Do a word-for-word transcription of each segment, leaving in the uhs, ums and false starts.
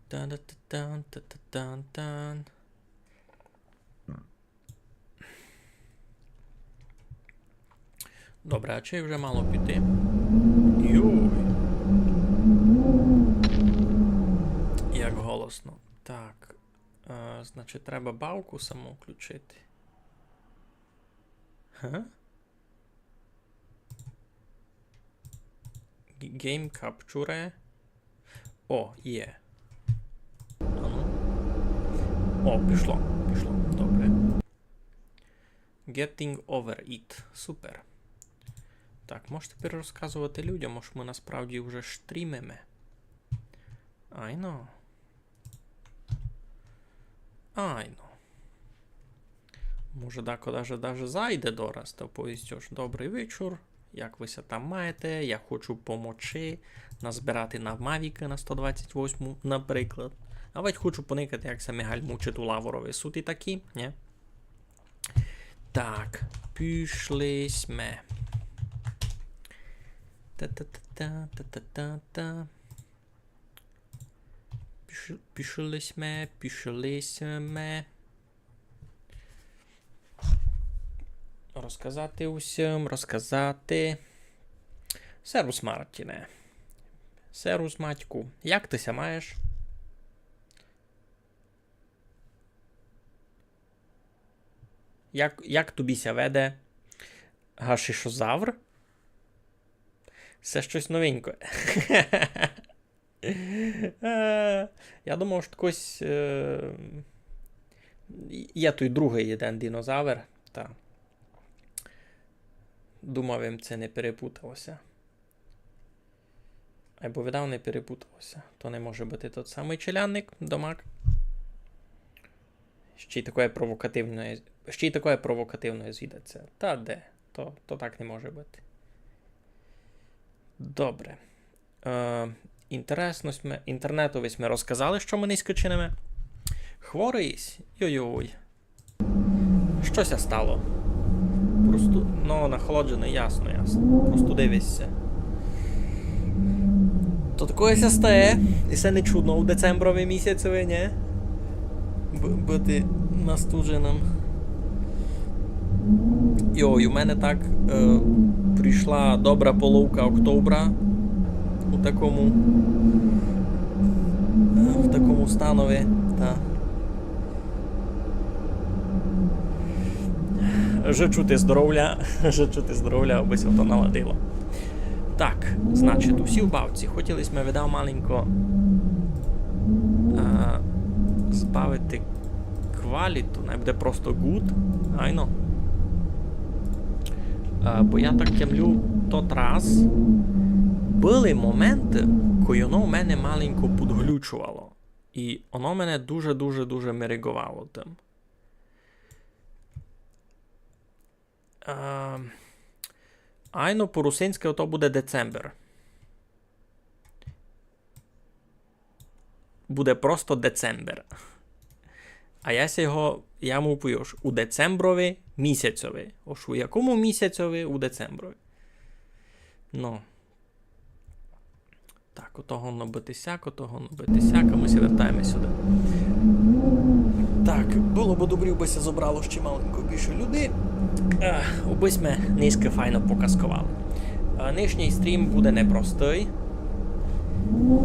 Тан-та-та-тан, та-та-тан-тан. Добре, а чи вже мало піти? Юй. Як голосно. Так. Е, значить, треба бавку саму включити. Га? Г-, Game Capture. О, є. Ану. О, пішло, пішло. Добре. Getting over it. Супер. Так, можеш тепер розказувати людям, ож ми насправді вже стрімиме. Айно. Айно. Може, дако даже, даже зайде дораз, та повість, ож: «Добрый вечур, як вы ся там маєте? Я хочу помочи назбирати на Мавікы на сто двадцять восьму, наприклад. А вадь хочу поникати, як ся Мигаль мучить у Лаворови». Суть і такі, нє? Так, пішли сьме. Та-та-та-та, та-та-та-та. Піш-, пішли сьме, пішли сьме. Розказати усім, розказати. Сервус, Мартіне. Сервус, Матьку. Як ты ся маєш? Як, як тобі ся веде гашишозавр? Се штось новеньке. Е, я думав, што ткось, е, є той другый єден динозавр, та думав им, ци не перепутало ся. Айбо видав, не перепутало ся. То не може быти тот самый челядник, домак. Ще й такоє провокативноє, ще й такоє провокативноє звідать ся. Та де? То, то так не може быти. Добре. Е, інтересно сьме, інтернетови сьме розказали, што мы нынька чиниме. Хворый єсь? Йой-йой. Што ся стало? Просту-, ну, нахолодженый, ясно, ясно. Простудив єсь ся. То такоє ся стає. І се не чудно у децемброви місяцеви, нє? Б-, быти настуженым. Йой, у мене так, е, пройшла добра половка октября у такому, е, в такому станови, та. Жичу ти здоровля, жичу ти здоровля, абы ся то наладило. Так, значить, усі в бавці. Хотіли сьме, видав, маленько, е, збавити кваліту, най буде просто good, айно. Е, бо я так тямлю, тот раз были моменты, кой оно в мене маленько подглючовало. І оно мене дуже-дуже-дуже мереґовало тым. Е, айно, по-русинськы ото буде децембер. Буде просто децембер. А я ся його, я му повів, ож у децемброви місяцьови. Ож у якому місяцьови? У децемброви. Ну. Так, ото годно быти сяк, ото годно быти сяк, а мы ся вертаєме сюды. Так, было бы добрі, бы ся зобрало ще маленько більше людей. Ех, обы сьме нынька файно показковали. Е, нынішній стрім буде непростый.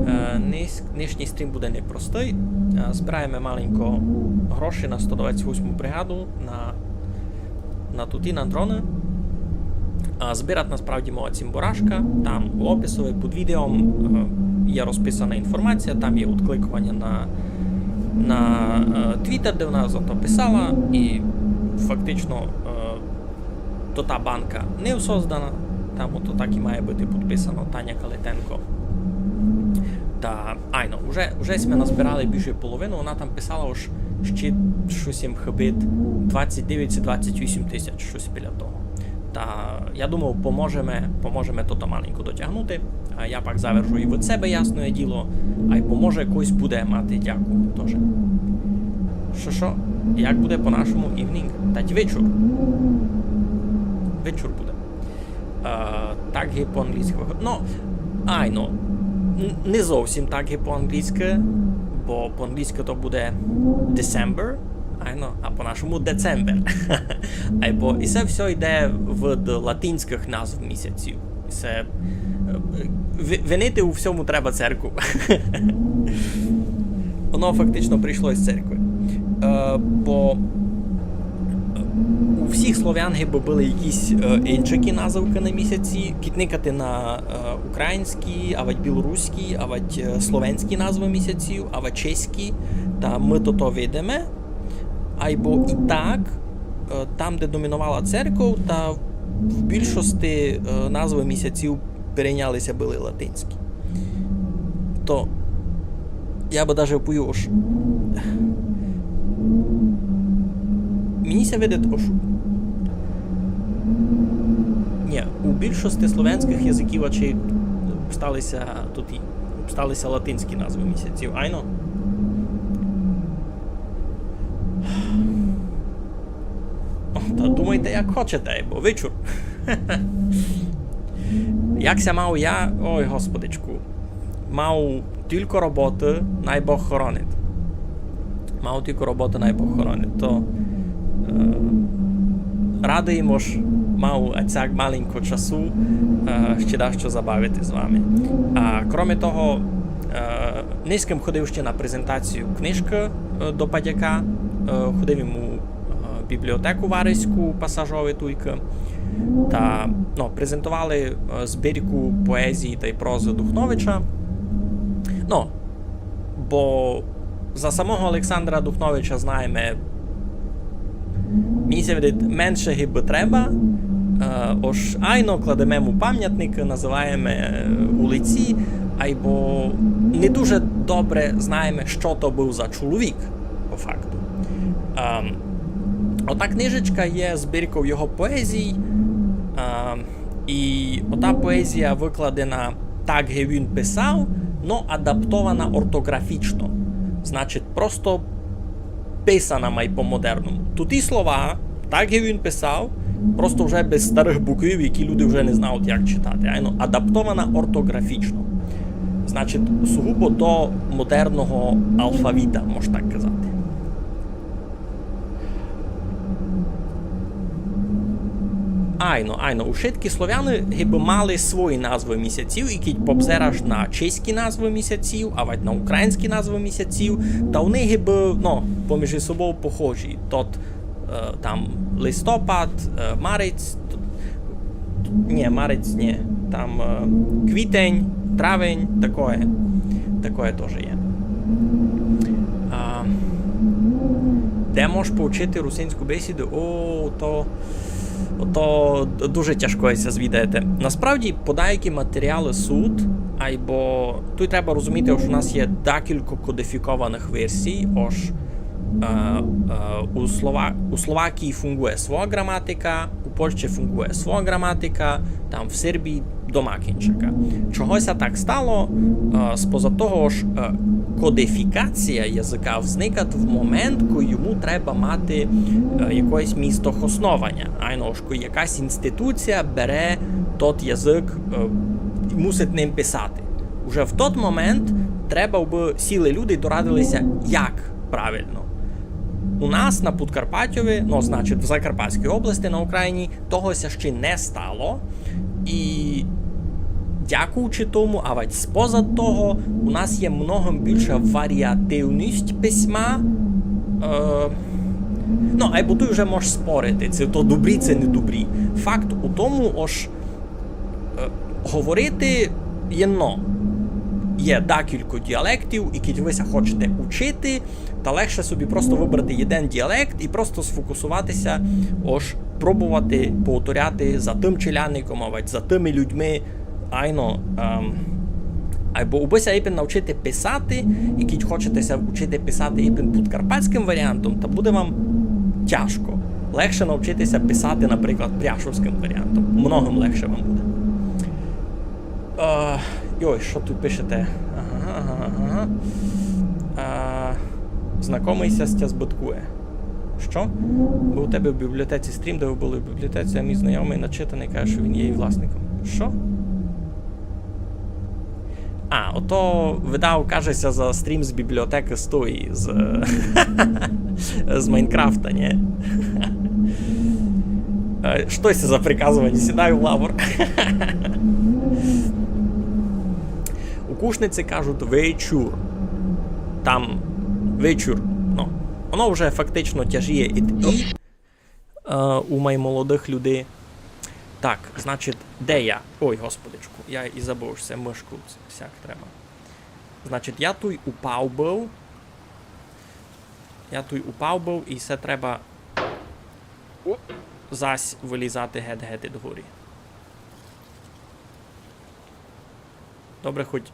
Е, ныньш-, нынішній стрім буде непростый. Е, збираєме маленько грошей на сто двадцять восьму бригаду, на, на туті, на дроны. А збирать насправді мого цімборашка. Там у описови під відео, е, є розписана інформація, там є відкликованя на, на, е, Twitter, де вона за то писала, і фактично, е, то та банка не создана, там ото так і має быти підписано, Таня Калитенко. Та, айно, уже, уже сьме назбирали більше половины, вона там писала, ож ще штось їм хыбить двадцять девять чи двадцять вісім тисяч, штось біля того. Та, я думав, поможеме, поможеме тото маленько дотягнути. А я пак завержу і від себе, ясноє діло, ай поможе, якось буде мати дяку тоже. Што, што? Як буде по-нашому evening? Тать вечур. Вечур буде. Е, так ги по-англійськы выходить. Ну, Айно, н-, не зовсім так, як по-англійськи, бо по-англійськи то буде December, айно, а по-нашому децембер. Айбо і се всьо йде від латинськых назв місяців. Се, е, ви-, винити у всьому треба церкву. Воно фактично прийшло із церкви. Е, бо, е, у всіх словян гибы были якісь, е, иншакі назывкы на місяці, кідь никати на, е, українські, авадь білоруські, авадь, е, словенські назвы місяців, авадь чеські, та мы тото видиме. Айбо і так, е, там, де доміновала церков, та в більшости, е, назвы місяців перейняли ся были латинські. То я бы даже повів, ож мені ся видить, ож ні, у більшости словянськых языків ачей обстали ся туй, обстали ся латинські назвы місяців, айно? О, та думайте, як хочете, бо вечур. Як ся мав я, ой, господичку, мав тілько роботы, най Бог хоронить. Мав тілько роботы, най Бог хоронить. То, е, радый, ож мав ацяк маленько часу, е, ще дашто забавити з вами. А кроме того, е, нынькы ходив ще на презентацію книжкы, е, до Падяка, е, ходив йому, е, бібліотеку Вариську пасажови туйкы. Та, ну, презентовали, е, збірку поезії тай прозы Духновича. Ну, бо за самого Олександра Духновича знаєме, мені ся видить, менше гибы треба. Е, ож айно кладеме му памятник, называєме, е, улиці, айбо не дуже добре знаєме, што то быв за чоловік, по факту. Ем, ота книжечка є збірков його поезій, ем, і ота поезія выкладена так, як він писав, но адаптована ортоґрафічно. Значить, просто писана май по-модерному. Туй і слова, так, як він писав, просто вже без старых буквів, які люди вже не знають, як читати. Айно, адаптована ортоґрафічно. Значить, сугубо до модерного алфавіта, мож так казати. Айно, айно, ушыткі словяны гибы мали свої назвы місяців, і кідь побзераш на чеські назвы місяців, авадь на українські назвы місяців, та вони гибы, ну, поміж собою похожі. Тот, е, там листопад, е, марець, т-, ні, марець ні, там, е, квітень, травень, такоє, такоє тоже є. А, де можеш поучити русинську бесіду? О, то, то дуже тяжко ся звідаєте. Насправді, подаякі матеріалы суть, айбо туй треба розуміти, ож у нас є декілько кодифікованых версій, ож, е, е, у Слова-, у Словакії фунґує своя ґраматика, у Польщі фунґує своя ґраматика, там в Сербії дома кінчака. Чого ся так стало? Е, споза того, ож, е, кодифікація языка взникат в момент, коли йому треба мати, е, якоєсь місто хоснованя. Айно, ож коли якась інституція бере тот язык, е, і мусить ним писати. Уже в тот момент треба, абы сіли люди дорадили ся, як правильно. У нас на Подкарпатьови, ну, значить, в Закарпатській області, на Україні, того ся ще не стало. І дякуючи тому, авадь споза того, у нас є много більша варіативность письма. Е, ну, айбо туй вже можеш спорити, ци то добрі, ци не добрі. Факт у тому, ож, е, говорити єдно. Є декілько діалектів, і кідь вы ся хочете учити, та легше собі просто выбрати єден діалект і просто сфокусовати ся, ож пробовати повторяти за тым челядником, авадь за тыми людьми. Айно, ем, айбо убы ся іпен навчити писати, і кідь хочете ся вчити писати іпен подкарпатськым варіантом, та буде вам тяжко. Легше навчити ся писати, наприклад, пряшовськым варіантом. Многым легше вам буде. Е, йой, што туй пишете? Ага, ага, ага. Е, знакомый ся з тя збыткує. Што? Быв у тебе в бібліотеці стрім, де вы были в бібліотеці, а мій знайомый начитаный каже, што він є її власником. Што? А, ото, видав, каже ся за стрім з бібліотекы з тої, з, з Майнкрафта, нї? Е, што се за приказованя? Сідай у лавор. У Кушниці кажуть вечур. Там вечур. Ну, воно вже фактично тяжіє і, і, е, у маймолодых людей. Так, значить, де я? Ой, господичку, я і забыв, што се мышку сяк треба. Значить, я туй упав быв. Я туй упав быв, і се треба зась вылізати гет-гет ид горі. Добре, хоть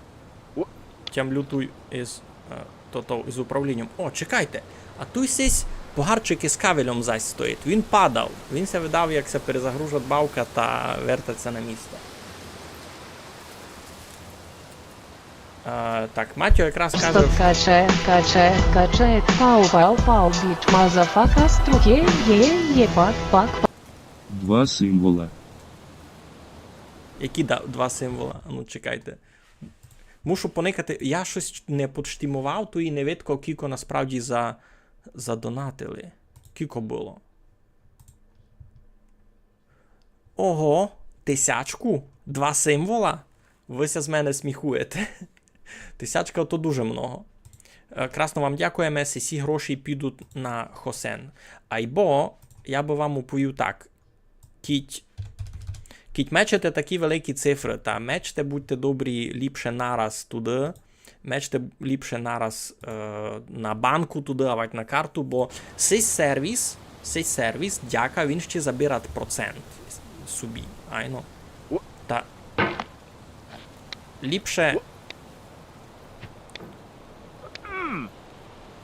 тямлю туй із, е, то, то, із управлінням. О, чекайте! А туй сись погарчик із кавельом зась стоїть. Він падав. Він ся видав, як ся перезагружать бавка та вертать ся на місто. А, так, Матьо якраз каже, Стоп, каче, каче, каче, пау, пау, пау, біч, мазафака, струке, є, є, пак, пак, пак. Два символа. Які да, два символа? А ну, чекайте. Мушу поникати. Я штось не подштімовав, то і не видко, кілько насправді за, задонатили. Кілько было? Ого, тисячку? Два символа? Вы ся з мене сміхуєте. Тисячка то дуже много. Е, красно вам дякуєме, сі гроші підуть на хосен. Айбо, я бы вам уповів так. Кідь, кідь мечете такі великі цифры, та мечте, будьте добрі, ліпше нараз туды. Мечте ліпше нараз, е, на банку туды, авать на карту, бо сись сервіс, сись сервіс, дяка, він ще забирать процент собі, айно. Та ліпше,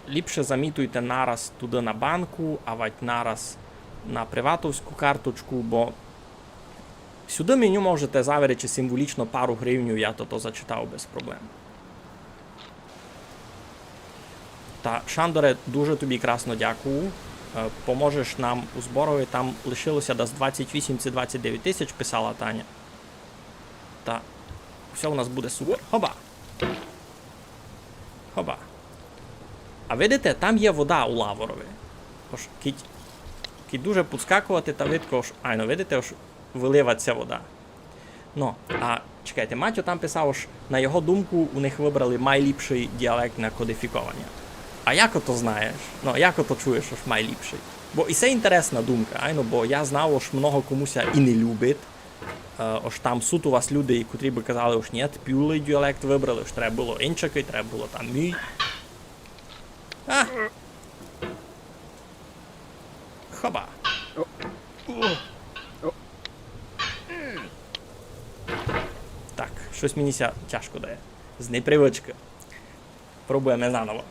ліпше замітуйте нараз туды на банку, авать нараз на приватовську карточку, бо сюды меню можете заверечи символічно пару гривнів, я то, то зачитав без проблем. Та, Шандоре, дуже тобі красно дякую. Е, поможеш нам у зборови, там лишилося десь двадцять вісім ци двадцять девять тисяч, писала Таня. Та, всьо у нас буде супер. Хоба! Хоба. А видите, там є вода у лаворови. Ож кідь, кідь дуже підскакувати, та видко, ож, айно, видите, ож выливать ся вода. Ну, а чекайте, Матьо там писав, ож на його думку у них выбрали майліпшый діалект на кодифікованя. А як ото знаєш? Ну, як ото чуєш, ож майліпшый? Бо і се інтересна думка, айно, бо я знав, ож много кому ся і не любить. Е, ож там суть у вас люди, котрі бы казали, ож нєт, пюлый діалект выбрали, ож треба было инчакый, треба было там мій. А! Хоба. Так, штось мені ся тяжко дає. З непривычкы. Пробуєме заново.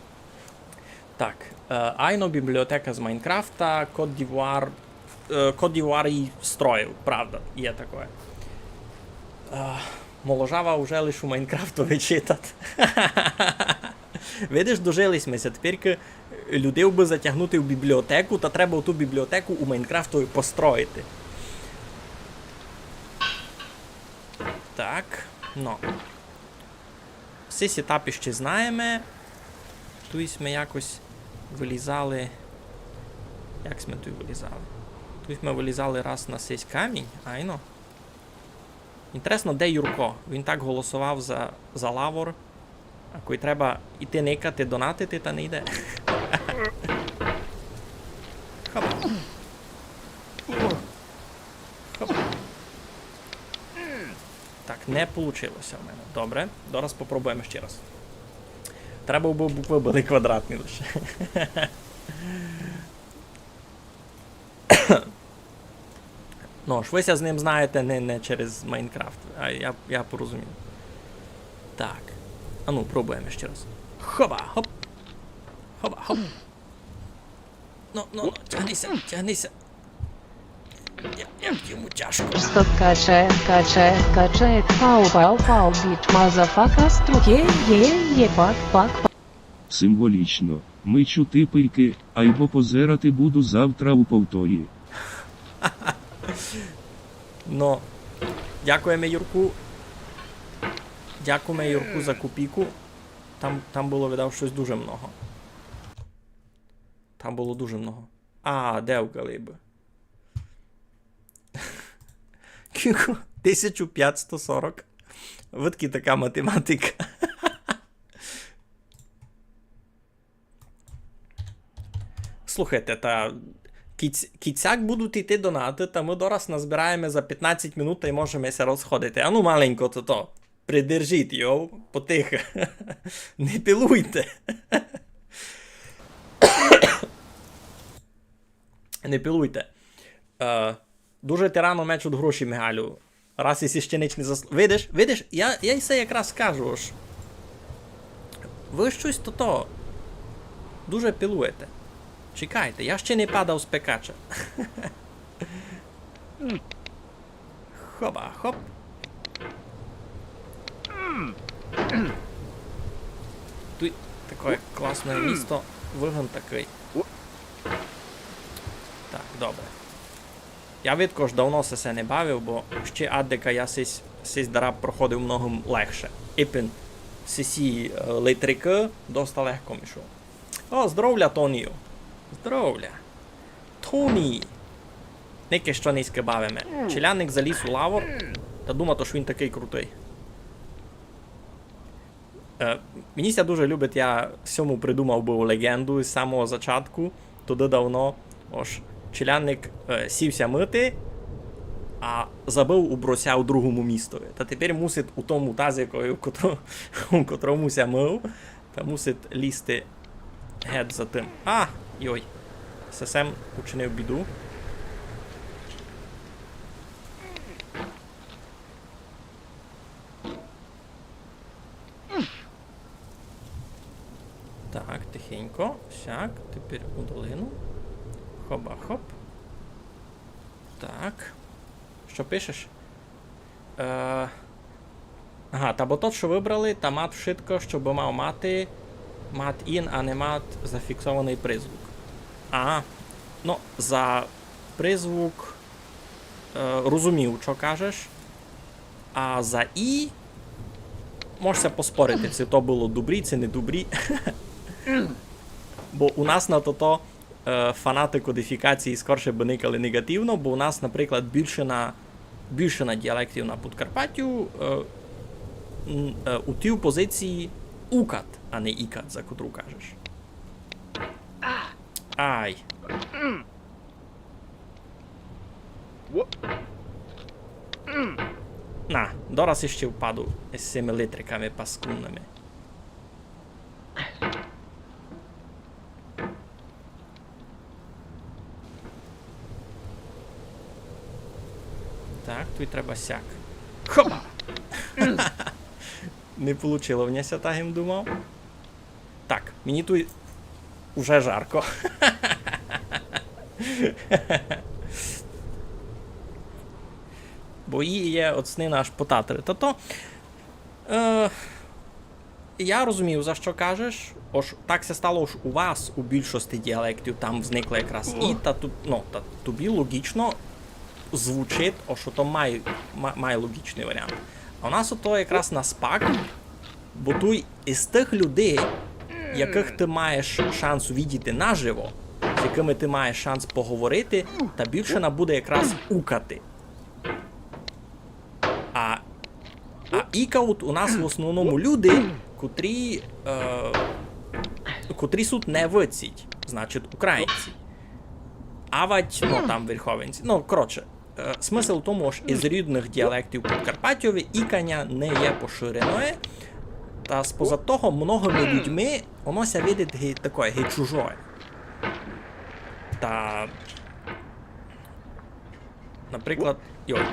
Так, е, айно бібліотека з Майнкрафта, Кот-д'Івуар, е, Кот-д'Івуар її строїв, правда, є такоє. Е, моложава уже лиш у Майнкрафтови читать. Видиш, дожили сьме ся. Тепер людей бы затягнути в бібліотеку, та треба ту бібліотеку у Майнкрафтови построїти. Так, ну. Сись етап іщи знаєме. Туй сьме якось вылізали. Як сьме туй вылізали? Туй сьме вылізали раз на сись камінь, айно. Інтересно, де Юрко? Він так голосовав за, за лавор. А кой треба іти никати, донатити, та не йде. Хоба. Хоба. Так, не получило ся в мене. Добре, зараз попробуєме ще раз. Треба, абы буквы были квадратні лише. Ну, ож вы ся з ним знаєте не, не через Майнкрафт, а я, я порозумів. Так. А ну, пробуєме ще раз. Хоба, хоп. Хоба, хоп. Ну, ну, ну, тягни ся, тягни ся. Я, як йому тяжко. Стоп, каче, каче, каче, пау, пау, пау, біч, мазафака, струке, є, є, пак, пак, пак. Символічно. Мычу тыпылькы, айбо позерати буду завтра у повторі. Ну, дякуєме, Юрку. Дякуєме Юрку за копійку. Там, там было, видав, штось дуже много. Там было дуже много. А, де в Галибы? Кілько? Тисяча пятсто сорок. Видкы така математика. Слухайте, та кіць-, кіцяк будуть іти донаты, та мы дораз назбираєме за пятнадцять минут та й можеме ся розходити. Ану маленько то, то. Придержіть, йоу, потихо. Не пилуйте. Не пилуйте. Е, дуже ти рано мечуть гроші, Мигалю. Раз єси іщи нич не заслу-, видиш, видиш, я, я й се якраз кажу, ож вы штось тото дуже пилуєте. Чекайте, я іщи не падав з пекача. Хоба, хоп. Туй такоє класне місто, выгон такый. Так, добре. Я видко, ож давно се, се не бавив, бо іщи аддека я сись, сись дараб проходив многом легше. Ипен сисі, е, литрикы доста легко мішов. О, здоровля, Тонію. Здоровля. Тоні. Никай, што нынька бавиме. Челядник заліз у лавор. Та думав, ож він такый крутый. Е, мені ся дуже любить, я сьому придумав быв леґенду з самого зачатку, туды давно. Ож челядник, е, сів ся мыти, а забыв убрати ся у другому містови. Та тепер мусить у тому тазикови, у котро-, у котрому ся мыв, та мусить лізти гет за тым. А, йой. Сесе м учинив біду. Так, тихенько. Сяк, тепер у долину. Хоба-хоп. Так. Што пишеш? Е, ага, та бо тот, што выбрали, та мат вшытко, што бы мав мати, мат ін, а не мат зафіксованый призвук. А, ну, за призвук, е, розумів, што кажеш. А за і мож ся поспорити, ци то было добрі, ци не добрі. Бо у нас на тото, е, фанаты кодифікації скорше бы никали неґативно, бо у нас, наприклад, більшина, більшина діалектів на Подкарпатю, е, н-, е, у тій позиції укат, а не ікат, за котру кажеш. Ай. На, дораз іщи впаду з сими литриками паскудными. Так, туй треба сяк. Хопа! Не получило в ня ся, так им думав. Так, мені туй уже жарко. Бо її є оцнина аж по татри. Та то, е, я розумію, за што кажеш. Ож так ся стало, ож у вас у більшости діалектів там взникло якраз і, та ту-, ну, та тобі логічно звучить, ож ото май, ма-, май логічный варіант. А у нас ото якраз наспак, бо туй із тых людей, якых ты маєш шанс увидіти наживо, з якыми ты маєш шанс поговорити, та більшина буде якраз укати. А, а ікаут у нас в основному люди, котрі, е, котрі суть не выдцї, значить, українці. Авадь, ну, там, верховинці. Ну, коротше, е, смысл у тому, ож із рідных діалектів Подкарпатьови іканя не є поширеноє, та споза того многыми людьми оно ся видить ги-, такоє, ги чужоє. Та, наприклад, йой,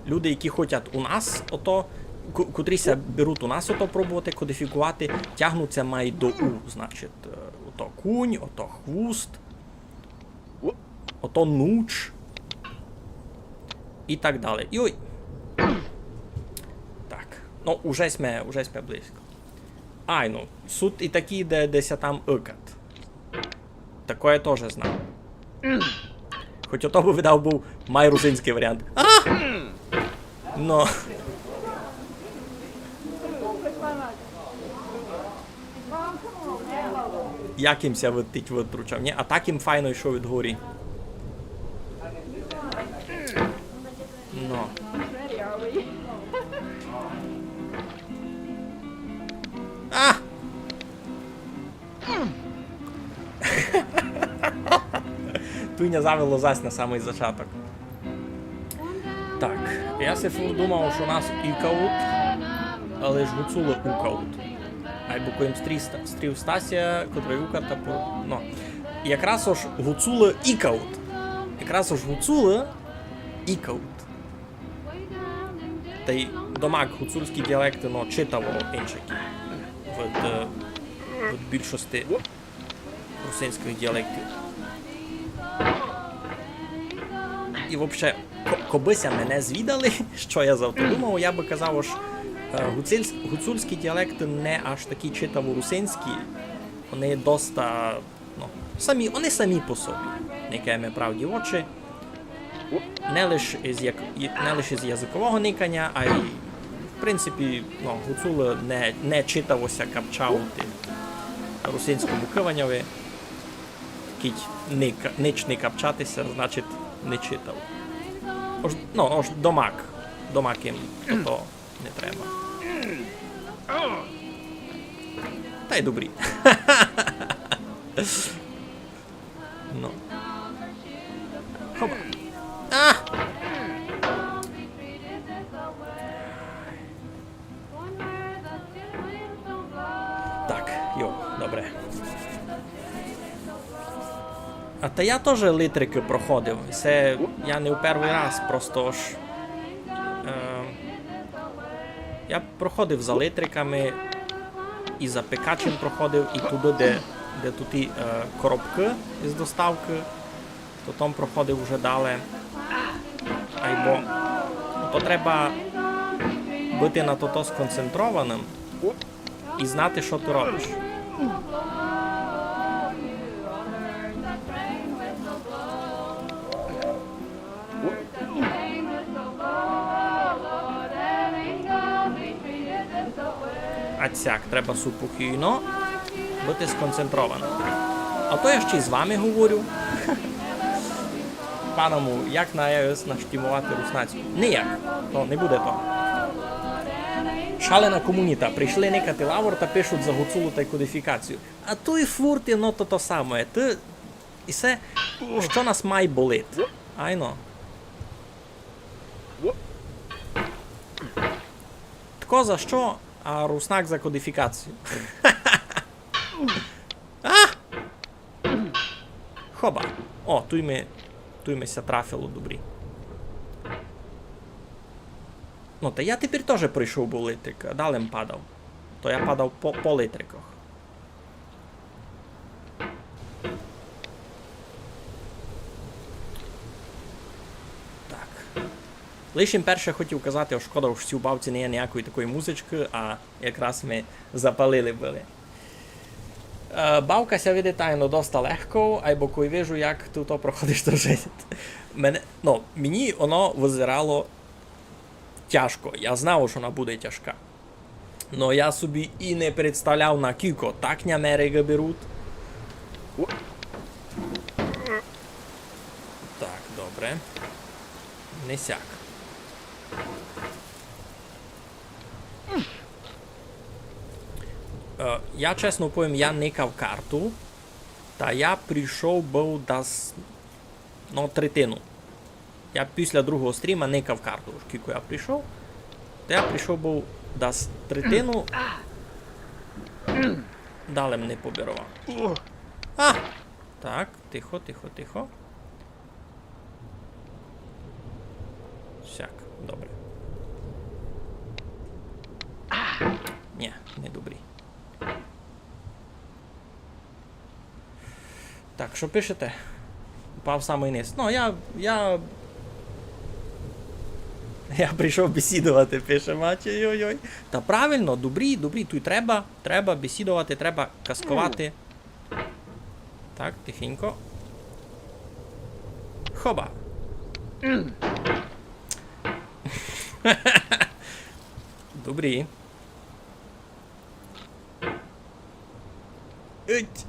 люди, які хотять у нас ото, ко-, котрі ся беруть у нас ото пробовати кодифікувати, тягнуть ся май до у, значить, е, ото кунь, ото хвуст, ото нуч і так далі. Йой. Так. Ну, уже сьме, уже сьме близько. Ай, ну, суть і такі, де, де ся там ыкат. Такоє тоже знав. Хоть ото бы, видав, быв май русинськый варіант. А! Но. Як им ся вертить, витручав, нї? А так им файно йшов від горі. Но. А! Туй ня завело зась на самый зачаток. Так, я си фур думав, што нас ікаут, але ж гуцулы укаут. Айбо кой им стрів Ста-, стрів Стася, котрый укат, та по-, но. Якраз ож гуцулы ікаут. Якраз ож гуцулы ікаут. Тай домак гуцульскы діалекты, но, читаво иншакі. Від, е, від більшости русинськых діалектів. І вообще, ко-, кобы ся мене звідали, што я за то думав, я бы казав, ож, е, гуцульс-, гуцульскы діалекты не аж такі читаво русинські, они доста, ну, самі, они самі по собі, никаєме правді в очі. Не лиш із як-, і-, не лиш із языкового никаня, а й, в принципі, ну, гуцулы не, не читаво ся капчавут русинському кываньови. Кідь не ка-, нич не капчати ся, значить, не читав. Ож, ну, ож домак. Домак им то не треба. Тай добрі. Ну. Хоба. А! Так, йо, добре. А та я тоже литрикы проходив. Се я не у первый раз, просто ож, е, я проходив за литриками, і за пекачем проходив, і туды, де, де туті, е, коробкы з доставкы, то там проходив уже дале. Айбо то треба быти на тото сконцентрованым і знати, што ты робиш. А сяк, треба супокійно быти сконцентрованым. А то я ще й з вами говорю. Паному, як на айос наштімовати руснацьку? Ніяк. То не буде то. Шалена комуніта. Прийшли никати лавор та пишуть за гуцулу тай кодифікацію. А туй фурт єдно то, то саме. Ты, і се, што нас май болить. Айно. Тко за што, а руснак за кодифікацію. А! Хоба. О, туй ми, туй ми ся трафило добрі. Ну, та я тепер тоже пройшов быв литрик, а дале м падав. То я падав по, по литриках. Так. Лиш им перше хотів казати, ож шкода, ож в сій бавці не є ниякої такої музичкы, а якраз ми запалили были. Е, бавка ся видить тайно доста легко, айбо кой вижу, як ты то проходиш, то вже мене, ну, мені воно визирало тяжко. Я знав, ож вона буде тяжка. Но я собі і не представляв, на кілько. Так ня мереґы беруть. Так, добре. Не сяк. Е, я чесно повім, я никав карту, та я прийшов быв дас, ну, третину. Я після другого стріма никав карту, ож кілько я прийшов. Та я прийшов быв дас третину. Дале м не побировав. А! Так, тихо, тихо, тихо. Сяк, добре. Нє, не добрі. Так, што пишете? Упав самый низ. Ну, я, я, я прийшов бесідовати, пише Матій, йой-йой. Та правильно, добрі, добрі, туй треба, треба бесідовати, треба казковати. Так, тихенько. Хоба. Добрі. Ить.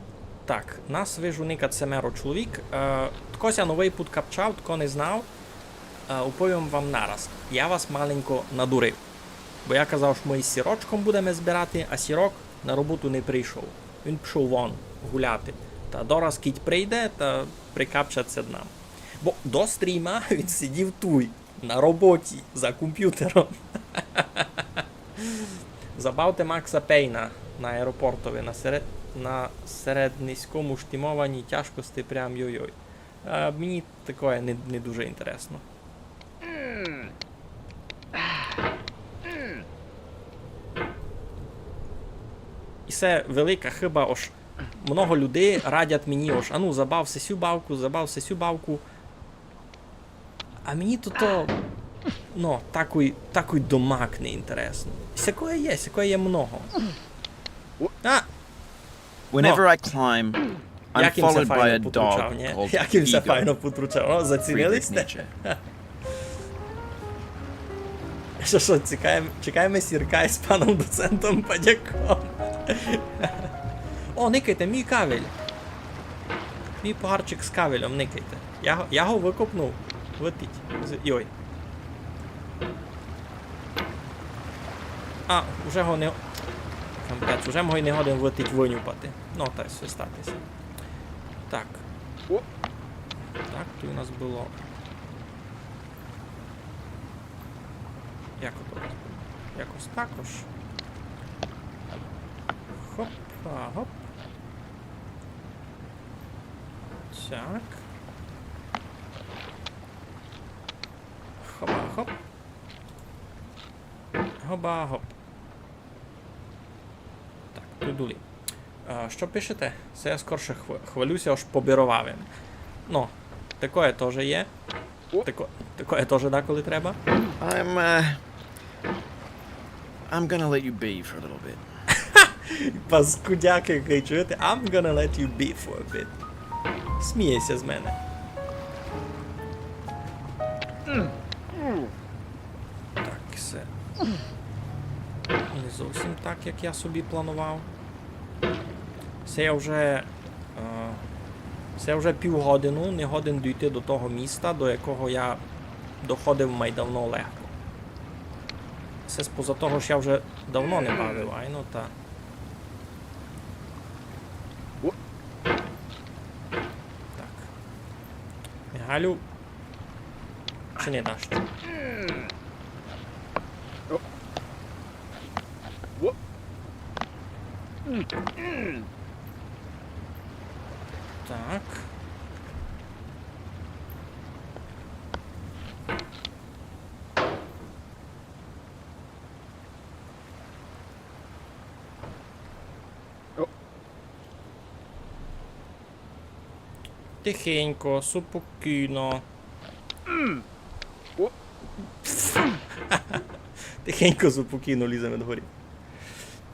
Нас, вижу, никать семеро чоловік. Е, тко ся новый пуд капчав, тко не знав, е, уповім вам нараз. Я вас маленько надурив. Бо я казав, што мы з Сірочком будеме збирати, а Сірок на роботу не прийшов. Він пішов вон гуляти. Та дораз, кідь прийде, та прикапчать ся д нам. Бо до стріма він сидів туй, на роботі, за компютером. Забавте Макса Пейна на аеропортови, на серед-, на середньоському штімовані тяжкости прям йой-йой. А мені такоє не, не дуже інтересно. І се велика хыба, ож много людей радять мені, ож: «Ану, забав се сю бавку, забав се сю бавку». А мені то, то, ну, такой, такой домак неінтересно. Сякоє є, сякоє є много. А! Whenever I climb, I'm followed by a dog called Ego. Як им ся файно потручав, ні? Як им ся файно потручав. О, зацінили сьте? Friedrich Nietzsche. Што, што, чекаєме, чекаєме Сірка із паном доцентом Падяком. О, никайте, мій кавель. Мій погарчик з кавелем, никайте. Я го, я го выкопнув. Летить. З-, йой. А, уже го не... Капець, уже го й не годен летить вынюпати. Ну, та й всьо стати ся. Так. О! Так, туй у нас было. Як ото у нас было? Якось так ож. Хоп, а, гоп. Так. Хоба, гоп. Гоба, гоп. Так, туй долі. А, што пишете? Се я скорше хв-, хвалю ся, ож побіровав им. Ну, такоє тоже є. Тако-, такоє тоже деколи треба. I'm, uh, I'm gonna let you be for a little bit. Паскудяк якый, чуєте? I'm gonna let you be for a bit. Сміє ся з мене. Так, всьо. Не зовсім так, як я собі планував. Се я вже, е, се я вже півгодину не годен дійти до того міста, до якого я доходив май давно легко. Се споза того, што я вже давно не бавив, айно, та. Так. Мигалю, чи не даш? Так. Тихенько, супокійно. Тихенько, супокійно ліземе догорі.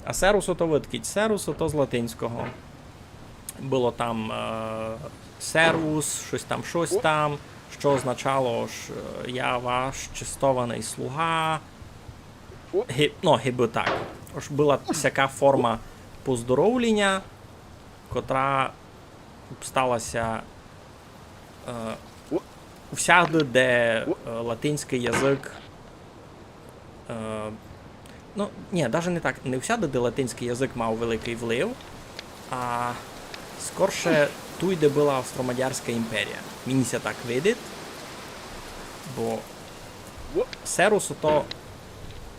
А серус ото выдкіть. Серус ото з латинського. Было там, е, серус, штось там, штось там, што означало, ож, е, я ваш честованый слуга. Ги-, ну, гибы так. Ож была сяка форма поздоровліня, котра обстала ся, е, усяды, де, е, латинськый язык, е, ну, ні, даже не так, не усяды, де латинськый язык мав великый влив, а скорше туй, де была Австро-Мадярська імперія. Мені ся так видить, бо серус то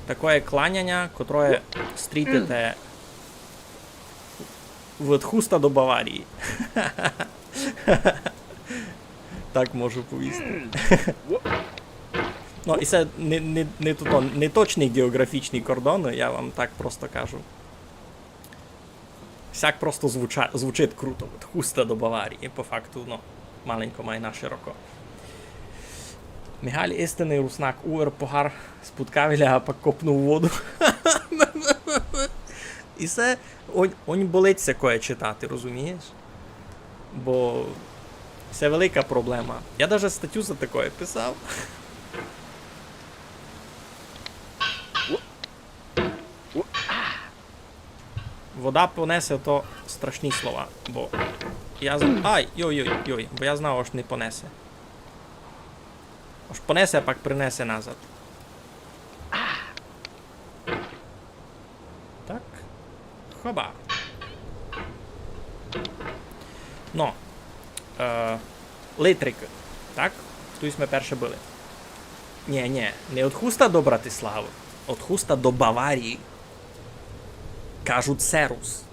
такоє кланяня, котроє стрітите від Хуста до Баварії. Так можу повісти. Ну, і се не, не, не туто, не точні ґеоґрафічні кордоны, я вам так просто кажу. Сяк просто звуча-, звучить круто. Від Хуста до Баварії. По факту, ну, маленько май на широко. Мигаль, істинный руснак, увер погар з-пуд кавеля, а пак копнув у воду. І се, онь, онь болить сякоє читати, розумієш? Бо се велика проблема. Я даже статю за такоє писав. Вода понесе то страшні слова, бо Я з-, ай, йой, йой, йой, бо я знав, ож не понесе. Ож понесе, а пак принесе назад. Так. Хоба. Но. Е, литрикы. Так? Туй сьме перше были. Нє, нє, не од Хуста до Братиславы. Од Хуста до Баварії. Кажуть серус.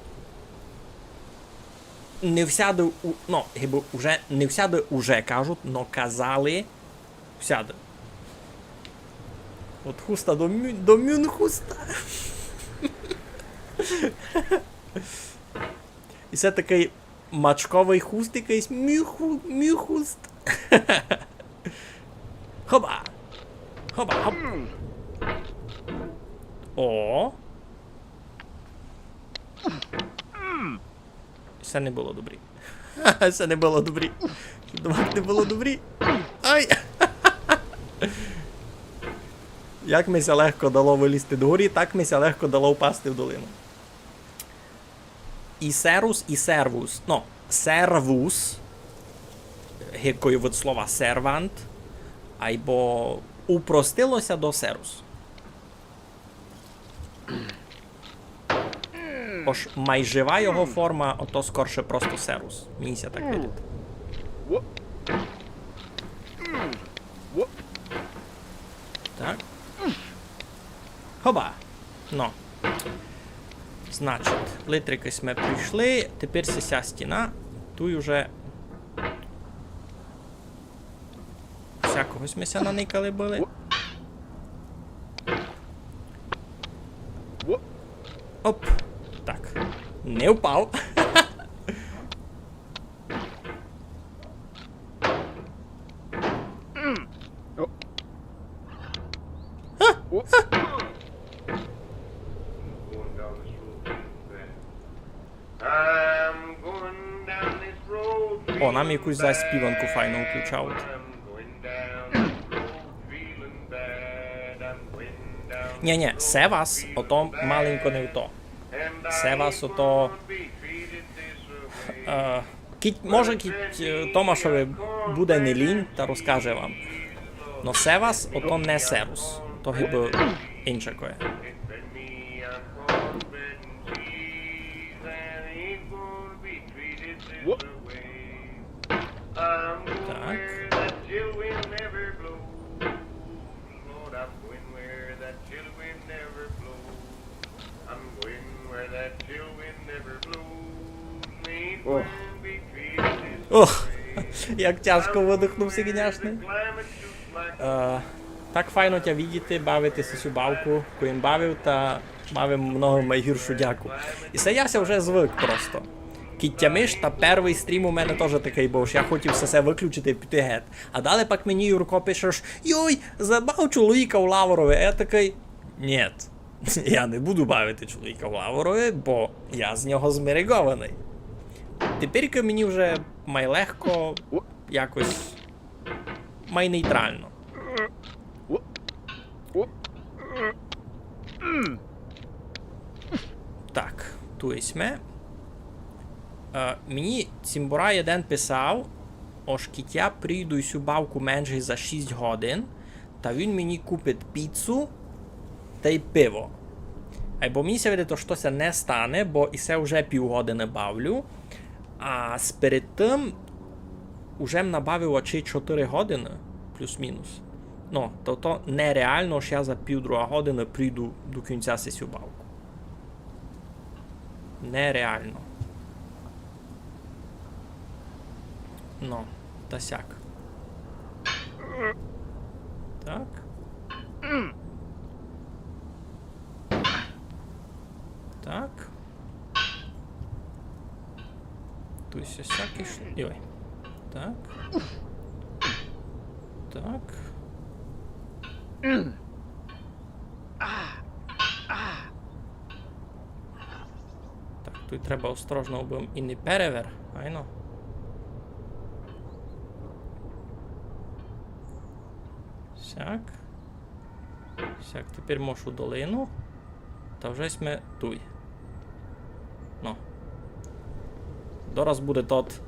Не всяды у-, но, гибы уже не всяды уже кажуть, но казали всяды. Од Хуста до Мю-, до Мюнхуста. І се такый мачковый хуст якыйсь. Мюху-, Мюхуст. Хоба. Хоба, хоп. О. Се не было добрі. Се не было добрі. Чудовак, не было добрі. Ай! Як ми ся легко дало вылізти догорі, так ми ся легко дало впасти в долину. І серус, і сервус. Но, сервус, гикою від слова сервант, айбо упростило ся до серус. Ож майжива його форма, ото скорше просто серус. Мені ся так видить. Так. Хоба. Но. Значить, литрикы сьме пройшли, тепер ся ся стіна, туй уже всякого сьме ся наникали были. Оп. Так. Не впав. О, нам якусь зась співанку файну включають. Нє, нє, Севас, ото маленько не в то. Севас, ото, е, кідь, може, кідь, е, Томашови буде не лінь, та розкаже вам. Но Севас, ото не серус. То гибы инше коє. Так. Ох. Ох, як тяжко выдыхнув си, конечно. Е, так файно тя видіти, бавити си сю бавку, кой им бавив, та мав им много май гіршу дяку. І се я ся вже звык просто. Кідь тямиш, та первый стрім у мене тоже такый быв, ож я хотів все, все выключити і піти гет. А далі пак мені Юрко пишеш: «Йой, забав чоловіка у Лаврові». А я такый: «Нєт, я не буду бавити чоловіка у Лаврові, бо я з нього змерегованый». Тепер мені вже май легко, якось май нейтрално. Так, туй сьме. Е, мені цімбора єден писав, ож кідь я пройду сю бавку менше за шість годин, та він мені купить піцу тай пиво. Айбо мені ся видить, ож то ся не стане, бо і се вже пів годины бавлю. А сперед тым уже м набавив ачей чотыри годины, плюс-мінус. Ну, то, то нереално, ож я за пів друга годины пройду до кінця сесю бавку. Нереално. Ну, та сяк. Так. Так. Туй ся сяк ішло. Йой. Так. Так. Так, туй треба осторожно, обы м і не перевер, айно. Сяк. Сяк, тепер можу долину. Та вже сьме туй. Ну. Дораз буде тот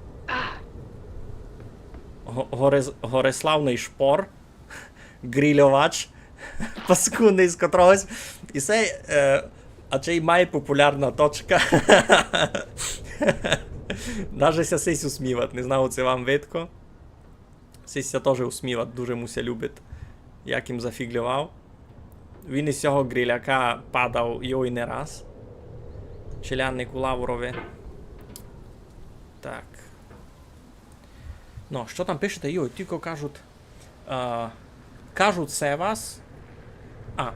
Го-, Горес-, Гориславный шпор, ґрильовач, паскудный з котрогось. И се, е, а ци й май популярна точка. Даже ся сись усміват, не знав, ци вам видко. Сись ся тоже усміват, дуже му ся любить, як им зафіґльовав. Він из сього ґриляка падав йой не раз. Челяднику Лаворови. Так. Но, што там пишете? Йой, тілько кажуть, е, кажуть се вас. А,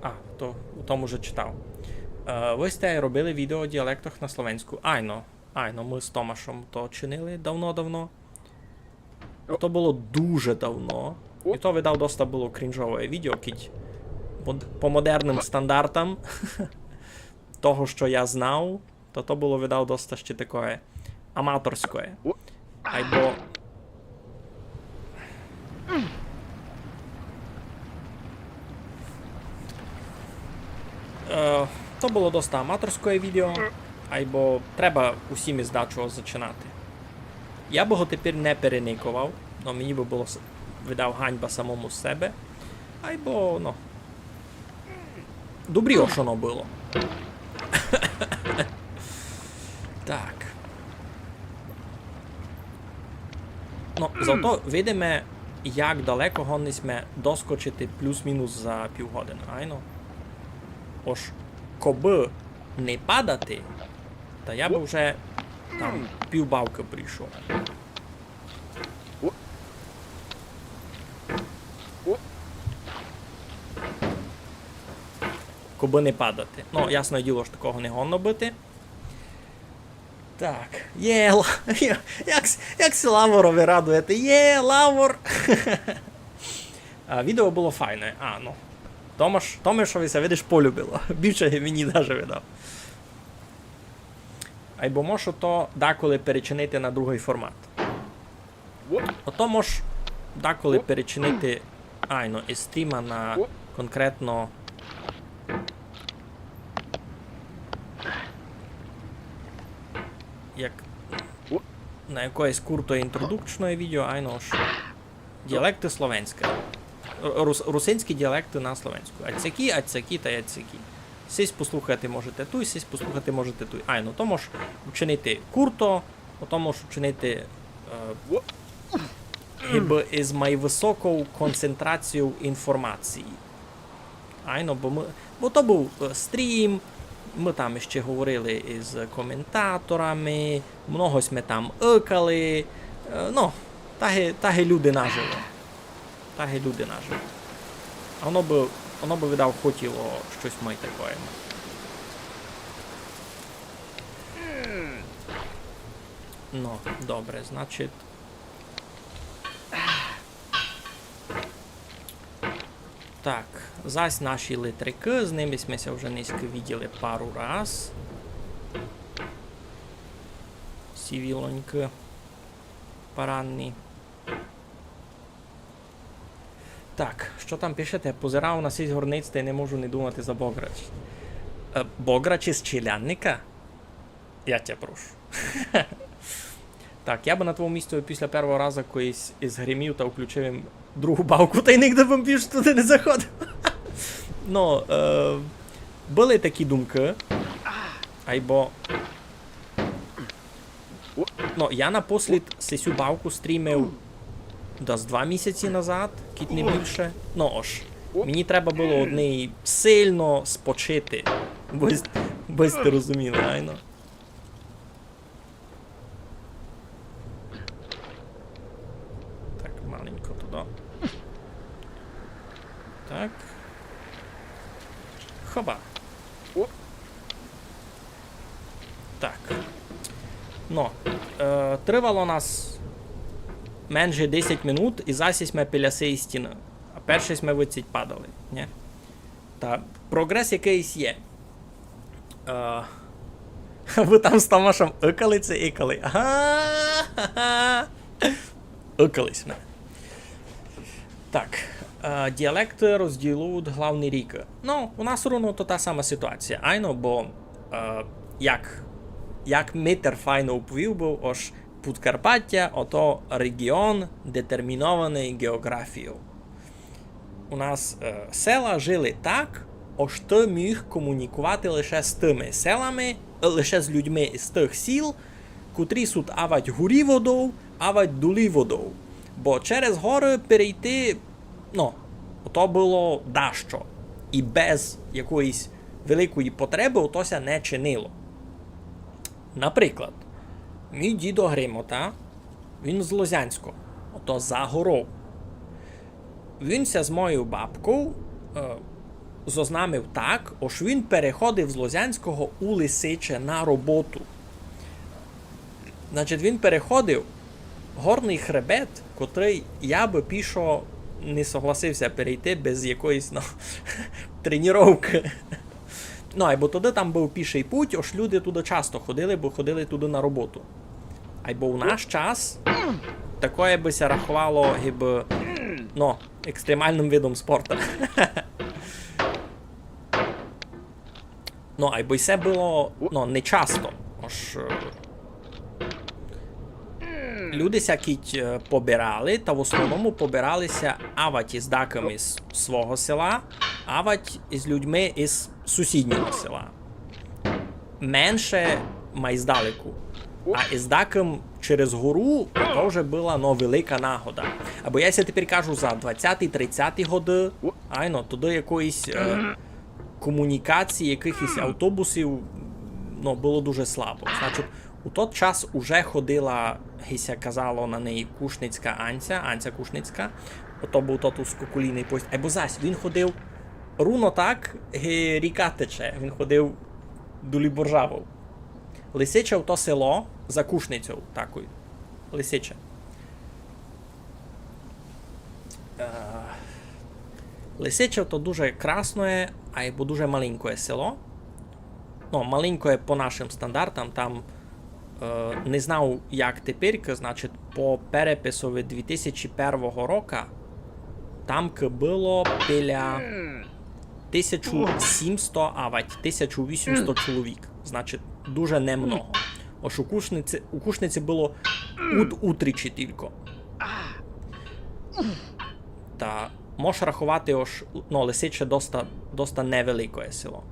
а, то у тому вже читав. Е, вы сьте робили відео о діалектах на словенську. Айно, айно, мы з Томашом то чинили давно-давно. То было дуже давно. И то, видав, доста было крінжове відео, кідь мод-, по модерным стандартам того, што я знав, то то было, видав, доста ще такоє аматорськоє. Айбо, е, то было доста аматорськоє відео, айбо треба усім из дачого зачинати. Я бы го тепер не перениковав, но мені бы было с-, видав, ганьба самому з себе. Айбо, но, добрі, ож оно было. Так. Но, зато видиме, як далеко годни сьме доскочити плюс-мінус за півгодины, айно. Ож, кобы не падати, та я бы вже там пів бавкы пройшов. Кобы не падати. Но, ясне діло, ож такого не годно быти. Так. Є, ла-, як с-, як ся Лаворови радуєте. Є, Лавор! А, відео было файне. А, но. Томаш, Томашови ся, видиш, полюбило. Більше мені даже, видав. Айбо можу то даколи перечинити на другый формат. Ото мож даколи перечинити, айно, из стріма на конкретно як на якоєсь куртоє інтродукчноє відео, айно ж. Діалекты словенські. Рус-, русинські діалекты на словенську. Ацякі, ацякі та ацякі. Сись послухати можете туй, сись послухати можете туй. Айно, то мож учинити курто, ото мож учинити, е, гибы из май высоков концентраційов інформації. Айно, бо мы, бо то быв, е, стрім, мы там іщи говорили из коментаторами, много сьме там ыкали, е, но, та ги, та ги люди наживо. Та ги люди наживо. А воно бы, воно бы, видав, хотіло штось май такоє. Но, добре, значить. Так, зась наші литрикы, з нима сьме ся вже нынька виділи пару раз. Сі вілонькы паранні. Так, што там пишете? Позирав на сись горниць тай не можу не думати за Бограч. Е, Бограч из Челядника? Я тя прошу. Так, я бы на твоєму місці після первого раза, коли с-, згримів та включив им другу бавку, тай нигде бым більше туды не заходив. Но, е, были такі думкы. Айбо, но, я напослід сесю бавку стрімив десь два місяці назад, кідь не більше. Но ож, мені треба было од неї сильно спочити. Бо с-, бо сьте розуміли, айно. Так, маленько туды. Так. Хоба. Так. Но, е, тривало нас менше десять минут, и зась сьме біля сеї стіны. А перше сьме выдціть падали, нї? Та прогрес якыйсь є. Е, вы там з Томашом ыкали ци ікали? Ага, ха-ха. Ыкали сьме. Так, е, діалекты розділують главні рікы. Но, у нас рівно то та сама сітуація, айно, бо, е, як, як Митер файно уповів быв, ож Подкарпаття, ото регіон, детермінованый ґеоґрафійов. У нас, е, села жили так, ож ты міг комунікувати лише з тыми селами, е, лише з людьми з тых сіл, котрі суть авать горі водов, авать долі водов. Бо через горы перейти, ну, ото было дашто. І без якоїсь великої потребы ото ся не чинило. Наприклад, мій дідо Гримота, він з Лозянського, ото за горов. Він ся з моєю бабков, е, зознамив так, ож він переходив з Лозянського у Лисиче на роботу. Значить, він переходив горный хребет, котрый я бы пішо не согласив ся перейти без якоїсь, ну, тренировкы. Ну, айбо тогды там быв пішый путь, ож люди туды часто ходили, бо ходили туды на роботу. Айбо в наш час такоє бы ся раховало, гибы, ну, екстремалным видом спорта. Ну, айбо й се было, ну, не часто. Ож, е, люди ся кідь, е, побирали, та в основному побирали ся авать із дакым із свого села, авать із людьми із сусіднього села. Менше май здалеку. А із дакым через гору, то вже была, ну, велика нагода. Айбо я ся тепер кажу за двадцяті, тридцяті годы, айно, тогды якоїсь, е, комунікації, якыхось автобусів, ну, было дуже слабо. Значить, у тот час уже ходила, ги ся казало на неї, Кушницька Анця, Анця Кушницька. Ото быв тот узкоколійный поїзд. Айбо зась, він ходив руно так, ги ріка тече, він ходив долі Боржавов. Лисиче то село за Кушницьов, такой. Лисиче. Е, Лисиче то дуже красноє, айбо дуже маленькоє село. Ну, маленькоє по нашым стандартам, там, е, не знав, як теперь, значить, по переписови дві тисячі первого рока, там к было біля тисячу сімсто, авать тисячу вісімсто чоловік. Значить, дуже немного. Ож у Кушниці, у Кушниці было ут-, утричі тілько. Та мож раховати, ож, ну, Лисиче доста, доста невеликоє село.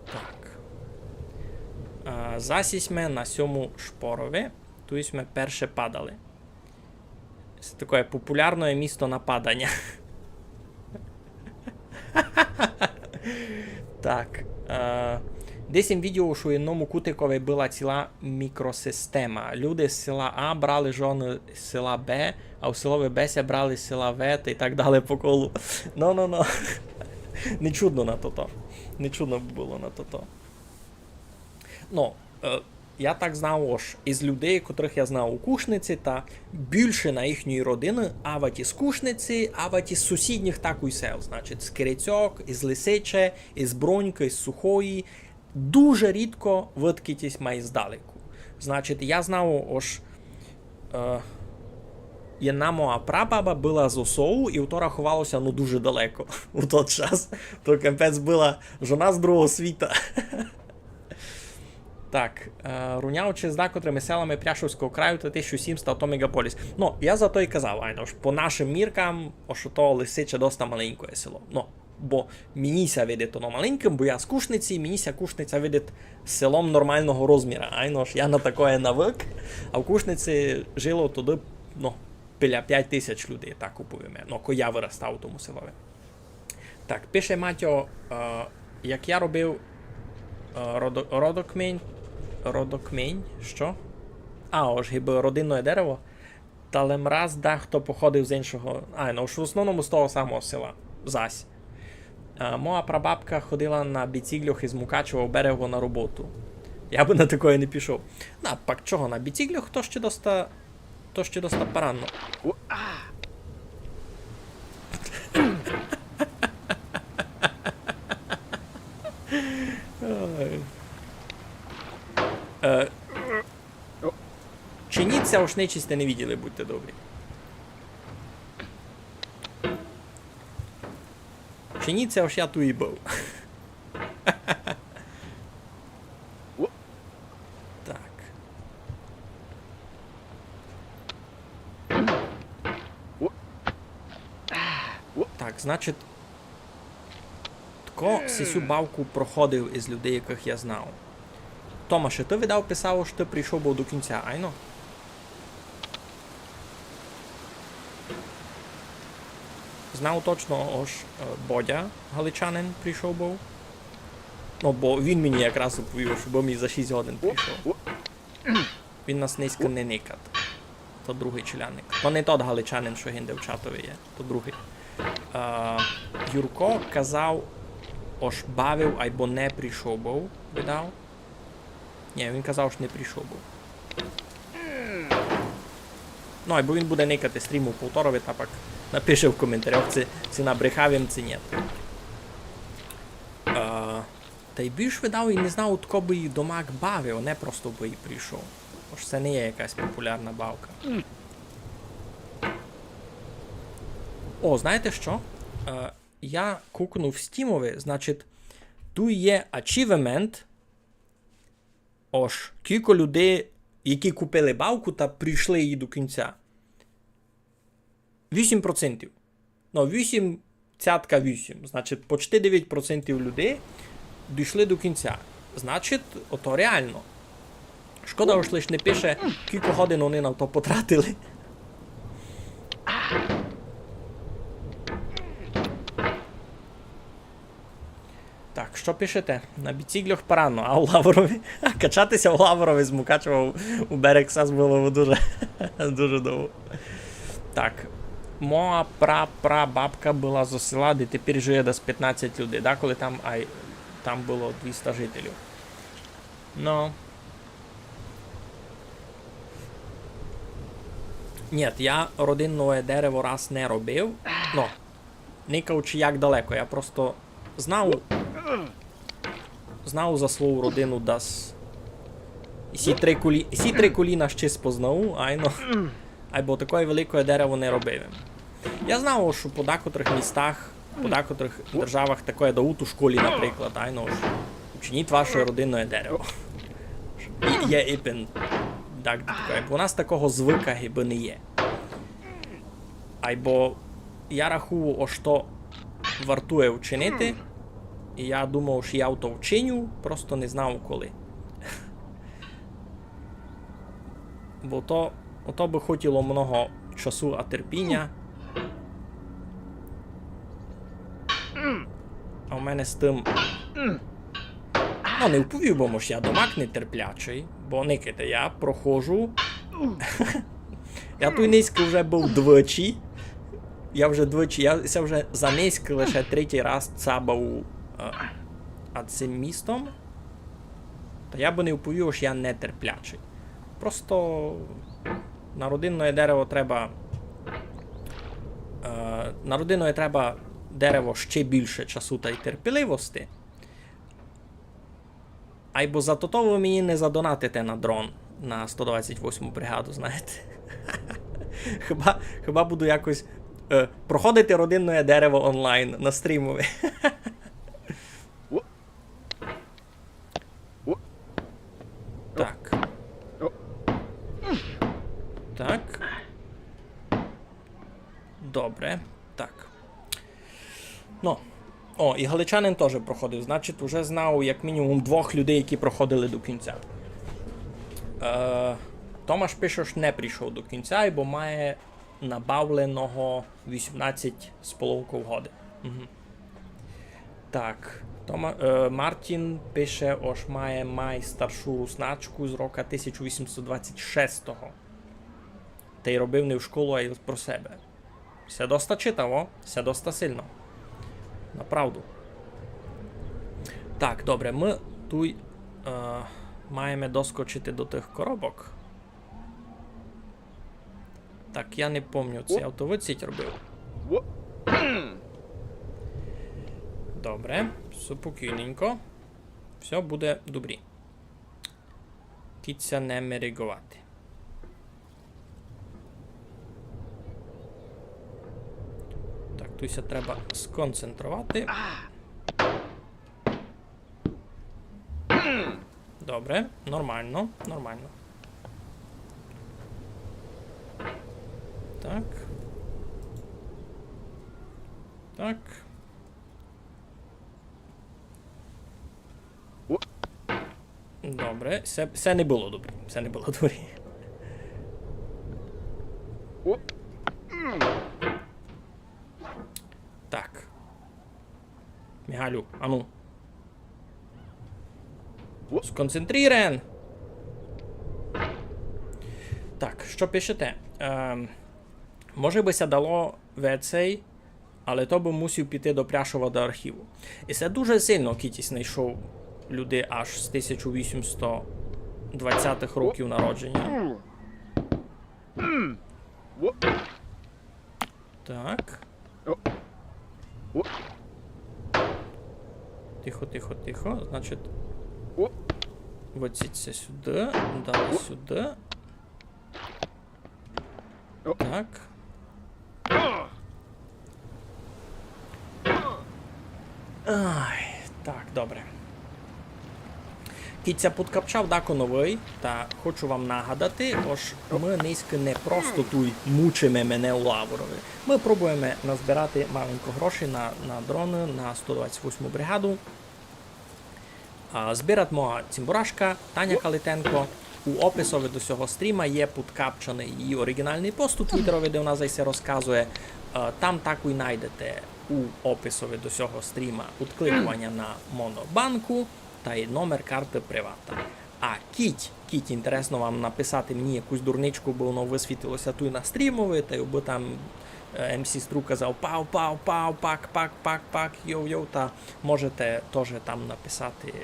Так. А, зась сьме на сьому шпорови. Туй сьме перше падали. Се таке популярне місто на паданя. Так. Е, десь им видів, што у єдному кутикови была ціла мікросистема. Люди з села А брали жоны з села Б, а у селови Б ся брали з села В, та й так дале по колу. Но, но, но. Не чудно на тото. Не чудно бы было на тото. Но, е, я так знав, ож із людей, котрых я знав у Кушниці, та бульшина їхньої родины, авать із Кушниці, авать із сусідніх такой сел, значить, з Кирицьок, із Лисиче, із Бронькы, із Сухої, дуже рідко выткіть ись май здалеку. Значить, я знав, ож, е, єдна моя прабаба была з Осову, і то раховало ся, ну, дуже далеко у тот час. То капець была жона з другого світа. Так, е, рунявчи з дакотрыми селами Пряшовського краю, та тисячу сімсто, а то мегаполіс. Ну, я за то й казав, айно, ож по нашым міркам, ож то Лисиче доста маленькоє село. Ну, бо мені ся видить оно маленькым, бо я з Кушниці, мені ся Кушниця видить селом нормалного розміра. Айно, ож я на такоє навык, а в Кушниці жило тогды, ну, біля пять тисяч людей, так уповіме. Ну, ко я вырастав у тому селови. Так, пише Матьо, е, як я робив, е, родо-, родокмень, родокмень, што? А, ож гибы родинне дерево. Та лем раз дахто походив з іншого, а, ну, ож в основному з того самого села, зась. Е, моя прабабка ходила на біціґльох із Мукачева в Берегово на роботу. Я бы на такоє не пішов. На, пак чого, на біціґльох то ще доста То ще доста парадно. У-, а! Ой. Е, чиніть ся, ож нечисте не виділи, будьте добрі. Ні, це ож я туй і быв. Так. Так, значить, тко сисю бавку проходив из людей, якых я знав. Томаше, ты видав писав, што ты прийшов быв до кінця, айно? Знав точно, ож, е, Бодя, галичанин, прийшов быв. Ну, бо він мені якраз оповів, ож быв мій за шість годин прийшов. Він нас низько не никат. То другый челядник. То не тот галичанин, што гинде в чатови є, то другый. Е, Юрко казав, ож бавив, айбо не прийшов быв, видав. Ні, він казав, ож не прийшов быв. Ну, айбо він буде никати стрім у повторови, та пак напише в коментарях, ци, ци набрехав им, ци ні. Е, Та й більш видав і не знав, тко бы її домак бавив, не просто бы її прийшов. Ож це не є якась популярна бавка. О, знаєте што? Е, я кукнув в стімови, значить, туй є achievement, ож кілько людей, які купили бавку та прийшли її до кінця. Вісім процентів. Ну, вісім цятка вісім. Значить, почти девять процентів людей дійшли до кінця. Значить, ото реално. Шкода, ож лиш не пише, кілько годин вони на то потратили. Так, што пишете? На біціклях парадно, а у Лаврові? Качати ся у Лаврові з Мукачева у, у Берексас было бы дуже, дуже довго. Так. Моя прапрабабка была зо села, де тепер жиє десь пятнадцять людей, да? Коли там, ай, там было двіста жителів. Ну. Ні, я родинне дерево раз не робив. Ну, никавучи, як далеко, я просто знав, знав за свою родину дас. І сі три колі-, і сі три коліна ще спознав, айно. Айбо такоє великоє дерево не робив им. Я знав, што по дакотрых містах, по дакотрых державах такоє дають у школі, наприклад, айно, ож учиніть ваше родинне дерево. І є ипен, так, такоє. Бо у нас такого звыка гибы не є. Айбо я рахую, ож то вартує вчинити. І я думав, ож я то вчиню, просто не знав коли. Бо то, ото бы хотіло много часу а терпіня. А у мене з тым Ну, не вповів бы, ож я домак нетерплячый, бо, никайте, я прохожу. Я туй низько вже быв двічі. Я вже двічі, я ся вже за низько лише третій раз цабав, е, а цим містом. Та я бы не вповів, ож я нетерплячый. Просто на родинне дерево треба, е, на родинне треба дерево ще більше часу та й терпеливости. Айбо за тото вы мені не задонатите на дрон на сто двадцять восьму бригаду, знаєте. Хіба, хіба буду якось, е, проходити родинне дерево онлайн на стрімови. Так. Так. Добре. Так. Ну. О, і галичанин тоже проходив. Значить, уже знав як мінімум двох людей, які проходили до кінця. Е, Томаш пише, ож не прийшов до кінця, бо має набавленого вісімнадцять з половков годин. Мгм. Так, Тома-, е, Мартін пише, ож має май старшу русначку з рока тисяча вісімсот двадцять шестого. Та й робив не в школу, а й про себе. Се доста читаво, се доста сильно. Направду. Так, добре, мы туй, е, маєме доскочити до тых коробок. Так, я не помню, ци я то выціть робив. Добре, спокійненько. Всьо буде добрі. Кідь ся не мереґовати. Так, Туй ся треба сконцентрувати. Добре, нормално, нормално. Так. Так. Добре, се, се не было добрі. Се не было добрі. Так. Мігалю, ану. Сконцентрірен! Так, што пишете? Ем, може бы ся дало вецей, але то бы мусів піти до Пряшова до архіву. І се дуже сильно, кідь єсь найшов люди аж з тисяча вісімсто двадцятых років народженя. Так. Тихо, тихо, тихо. Значить, виціть ся сюды, далі сюды. Так. Ай, так, добре. Кідь ся подкапчав дако новый, та хочу вам нагадати, ож мы нынька не просто туй мучиме мене у Лаворови. Мы пробуєме назбирати маленько грошей на, на дроны, на сто двадцять восьму бригаду. А, збират моя цімборашка Таня Калитенко. У описови до сього стріма є подкапчаный її оригіналный пост у Твітерови, де вона за се розказує. Е, там такой найдете у описови до сього стріма одкликованя на монобанку тай номер карты Привата. А кідь, кідь інтересно вам написати мені якусь дурничку, бы воно высвітило ся туй на стрімови, тай бы там, е, М С Струк казав: «Пау, пау, пау, пак, пак, пак, пак, йоу, йоу», та можете тоже там написати.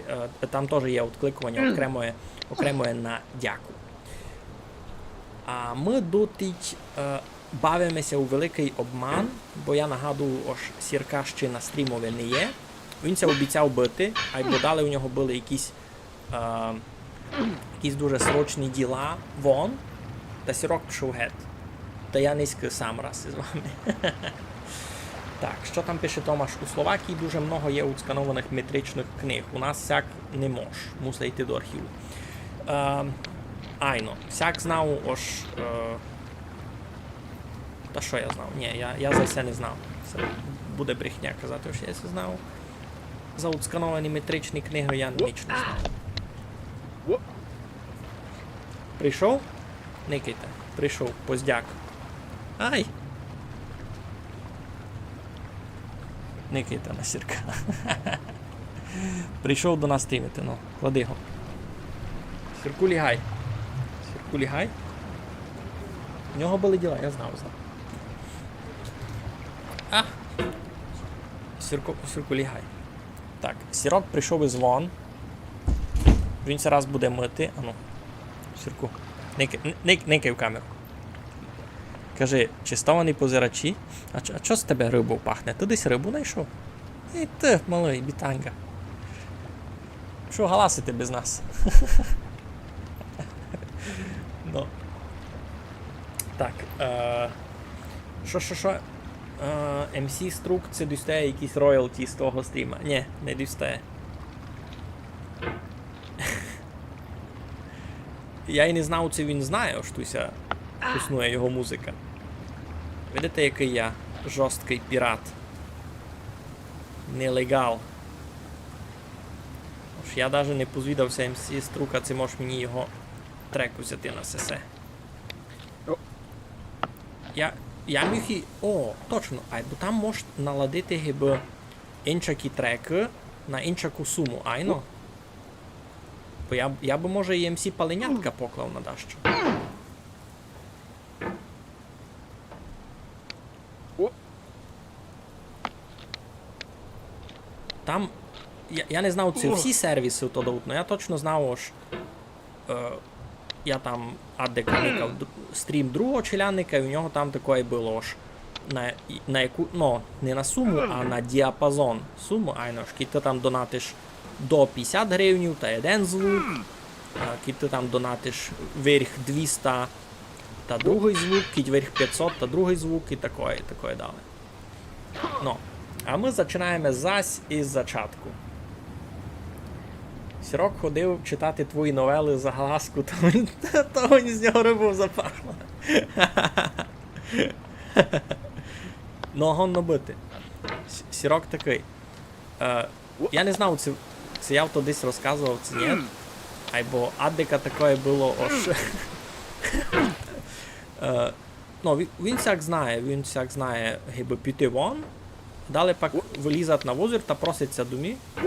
Е, там тоже є одкликованя окремоє, окремоє на дяку. А мы дотіть, е, бавиме ся у великый обман, бо я нагадую, ож Сірка ще на стрімови не є. Він ся обіцяв быти, айбо далі у нього были якісь, е, якісь дуже срочні діла вон, та Сірок пішов гет. Та я нынька сам раз із вами. Так, што там пише Томаш? У Словакії дуже много є уцканованых метричных книг. У нас сяк не мож. Мусить йти до архіву. Е, айно, сяк знав, ож, е, Та што я знав? Ні, я, я за се не знав. Се буде брехня казати, што я се знав. За уцкановані метричні книгы я ніч не знав. Прийшов? Никайте. Прийшов. Поздяк. Ай! Никайте на Сірка. Прийшов до нас стрімити, ну, клади го. Сірку, лягай. Сірку, лягай. У нього были діла, я знав, знав. А! Сірку, Сірку, лягай. Так, Сірок прийшов із вон. Він ся раз буде мыти. Ану. Сірку. Никай, ник-, никай в камеру. Кажи, честовані позирачі, а чо, а чо з тебе рыбов пахне? Ты десь рыбу найшов? І ты, малый, бітанга. Што галасити без нас? Ну. Так, е, што, што, што? Е, М С Струк, ци дістає якісь роялті з того стріма? Ні, не дістає. Я й не знав, ци він знає, ож туй ся існує його музика. Видите, якый я жорсткый пірат. Нелегал. Ож я даже не позвідав ся М С Струка, ци мож мені його трек узяти на сесе. О. Я, я міг і, о, точно, айбо там мож наладити гибы иншакі трекы на иншаку суму, айно? Бо я, я бы, може, і М С Паленятка поклав на дашто. О! Там, я, я не знав, ци всі сервісы то дають, но я точно знав, ож, е, я там аддека никав д-, стрім другого челядника, і у нього там такоє было, ож на, на яку, ну, не на суму, а на діапазон. Суму, айно, ож кідь ты там донатиш до пятдесят гривнів, та єден звук, а кідь ты там донатиш верх двіста, та другый звук, кідь верх пятсот, та другый звук, і такоє, і такоє далі. Но, а мы зачинаєме зась из зачатку. Сірок ходив читати твої новелы за глазку, та він, та він з нього рыбу запахла. Но, годно быти. С-, Сірок такый. Е, я не знав, ци, ци я то десь розказовав, ци нї. Айбо аддека такоє было, ож. Е, но, ві-, він сяк знає, він сяк знає, гибы піти вон, далі пак вылізать на возір та просить ся до мі. Е,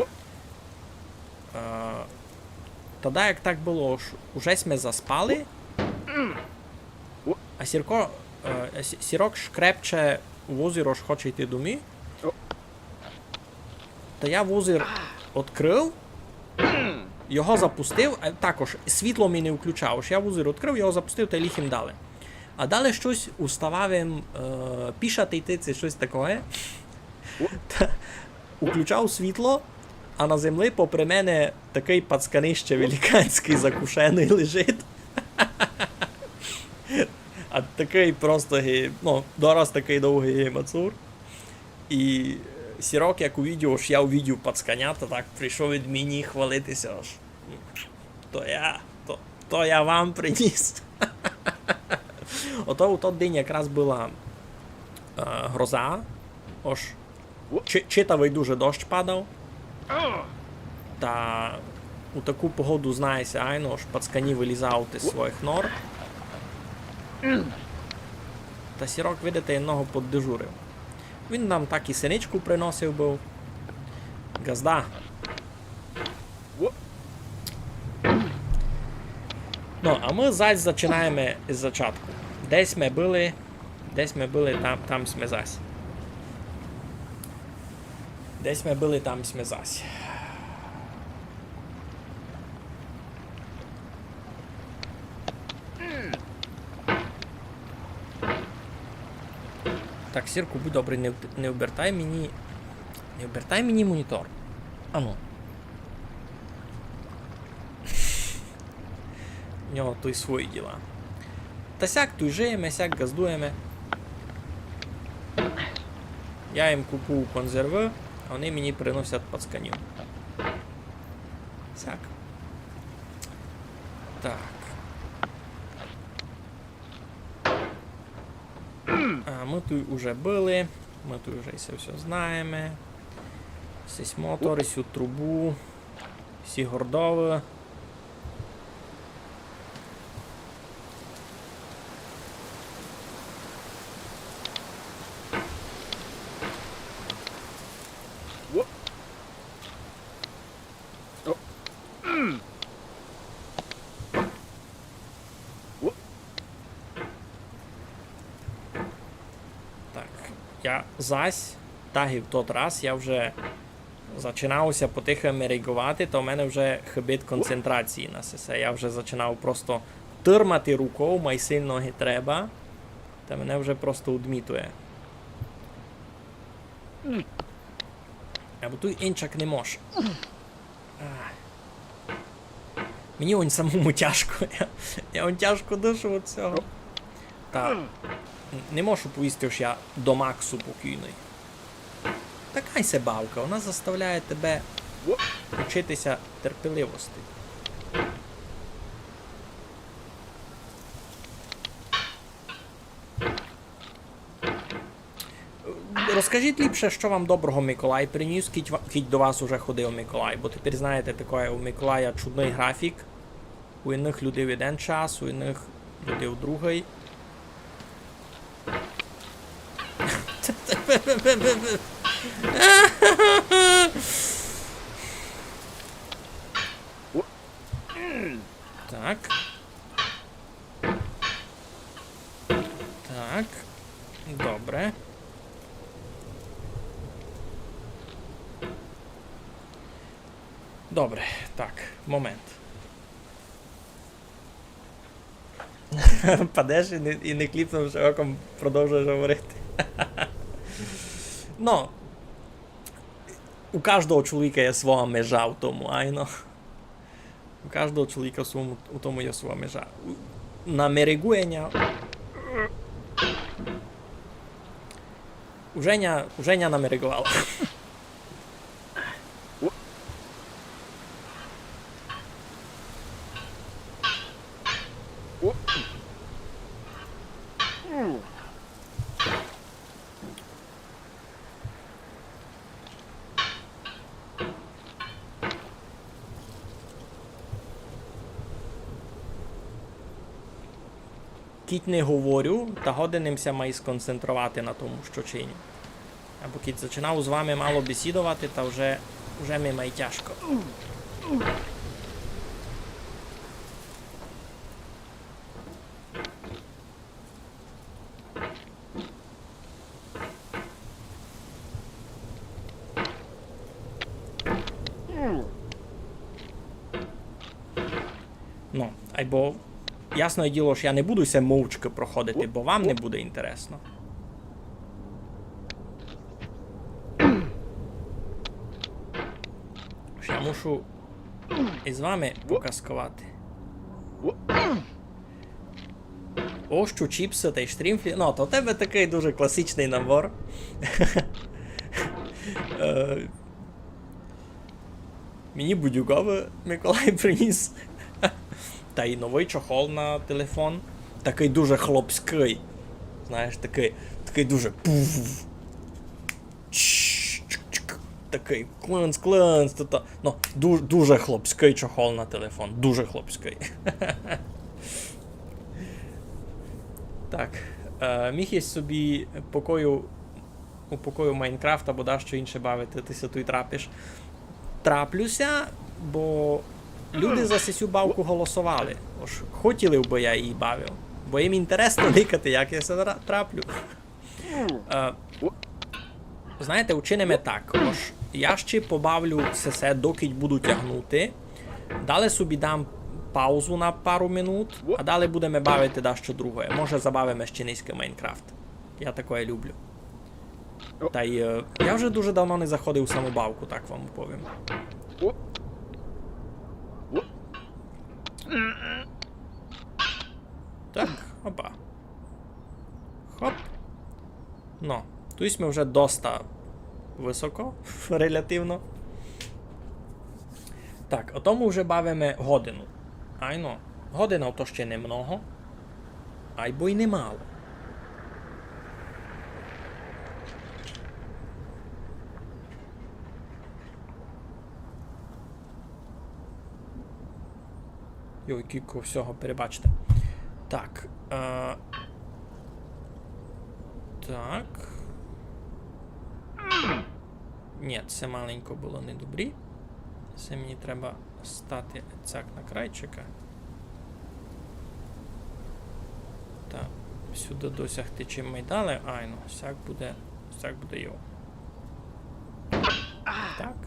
та даяк так было, ож уже сьме заспали, а Сірко, е, Сі-, Сірок шкрепче у возір, ож хоче йти до мі. Та я возір одкрыв, його запустив, а також світло мі не включав. Ож я возір одкрыв, його запустив та й ліг им далі. А далі штось уставав им, е, пішати йти, ци штось такоє. Та уключав світло, а на землі попри мене такый пацканище великанськый закушеный лежить. А такый просто ги-, ну, дораз такый довгый ги мацур. И Сірок, як увидів, ож я увидів пацканя, та так прийшов ид мені хвалити ся, ож то я, то, то я вам приніс. Ото у тот день якраз была, е, гроза, ож чи-, читавый дуже дощ падав. Та у таку погоду знає ся, айно, ож пацкані вылізавуть из своїх нор. Та Сірок, видите, єдного поддежурив. Він нам так и синичку приносив быв. Ґазда. Ну, а мы зась зачинаєме из зачатку. Де сьме были, де сьме были, там, там сьме зась. Де сьме были, там сьме зась. Так, Сірку, будь добрый, не в-, не обертай мені, не обертай мені монітор. Ану. У нього туй свої діла. Та сяк туй жиєме, сяк ґаздуєме. Я їм купую конзервы, а они мені приносять пацканів. Сяк. Так. А, мы туй уже были, мы туй уже всьо, всьо знаєме. Сись мотор, сю трубу, сі гордовы. Так, я зась, так и в тот раз, я вже зачинав ся потихы мериґовати, та у мене вже хыбить концентрації на сесе. Я вже зачинав просто тырмати руков, май сильно ги треба. Та мене вже просто удмітує. Або туй инчак не мож. Ах. Мені онь самому тяжко. Я, я онь тяжко дышу од сього. Та н-, не можу повісти, ож я до максу покійный. Така й се бавка, вона заставляє тебе учити ся терпеливости. Розкажіть ліпше, што вам доброго Миколай приніс, кідь ва-, кідь до вас уже ходив Миколай, бо тепер, знаєте, такоє у Миколая чудный графік. У єдных людей в єден час, у єдных людей в другый. Так. Так. Добре. Добре, так, момент. Падеш і не, і не кліпнувши оком, продовжуєш говорити. Ну, у каждого чоловіка є своя межа в тому, айно. У каждого чоловіка в своєму, у тому є своя межа. У, на мериґуєня. Уже ня, уже ня намереґовала. Кідь не говорю, та годен им ся май сконцентровати на тому, што чиню. Або кідь зачинав з вами мало бесідовати, та вже, вже ми май тяжко. Ну, айбо, ясне діло, ож я не буду се мовчкы проходити, бо вам не буде інтересно. Ож я мушу із вами показковати. Ож чу чіпсы тай штрімфлі. Ну, то в тебе такый дуже класичный набор. Е, мені будюковы Миколай приніс. Тай новый чохол на телефон. Такый дуже хлопськый. Знаєш, такый, такый дуже пуф. Чш, чик, чик. Такый кланц, кланц, та, та. Ну, ду-, дуже хлопськый чохол на телефон, дуже хлопськый. Так, е, міг єсь собі покою, у покою Майнкрафта або дашто інше бавити, ты ся туй трапиш. Траплю ся, бо люди за сесю бавку голосовали. Ож хотіли бы я її бавив. Бо їм інтересно никати, як я ся тра-, траплю. Е, знаєте, учиниме так. Ож я ще побавлю сесе, докіть буду тягнути. Далі собі дам паузу на пару минут, а далі будеме бавити дашто другоє. Може, забавиме ще низько Майнкрафт. Я такоє люблю. Тай, е, я вже дуже давно не заходив у саму бавку, так вам повім. Так, опа. Хоп. Но, туй сьме вже доста высоко, релятивно. Так, о тому вже бавиме годину. Айно, година то ще немного, айбо й немало. Йой, кілько всього, перебачте. Так. Е, так. Нї, се маленько было недобрі. Се мені треба стати цяк на крайчика. Та сюды досягти чим май далі. Айно, сяк буде, сяк буде йо. Так.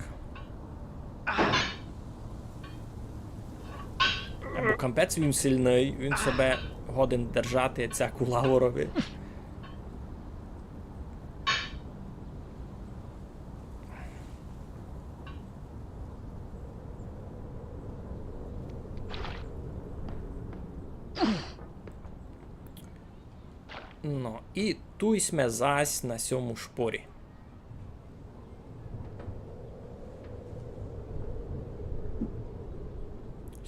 Бо кампець він сильный, він себе годен держати, цяк у лаворови. Но, і туй сьме зась на сьому шпорі.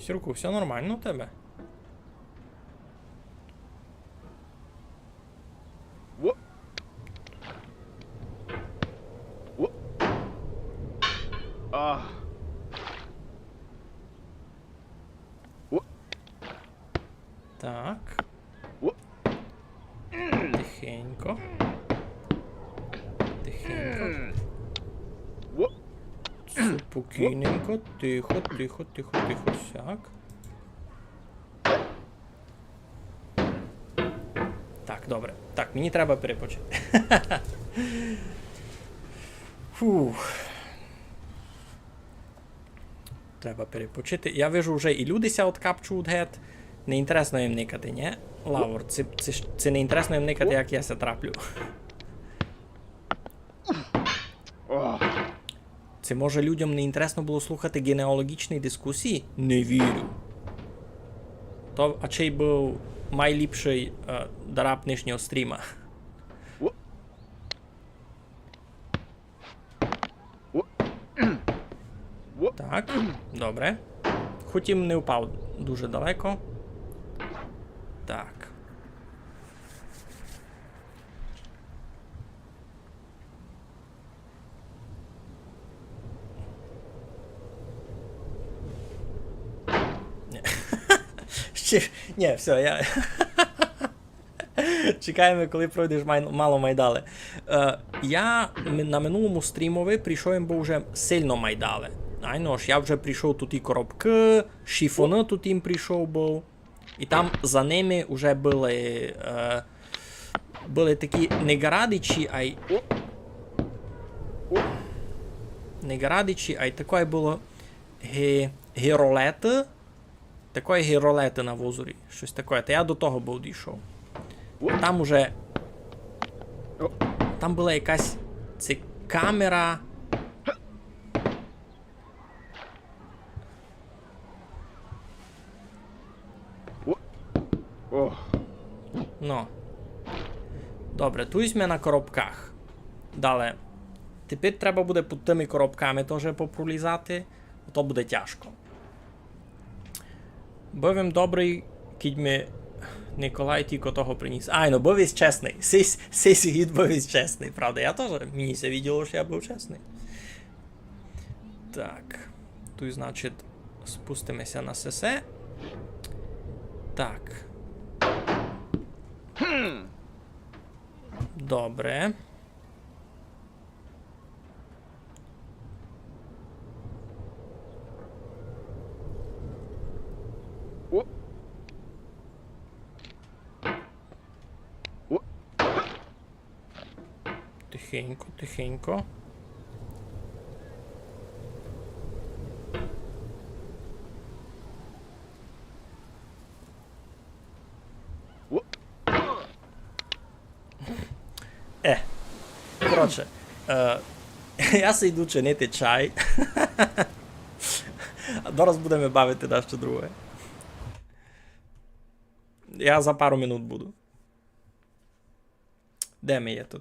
Сірку, всьо нормално у тебе? Во. Во. А. Во. Так. Во. Тихенько. Тихенько. Во. Спокійненько. Тихо, тихо, тихо, тихо. Сяк. Так, добре. Так, мені треба перепочити. Фух. Треба перепочити. Я вижу, вже і люди ся откапчують гет. Неінтересно їм никати, нї? Лавор, ци, ци, ци неінтересно їм никати, як я ся траплю. Ци, може, людям неінтересно было слухати ґенеалоґічні дискусії? Не вірю. То ачей быв майліпшый, е, дараб нынішнього стріма. Так, добре. Хоть им не впав дуже далеко. Так. Ні. Ще, ні, всьо, я. Чекаєме, коли пройдеш май-, мало май дале. Е, я ми-, на минулому стрімови прийшов им быв уже сильно май дале. Айно ж, я вже прийшов туй і коробкы, шифоны туй им прийшов быв. І там за ними уже были, е, были такі не ґарадичі, ай... Не ґарадичі, ай такоє было ге-, геролеты. Такоє геролеты на возорі. Штось такоє. Та я до того быв дійшов. Там уже... Там была якась, ци камера. О. О. Ну. Добре, туй сьме на коробках. Дале. Тепер треба буде під тыми коробками тоже попролізати. То буде тяжко. Быв им добрый, кідь ми Николай тілько того приніс. Ай, ну, быв єсь чесный. Сись, сись гід быв єсь чесный, правда? Я тоже, мені ся виділо, што я быв чесный. Так. Туй, значить, спустиме ся на сесе. Так. Добре. О! О! Тихенько, тихенько. О! Е, коротше, е, я си йду чинити чай. А дораз будеме бавити дашто друге. Я за пару минут буду. Де ми є туй?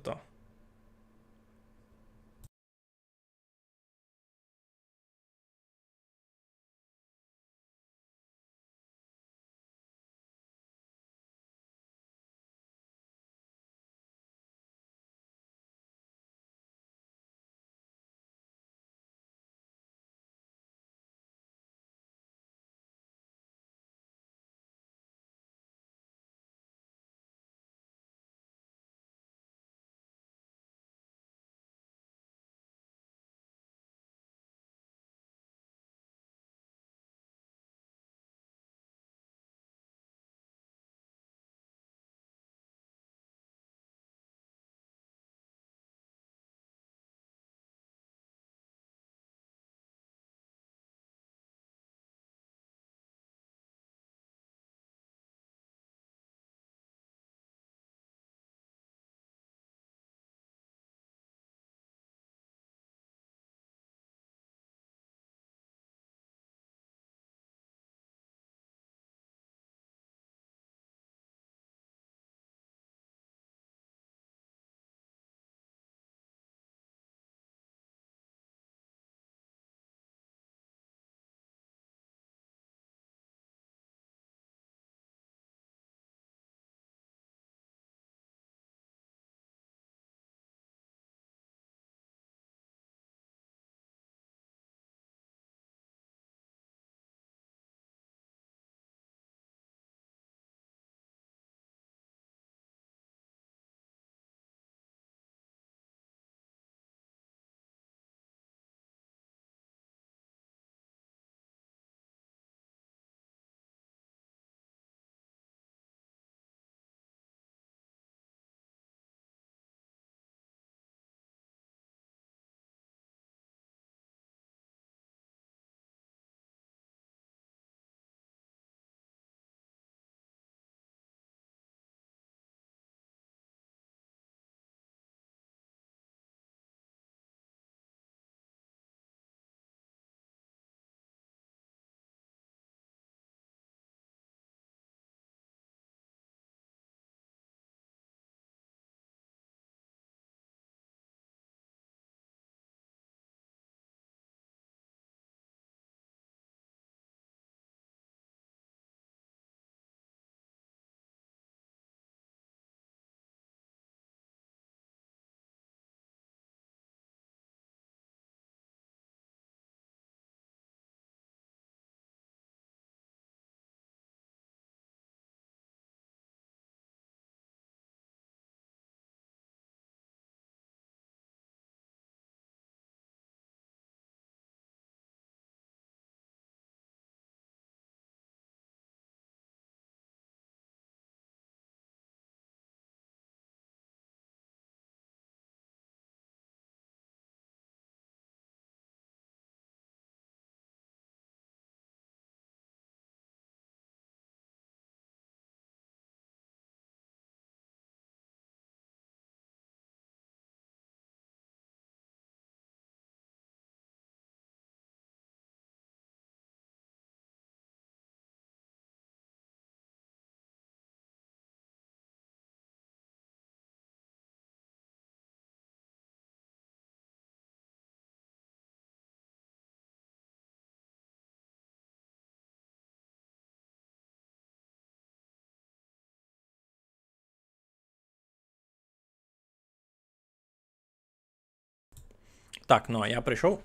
Так, ну, а я прийшов.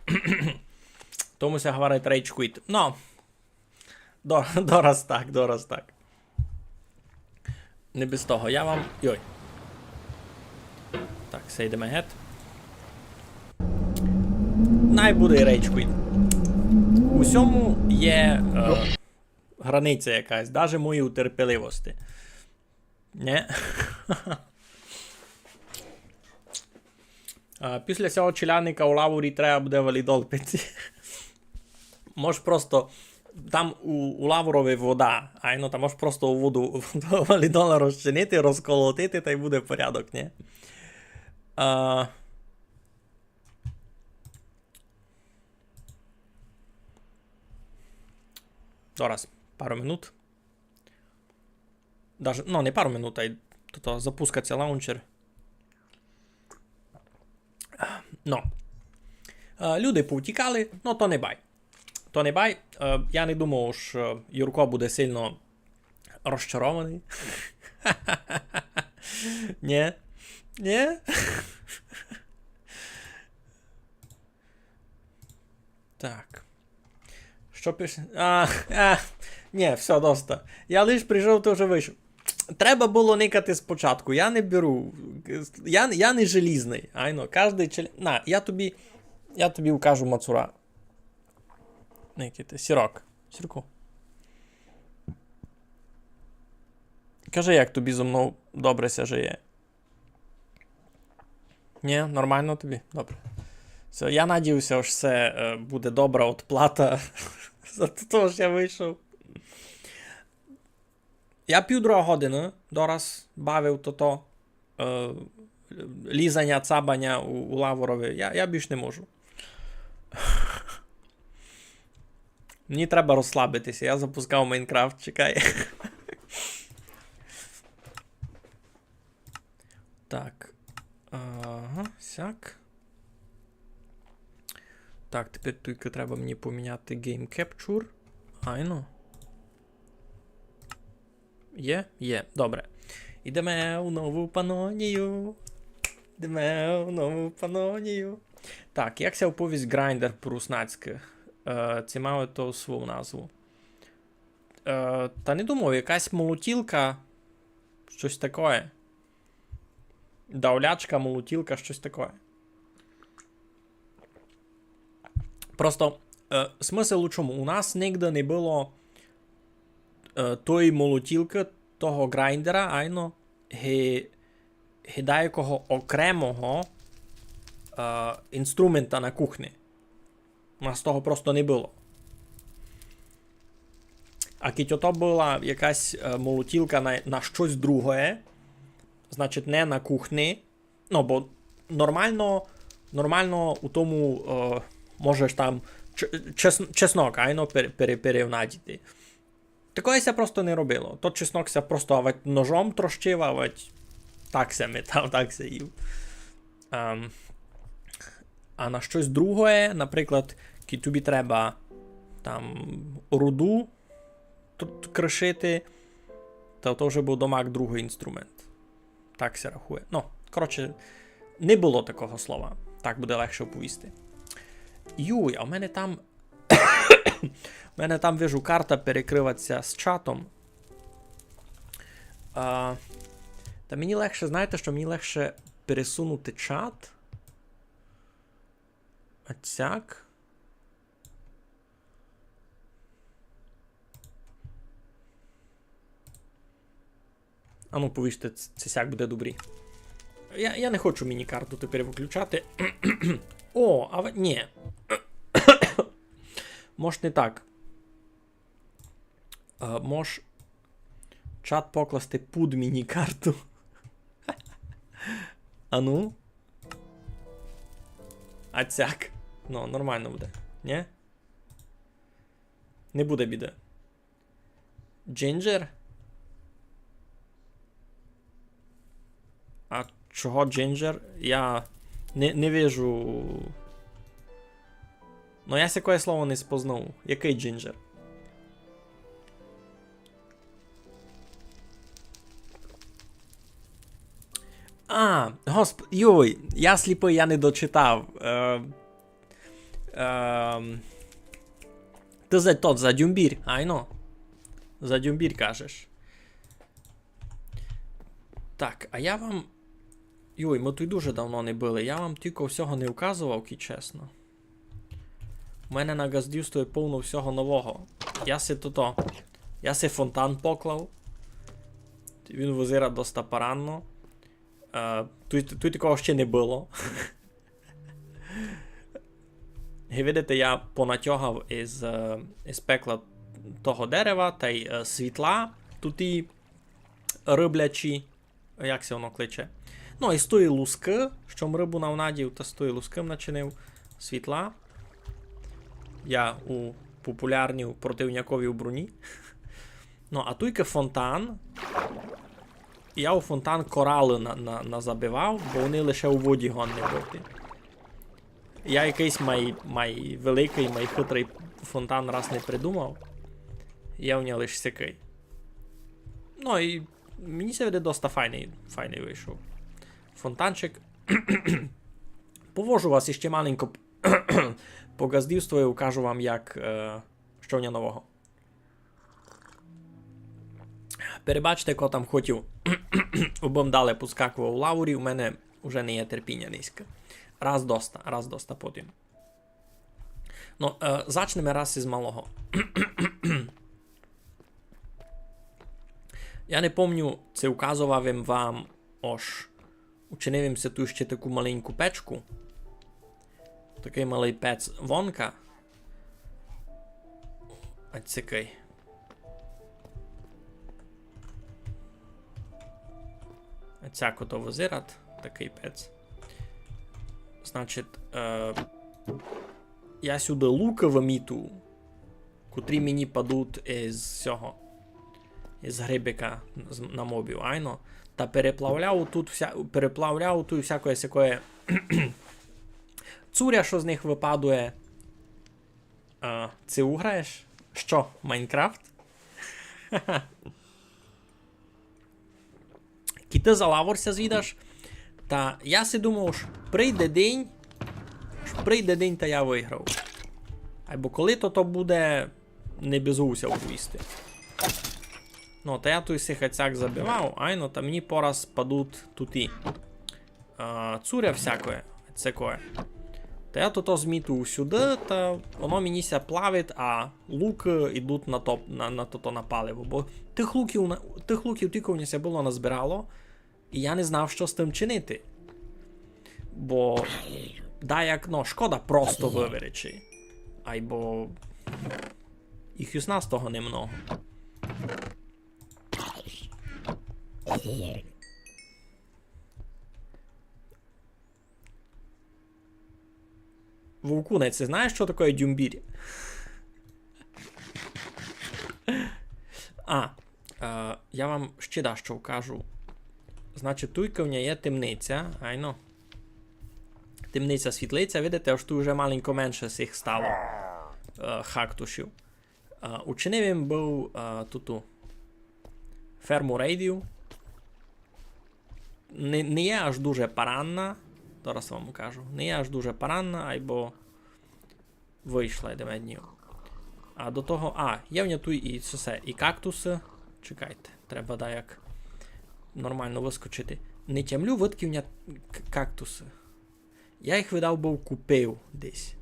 Тому ся говорить rage quit. Ну, до, дораз так, дораз так. Не без того. Я вам. Йой. Так, все, йдеме гет. Най буде rage quit. У сьому є е, границя якась, даже моєї терпеливости. Нє? А, після сього челядника у лавурі треба буде валідол пити. Мож просто. Там у, у лавурови вода, айно, там мож просто у воду валідола розчинити, розколотити, та й буде порядок, нє? А, Зараз, пару минут. Даже, ну, не пару минут, ай то, то запускать ся лаунчер. Ну. Е, люди повтікали, ну то не бай. То не бай. Е, я не думав, що Юрко буде сильно розчарований. Нє. Нє? Так. Що пише? А, а, нє, все, доста. Я лиш прийшов, то вже вийшов. Треба было никати спочатку. Я не беру. Я, я не желізный. Айно, каждый челя... На, я тобі, я тобі укажу мацура. Никайте, Сірок. Сірку. Кажи, як тобі зо мнов добре ся жиє. Нє, нормално тобі? Добре. Всьо, я надію ся, ож се е, буде добра одплата за то, ож я вийшов. Я півдруга година дораз бавив тото е, лізаня, цабаня у, у лавурови. Я, я більш не можу. Мені треба розслабити ся. Я запускав Майнкрафт, чекай. Так. Ага, сяк. Так, тепер тілько треба мені поміняти Game Capture. Айно. Є? Є. Добре. Ідеме у Нову Панонію. Ідеме у Нову Панонію. Так, як ся оповість грайндер по-руснацькы? Е, ци має то свою назву? Е, та не думав, якась молотілка, штось такоє. Давлячка, молотілка, штось такоє. Просто е, смысл у чому? У нас нигде не было е, тої молотілкы, того грайндера, айно, ги, ги даякого окремого е, інструмента на кухни. У нас того просто не было. А кідь ото была якась е, молотілка на, на штось другоє, значить, не на кухни. Ну, бо нормално, нормално у тому е, можеш там ч- чес- чеснок, айно, пере- пере- перевнадіти. Такоє ся просто не робило. Тот чеснок ся просто авать ножом трощив, авать так ся метав, так ся їв. Ем, а на штось другоє, наприклад, кідь тобі треба там руду тут кришити, та то вже быв домак другый інструмент. Так ся рахує. Ну, коротше, не было такого слова. Так буде легше оповісти. Юй, а в мене там. В мене там, вижу, карта перекрыла ся з чатом. А, та мені легше, знаєте што, мені легше пересунути чат. А цяк. Ану, повіжте, ц- ци сяк буде добрі. Я, я не хочу міні-карту тепер выключати. О, а в- ні. Мож не так. Е, мож чат покласти під міні-карту. Ану. А цяк. Ну, нормално буде. Ні? Не буде біды. Джинджер? А чого джинджер? Я не, не вижу. Ну, я сякоє слово не спознав. Якый джинджер? А, госп... Йой, я сліпый, я не дочитав. Е, Ем, ты за тот, за дюмбір, айно? За дюмбір кажеш. Так, а я вам... Йой, мы туй дуже давно не были. Я вам тілько всього не указовав, кідь чесно. У мене на ґаздівстві повно всього нового. Я си тото... Я си фонтан поклав. Він визирать доста паранно. Е, туй, туй такого ще не было. Ги видите, я понатягав із, е, із пекла того дерева тай, е, світла туй рыблячі, як ся воно кличе. Ну, і з тої лускы, што м рыбу навнадів, та з тої лускы м начинив світла. Я у популярній противняковій броні. Ну, а туйка фонтан. Я у фонтан коралы на, на, назабивав, бо они лише у воді годні быти. Я якыйсь май, май великый, май хитрый фонтан раз не придумав. Я у нього лиш сякый. Ну і мені ся видить, доста файный, файный вышов фонтанчик. Повожу вас іщи маленько по ґаздівству і укажу вам, як, е, што в нього нового. Перебачте, ко там хотів, убым дале поскакував у лавурі, у мене уже не є терпіня нынька. Раз доста, раз доста потім. Ну, е, зачнеме раз із малого. Я не помню, ци указовав им вам, ож учинив им си ту ще таку маленьку печку. Такый малый пец вонка. А цикай. А цяко то визират, такый пец. Значить, е, я сюды лукы выміту, котрі мені падуть із сього, із грибика з, на мобів, айно. Та переплавляю тут вся, переплавляю тут всякоє сякоє цуря, што з них выпадує. А, ци уграєш? Што, Майнкрафт? Кідь ты за лавор ся звідаш, та я си думав, ож прийде день, ож прийде день, та я выграв. Айбо коли то, то буде, не безу ся уповісти. Ну, та я туй сих ацяк забивав, айно, та мені пораз падуть туті. А, цуря всякоє, цекоє. Та я тото зміту усюды, та воно мені ся плавить, а лукы йдуть на топ-, на, на тото, на паливо. Бо тых луків на-, тых луків тілько в ня ся было назбирало, і я не знав, што з тым чинити. Бо даяк, ну, шкода просто выверечи. Айбо їх у нас того немного. Вовкуне, ци знаєш, што такоє дюмбір? А, е, я вам ще дашто вкажу. Значить, туйка в ня є темниця, айно. Темниця-світлиця, видите, ож туй уже маленько менше сих стало, е, хактусів. А, учинив им быв, а, туту ферму рейдів. Не, не є аж дуже паранна. Зараз вам кажу. Не є аж дуже паранна, айбо вышла, йдеме днів. А до того, а, є в ня туй і се, і кактусы. Чекайте, треба даяк нормално выскочити. Не тямлю, выдкы в ня к-, кактусы. Я їх, видав, быв купив десь.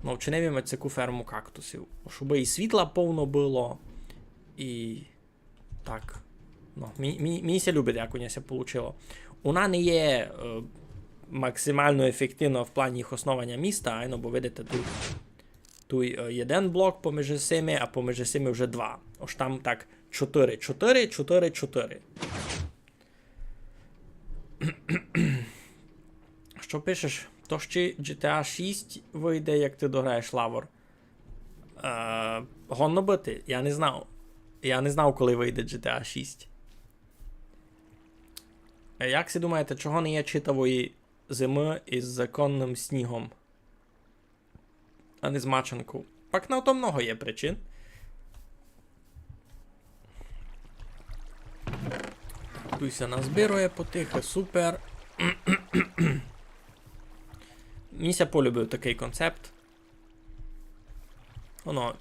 Ну, вчинив им ацяку ферму кактусів. Щоб і світла повно было, і так. Ну, мені, мені, мені ся любить, як у ня ся получило. Она не є, е, максимално ефективна в плані їх основаня міста, айно, бо видите, туй, туй, е, єден блок поміж сими, а поміж сими вже два. Ож там так чотыри, чотыри, чотыри, чотыри. Што пишеш? То ще Джі Ті А шість выйде, як ты дограєш Лавор. Е, годно быти, я не знав. Я не знав, коли выйде Джі Ті А шість. Е, як си думаєте, чого не є читавої зимы із законным снігом? А не з мачанков. Пак на то много є причин. Туй ся назбирує потихы, супер. Мені ся полюбив такый концепт. Воно,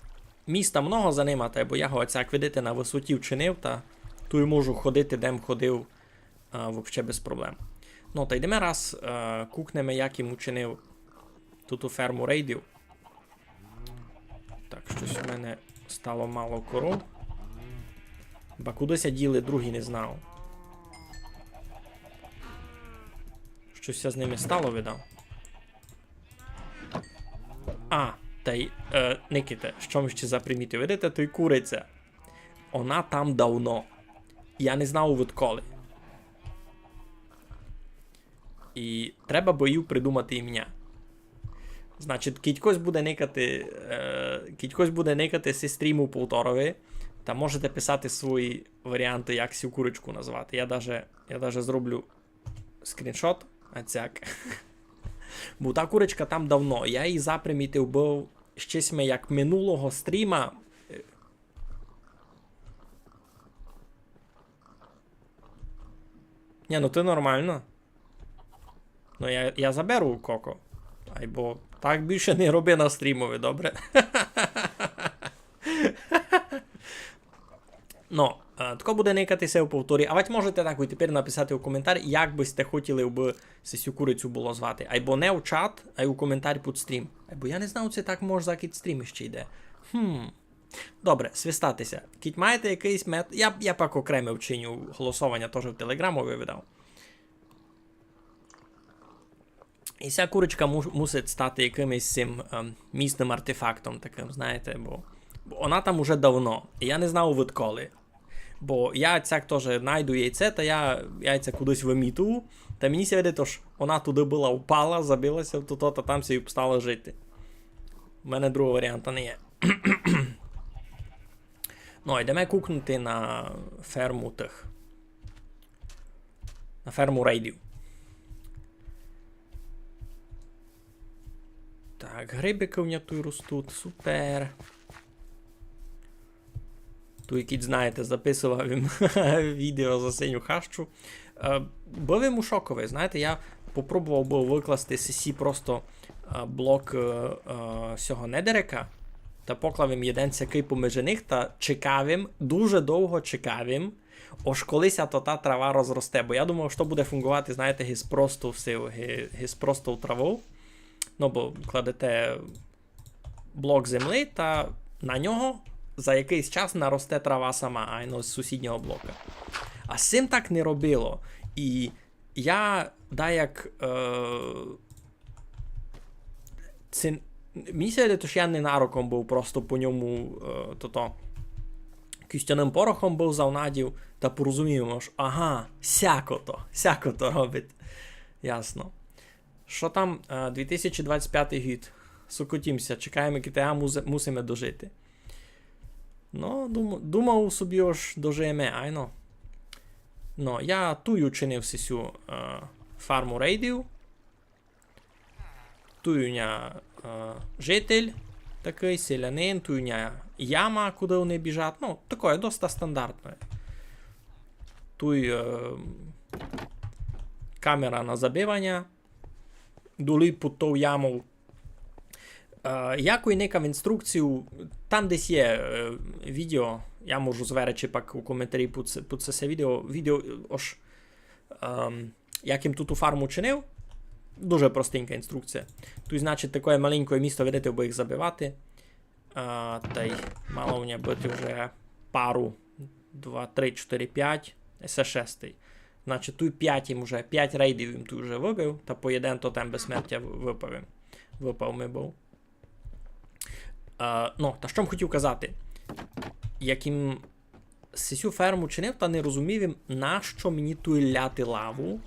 міста много за нима, та, бо я го оцяк, видите, на высоті вчинив, та туй можу ходити, де м ходив, а, вообще без проблем. Ну, та йдеме раз, е, кукнеме, як им учинив туту ферму рейдів. Так, штось у мене стало мало коров. Ба куды ся діли другі, не знав. Штось ся з ними стало, видав. А, та й, е, никайте, што м ще запримітив. Видите, туй куриця. Она там давно. Я не знав, відколи. І треба бы їй придумати імня. Значить, кідь хтось буде никати, е, кідь хтось буде никати сей стрім у повторови, та можете писати свої варіанты, як сю курочку назвати. Я даже, я даже зроблю скріншот, а цяк. Бо та курочка там давно, я її запримітив быв ще сьме як минулого стріма. Ні, ну ты нормално. Ну, я, я заберу Коко. Айбо так більше не роби на стрімови, добре? Ну, е, тако буде никати ся у повторі. А вать можете так і тепер написати у коментар, як бы сьте хотіли, бы сесю курицю было звати. Айбо не у чат, ай у коментар під стрім. Айбо я не знав, ци так мож, закідь стрім іщи йде. Хм. Добре, свистати ся. Кідь маєте якыйсь мет-, я, я пак окреме вчиню голосованя, тоже в Телеграмови видав. І ся курочка му-, мусить стати якымось сим, ем, місным артефактом такым, знаєте, бо, бо она там уже давно. І я не знав, відколи. Бо я цяк тоже найду яйце, та я яйця кудись вымітую, та мені ся видить, ож она туды была впала, забила ся в тото, та там ся й обстала жити. У мене другого варіанта не є. Ну, йдеме кукнути на ферму тых. На ферму рейдів. Так, грибикы у мене туй ростуть, супер. Туй, як знаєте, записовав им відео за синю хащу. Е, быв им у шокови, знаєте, я попробовав быв выкласти сесі просто, е, блок, е, е, сього недерика, та поклав им єден сякый помежи них, та чекав им, дуже довго чекав им, ож коли ся то та трава розросте, бо я думав, што буде фунґовати, знаєте, ги з просту всю, ги, ги з просту траву. Ну, бо кладете блок землі, та на нього за якыйсь час наросте трава сама, айно з сусіднього блока. А з сим так не робило. І я даяк, е, ци, мені ся видить, ож я ненароком быв просто по ньому, е, тото, кістяным порохом быв завнадів, та порозумів, ож, ага, сяко то, сяко то робить. Ясно. Што там, е, дві тисячі двадцять пятый гід? Сокотім ся, чекаєме Г Т А, музе-, мусиме дожити. Ну, дум-, думав собі, ож дожиєме, айно. Ну, я туй учинив сесю, е, фарму рейдів. Туй у ня, е, житель такый, селянин, туй у ня яма, куды они біжать. Ну, такоє доста стандартноє. Туй, е, камера на забиваня. Долі під тов ямов. Е, як уникав інструкцію, там десь є, е, відео, я можу зверечи пак у коментарі під се, під се, се відео, відео, ож, ем, як им туту фарму чинив. Дуже простенька інструкція. Туй, значить, такоє маленькоє місто, видите, абы їх забивати. А, тай мало у ня быти вже пару. Два, три, чотири, пять. Се шестый. Значить, туй пять им уже, пять рейдів им туй уже выбив, та по єден тотем безсмертя в-, выпав им. Выпав ми быв. А, ну, та што м хотів казати? Як им сесю ферму чинив, та не розумів им, нащо мені туй ляти лаву.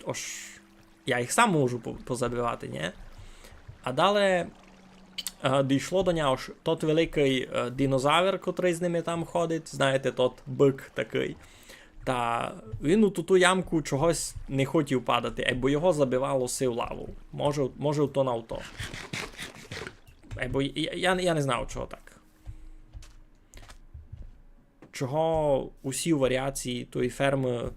Ож я їх сам можу по-, позабивати, нє? А далі, е, дійшло до нього, ож тот великый, е, динозавр, котрый з ними там ходить, знаєте, тот бык такый. Та він у ту, ту ямку чогось не хотів падати, айбо його забивало сив лаву. Може, може, то на то. Айбо я, я, я не знав, чого так. Чого усі варіації тої фермы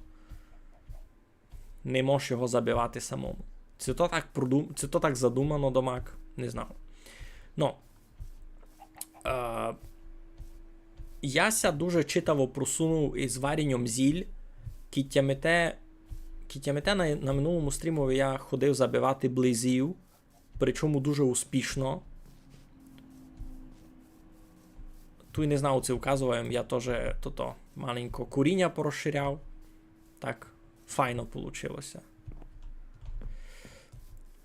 не можеш його забивати самому. Ци то так продум-, ци то так задумано домак, не знав. Но, е, я ся дуже читаво просунув из вареньом зіль. Кідь тямите, кідь тямите на, на минулому стрімови я ходив забивати блейзів, причому дуже успішно. Туй не знав, ци указовав им, я тоже тото маленько коріня порозширяв. Так, файно получило ся.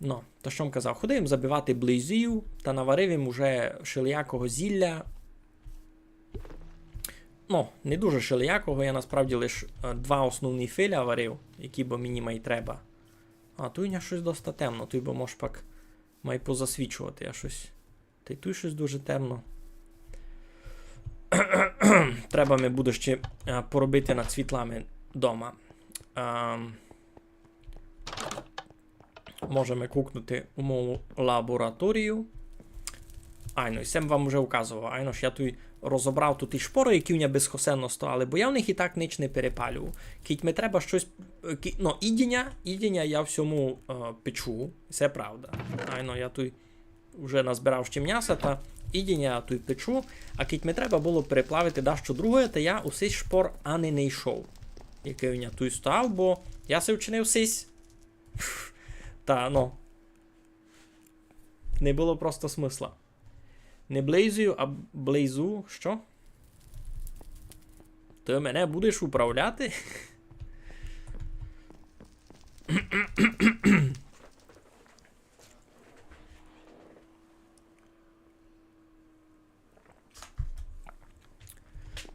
Но, та што м казав, ходив им забивати блейзів, та наварив им уже шелиякого зілля. Но, не дуже шелиякого, я насправді лиш, е, два основні филя варив, які бы мені май треба. А, туй у ня штось доста темно, туй бы мож пак май позасвічовати, я штось. Та й туй штось дуже темно. Треба ми буде ще, е, поробити над світлами дома. Ем, можеме кукнути у мою лабораторію. Айно, і сем вам уже указовав. Айно ж, я туй розобрав туй і шпоры, які у ня безхосенно стояли, бо я в них і так нич не перепалював. Кідь ми треба штось, е, кі-, но, їдіня, їдіня я всьому, е, печу, се правда. Айно, я туй уже назбирав ще мняса, та їдіня туй печу, а кідь ми треба было переплавити дашто друге, та я усись шпор ани не йшов, якый у ня туй стояв, бо я си вчинив сись. Та, но. Не было просто смысла. Не блейзую, а блейзу, што? Ты мене будеш управляти?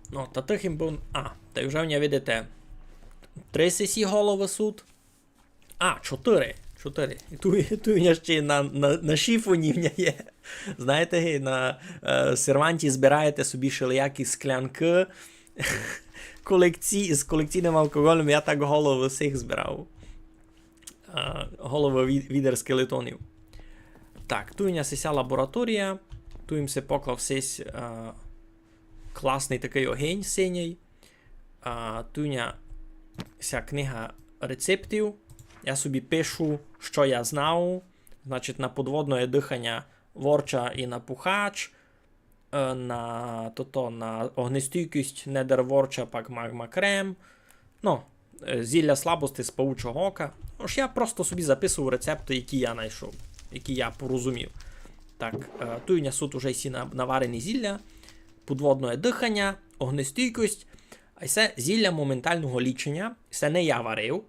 Но, та тых им быв, а, та й уже в ня, видите, три сесі головы сут. А, чотыри, чотыри. І туй, туй у ня ще на, на, на шифоні в ня є. Знаєте, ги на, е, серванті збираєте собі шелиякі склянкы колекці-, з колекційным алкоголем, я так головы сих збирав. Е, головы ві-, відер скелетонів. Так, туй у ня сися лабораторія, туй им си поклав сись, е, класный такый огень синій. А, туй у ня ся книга рецептів. Я собі пишу, што я знав. Значить, на подводноє дыханя ворча і напухач, е, на, тото, на огнестійкость недер ворча, пак магма крем. Но, е, зілля слабости з паучого ока. Ож я просто собі записував рецепты, які я найшов, які я порозумів. Так, е, туй у ня сут уже сі на-, наварені зілля, подводноє дыханя, огнестійкость. А се зілля моменталного ліченя, се не я варив.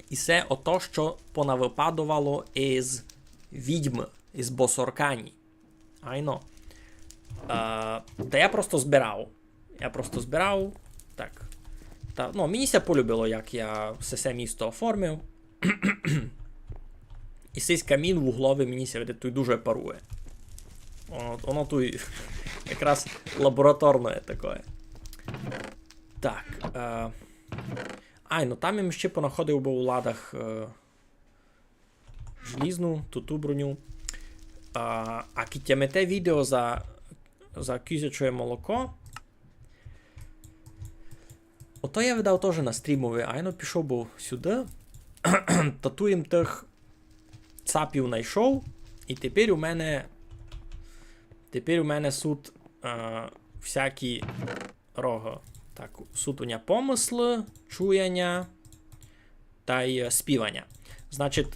І се ото, што понавыпадовало из відьмы, из босоркані. Айно. Е, та я просто збирав. Я просто збирав. Так. Та, но, мені ся полюбило, як я всьо се місто оформив. І сись камін в углови мені ся видить, туй дуже парує. Оно, оно туй якраз лабораторноє такоє. Так. Е, ай, но там им ще понаходив быв у ладах, е, желізну, туту броню. А, а кідь тямите відео за, за кізячоє молоко, ото я видав тоже на стрімови, айно пішов быв сюды. Та туй им тых цапів найшов, і тепер у мене, тепер у мене сут, е, всякі рогы. Так, сут у ня помыслы, чуяня тай, е, співаня. Значить,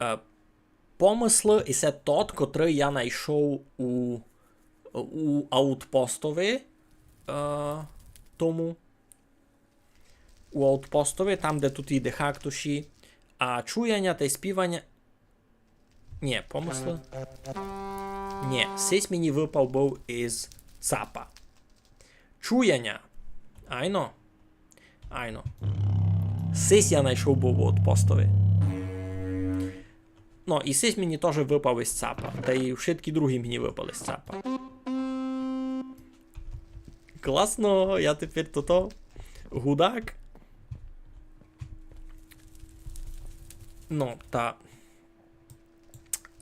е, помыслы, і се тот, котрый я найшов у, у аутпостови, е, тому. У аутпостови, там, де туй іде хактуші. А чуяня тай співаня. Нє, помыслы. Нє, сись мені выпав быв из цапа. Чуяня. Айно. Айно. Сись я найшов быв у аутпостови. Но, і сись мені тоже выпав из цапа. Тай вшыткі другі мені выпали з цапа. Класно, я тепер тото гудак. Но, та.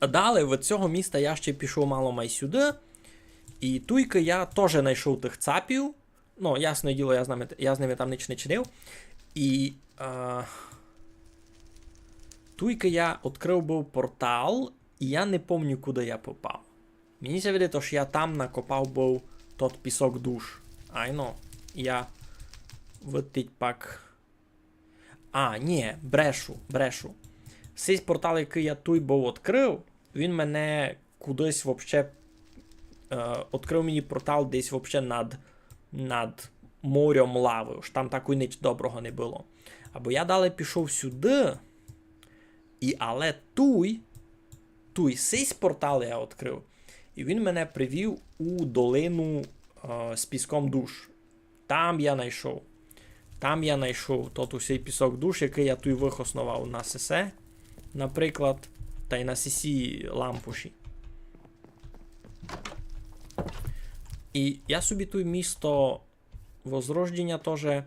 А далі від сього міста я ще пішов мало май сюды. І туйкы я тоже найшов тых цапів. Но, ясне діло, я з ними, я з ними там нич не чинив. І, е, Туйка я открыв быв портал, і я не помню, куды я попав. Мені ся видить, ож я там накопав быв тот пісок душ. Айно, я вытить пак. А, нї, брешу, брешу. Сись портал, якый я туй быв открыв, він мене кудысь вообще, е, открыв мені портал десь вообще над, над морьом лавы. Ож там такой нич доброго не было. Айбо я дале пішов сюды, і але туй, туй сись портал я открыв, і він мене привів у долину, е, з піском душ. Там я найшов. Там я найшов тот усей пісок душ, якый я туй выхосновав на сесе, наприклад, тай на сесі лампуші. І я собі туй місто возрожденя тоже.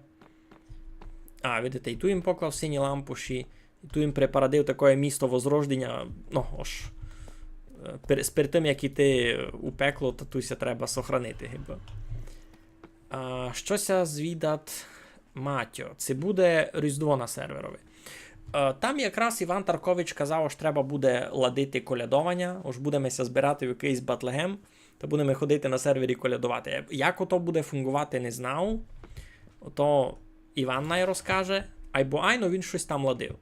А, видите, і туй им поклав сині лампуші, і туй им припарадив такоє місто возрожденя. Ну, ож, е, пер-, перед тым, як іти у пекло, то туй ся треба сохранити, гибы. А, што ся звідат Матьо? Ци буде Різдво на серверови? Е, там якраз Іван Таркович казав, ож треба буде ладити колядованя, ож будеме ся збирати в якыйсь Батлегем, та будеме ходити на сервері колядовати. Як ото буде фунґовати, не знав. Ото Іван най розкаже, айбо айно він штось там ладив.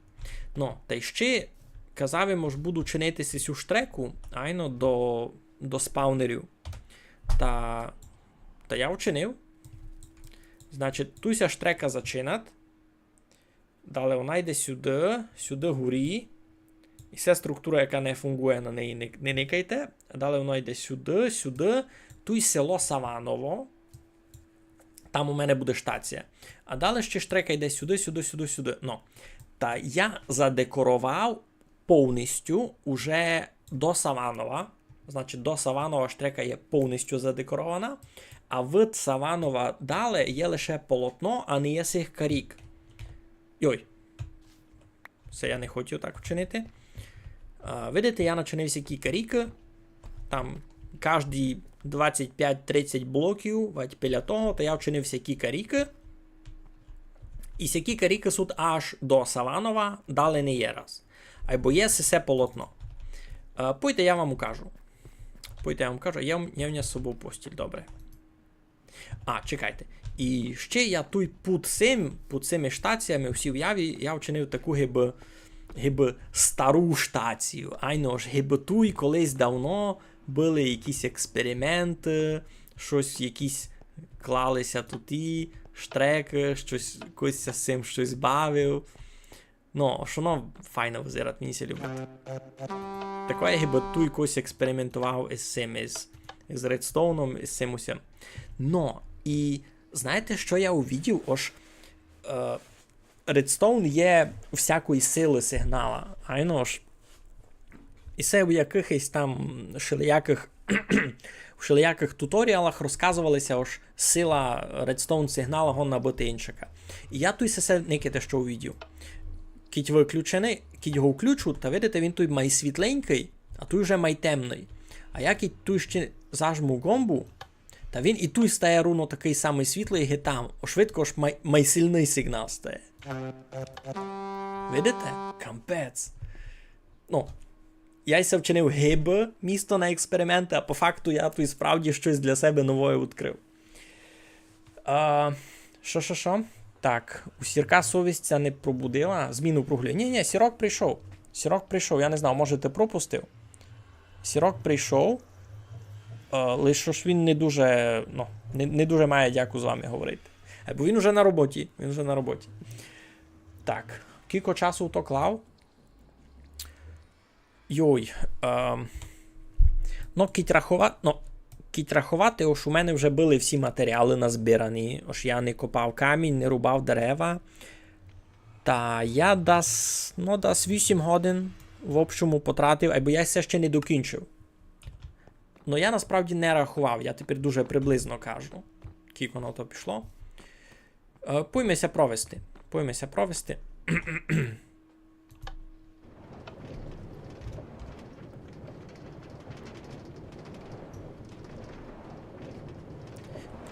Но, тай ще казав им, ож буду чинити сесю штреку, айно до, до спавнерів. Та, та я вчинив. Значить, туй ся штрека зачинат. Дале вона йде сюды, сюды горі. І се структура, яка не фунґує, на неї не, не никайте. А дале вона йде сюды, сюды. Туй село Саваново. Там у мене буде штація. А дале ще штрека йде сюды, сюды, сюды, сюды. Но. Та я задекоровав повністю уже до Саванова. Значить, до Саванова штрека є повністю задекорована, а від Саванова дале є лише полотно, а не є сих карік. Йой. Се я не хотів так вчинити. А, видите, я начинив сякі карікы. Там каждый двадцять пять тридцять блоків, вать біля того, та я вчинив сякі карікы. І сякі карікы суть аж до Саванова, дале не є раз. Айбо є сесе полотно. Е, пойте, я вам укажу. Пойте, я вам укажу. Я, я в ня з собою постіль, добре. А, чекайте. І ще я туй під сим, під сими штаціями, всі уяві, я вчинив таку гибы, гибы стару штацію. Айно ж, гибы туй колись давно были якісь експерименты, штось якісь клалися туй, штрекы, штось, хтось ся з сим штось бавив. Но, ож воно файно визират, мені ся любить. Такоє, гибы туй хтось експериментовав із сим, із, із редстоуном, із сим усім. Но, і знаєте, што я увидів? Ож, е, редстоун є всякої силы сигнала, айно ж. І се у якыхось там шелиякых, у шелиякых туторіалах розказовалося, ож сила редстоун сигнала годна быти иншака. І я туй сесе никайте што увидів. Кідь выключеный, кідь го включу, та видите, він туй май світленькый, а туй уже май темный. А я кідь туй ще зажму ґомбу, та він і туй стає рівно такый самый світлый, як і там. Ож видко, ож май, май сильный сигнал стає. Видите? Кампець. Ну, я й се вчинив гибы місто на експерименты, а по факту я туй справді штось для себе новоє відкрыв. А, што, што, што? Так, у Сірка совість ся не пробудила. Зміну прогуляв. Нї, нї, Сірок прийшов. Сірок прийшов, я не знав, може, ти пропустив. Сірок прийшов. Е, лише ж він не дуже, ну, не, не дуже має дяку з вами говорити. Е, бо він уже на роботі, він уже на роботі. Так, кілько часу то клав? Йой, е, ну, кідь рахова-, ну, кідь раховати, ож у мене вже были всі матеріалы назбирані, ож я не копав камінь, не рубав дерева. Та я дас, ну, дас вісім годин в общому потратив, айбо я се ще не докінчив. Ну, я насправді не раховав, я тепер дуже приблизно кажу, кілько на то пішло. Е, пойме ся провести. Пойме ся провести.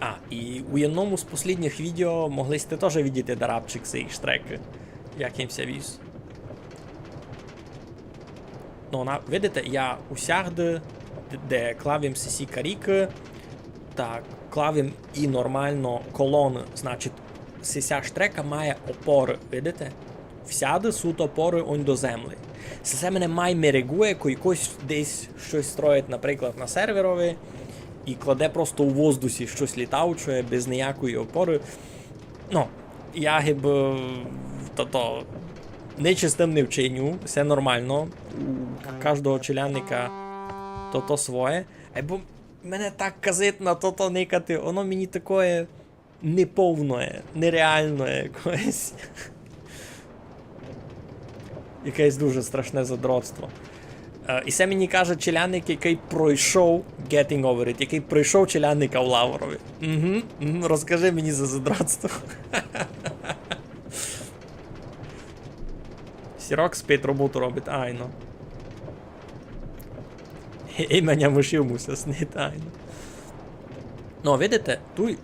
А, і у єдному з послідніх відео могли сьте тоже видіти дарабчик сеї штрекы, як им ся віз. Ну, она, видите, я усягды, де, де клав им сесі карікы, та клав им і нормално колоны. Значить, сеся штрека має опоры, видите? Всяды суть опоры онь до землі. Сесе мене май мерегує, кой ькось десь штось строїть, наприклад, на серверови, і кладе просто у воздусі штось літаюче, без ниякої опоры. Ну, я гибы, тото, нич з тым не вчиню, всьо нормално. У каждого челядника тото своє. Айбо мене так казить на тото никати, оно мені такоє неповноє, нереалноє якоєсь. Якесь дуже страшне задротство. Е, і се мені каже челядник, якый пройшов Getting Over It, якый пройшов челядника у Лаврові. Угу, угу, розкажи мені за задротство. Сірок спить, роботу робить, айно. І мене мышів мусить снити, айно. Ну, видите, туй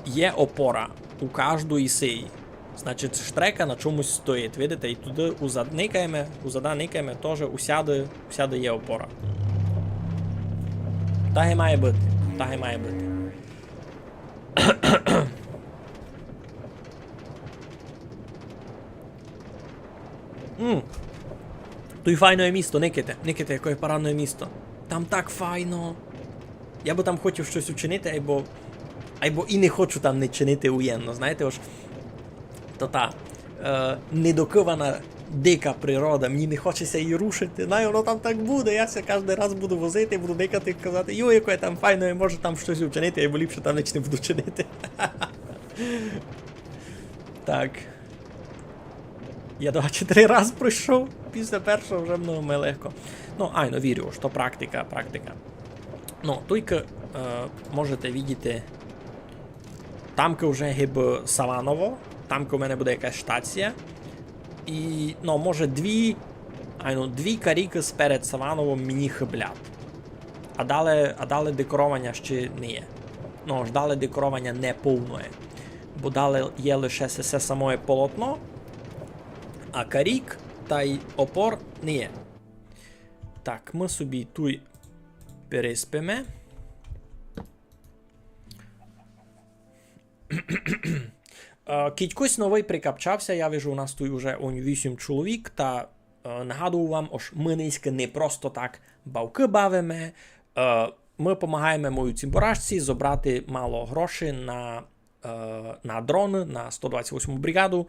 є опора у каждої сеї. Значить, штрека на чомусь стоїть, видите, і туды узад никаєме, узада никаєме, тоже усяды, усяды є опора. Так і має быти, так і має быти. М. Туй файноє місто, никайте, никайте, якоє парадноє місто. Там так файно. Я бы там хотів штось учинити, айбо, айбо і не хочу там нич чинити уєдно, знаєте, ож то та, е, недокывана дика природа, мені не хоче ся її рушити. Най, воно там так буде, я ся каждый раз буду возити, буду никати і казати: «Йой, якоє там файноє, може там штось учинити, айбо ліпше там нич не буду чинити». Так. Я два чи три раз пройшов, після першого вже много май легко. Ну, айно, вірю, што практика, практика. Ну, туйкы, е, можете видіти, тамкы вже гибы Саваново, тамкы у мене буде якась штація. І, ну, може, дві, айно, дві карікы сперед Савановом мені хыблять. А дале, а дале декорованя ще не є. Ну, ож дале декорованя не повноє. Бо дале є лише се, се самоє полотно, а карік тай опор не є. Так, мы собі туй переспиме. Е, кідь ькось новый прикапчав ся, я вижу, у нас туй уже онь вісім чоловік, та Е, нагадую вам, ож мы нынька не просто так бавкы бавиме. Е, мы помагаєме моюй цімборашці зобрати мало грошей на, е, на дроны, на сто двадцять восьму бригаду.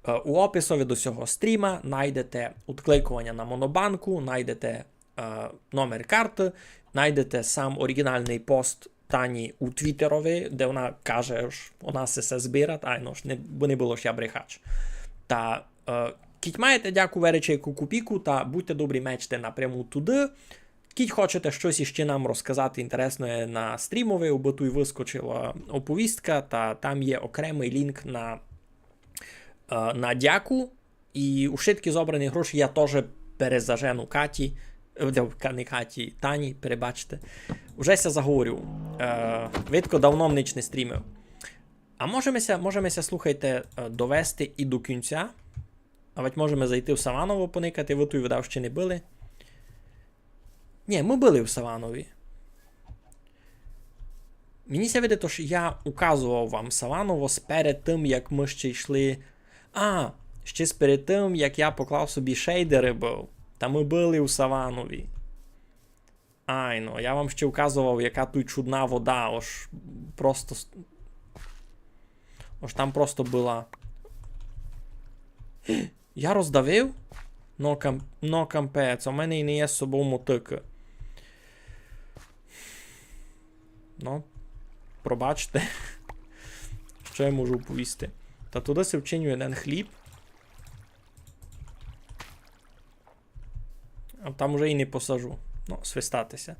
Е, у описови до сього стріма найдете одкликованя на монобанку, найдете, е, номер карты, найдете сам оріґіналный пост Тані у Твітерови, де она каже, ож она се, се збират, айно ж, не, бо не было, ож я брехач. Та, е, кідь маєте дяку верече яку копійку, та будьте добрі, мечте напряму туды. Кідь хочете штось іщи нам розказати інтересноє на стрімови, убы туй выскочила оповістка, та там є окремый лінк на, е, на дяку. І ушыткі зобрані гроші я тоже перезажену Каті, е, Ка-, не Каті, Тані, перебачте. Уже ся заговорю. Е, видко, давно м нич не стрімив. А можеме ся, можеме ся, слухайте, е, довести і до кінця. А ведь можеме зайти в Саваново поникати, вы туй, видав, ще не были. Нї, мы были в Саванові. Мені ся видить, ож я указовав вам Саваново сперед тым, як мы ще йшли. А, ще сперед тым, як я поклав собі шейдеры быв. Та мы были у Саванові. Айно, я вам ще указовав, яка туй чудна вода, ож просто с-, ож там просто была. Я роздавив? Но кам-, но кампець, у мене і не є з собов мотыкы. Ну, пробачте. Што я можу повісти? Та туды си вчиню єден хліб. А там уже і не посажу. Ну, свистати ся.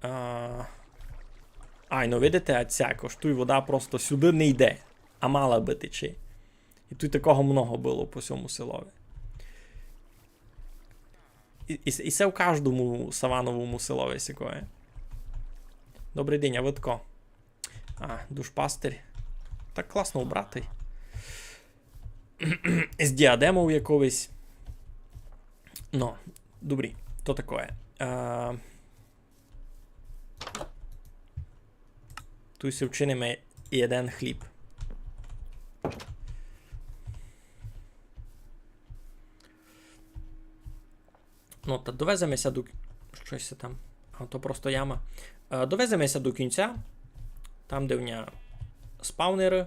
А, ай, ну видите, а цяко, ож туй вода просто сюды не йде, а мала бы течи. І туй такого много было по сьому селови. І, і, і се в каждому савановому селови сякоє. Добрый день, а вы тко? А, душпастир. Так класно убратый. З діадемов якоюсь. Но, добрі, то такоє. Е, туй си вчиниме єден хліб. Но, та довеземе ся до к-, штось там. А то просто яма. Е, довеземе ся до кінця. Там, де в ня спавнеры.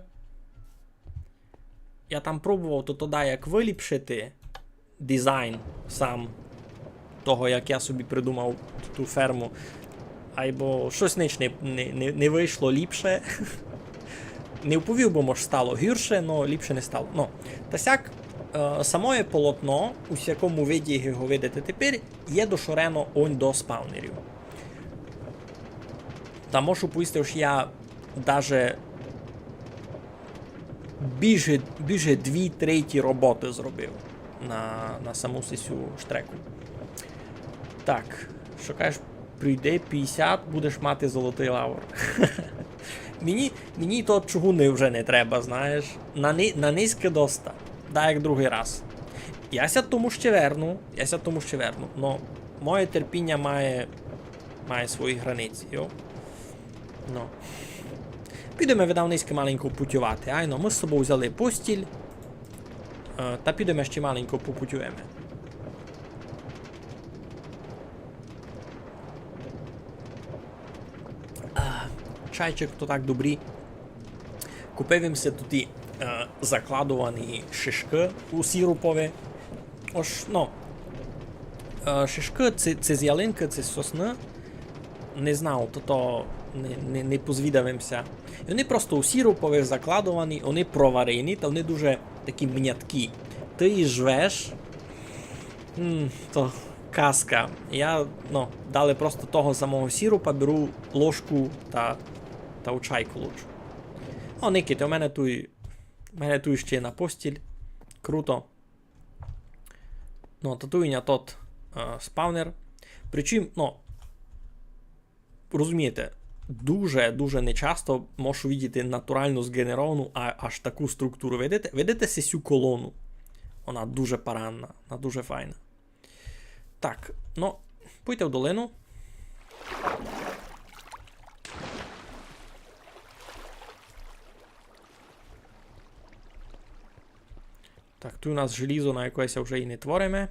Я там пробовав то тогды як выліпшити дизайн сам того, як я собі придумав ту ферму. Айбо штось нич не, не, не, не вышло ліпше. Не вповів бы, мож стало гірше, но ліпше не стало. Но, та сяк, е, самоє полотно, у сякому виді, як го видите тепер, є дошорено онь до спавнерів. Та можу повісти, ож я даже більше, більше дві треті роботы зробив на, на саму сесю штреку. Так, што кажеш, прийде пятдесят, будеш мати золотый лавр. Мені, мені то чугуны вже не треба, знаєш. На ни-, на низьке доста. Дай як другый раз. Я ся тому ще верну, я ся тому ще верну. Но моє терпіня має, має свої границі, йо. Но. Підеме, видав, низько маленько путювати. Айно, мы з собов взяли постіль. Е, та підеме ще маленько попутюєме. А, чайчик то так добрі. Купив им си туті, е, закладовані шишкы у сірупови. Ож, но, е, шишкы, ци, ци з ялинкы, ци з сосны. Не знав, то, то не, не, не позвідав им ся. І они просто у сірупови закладовані, они проварені, та они дуже такі мняткі. Ты їх жвеш, м, то казка. Я, но, далі просто того самого сірупа беру ложку та, та у чайку лучу. О, никайте, у мене туй, у мене туй ще єдна постіль. Круто. Но, та туй у ня тот, е, спавнер. Причому, но, розумієте, дуже, дуже нечасто можу видіти натурално зґенеровану, а, аж таку структуру. Видите? Видите сесю колону? Она дуже парадна, она дуже файна. Так, но, пуйте в долину. Так, туй у нас желізо, на якоє ся вже і не твориме.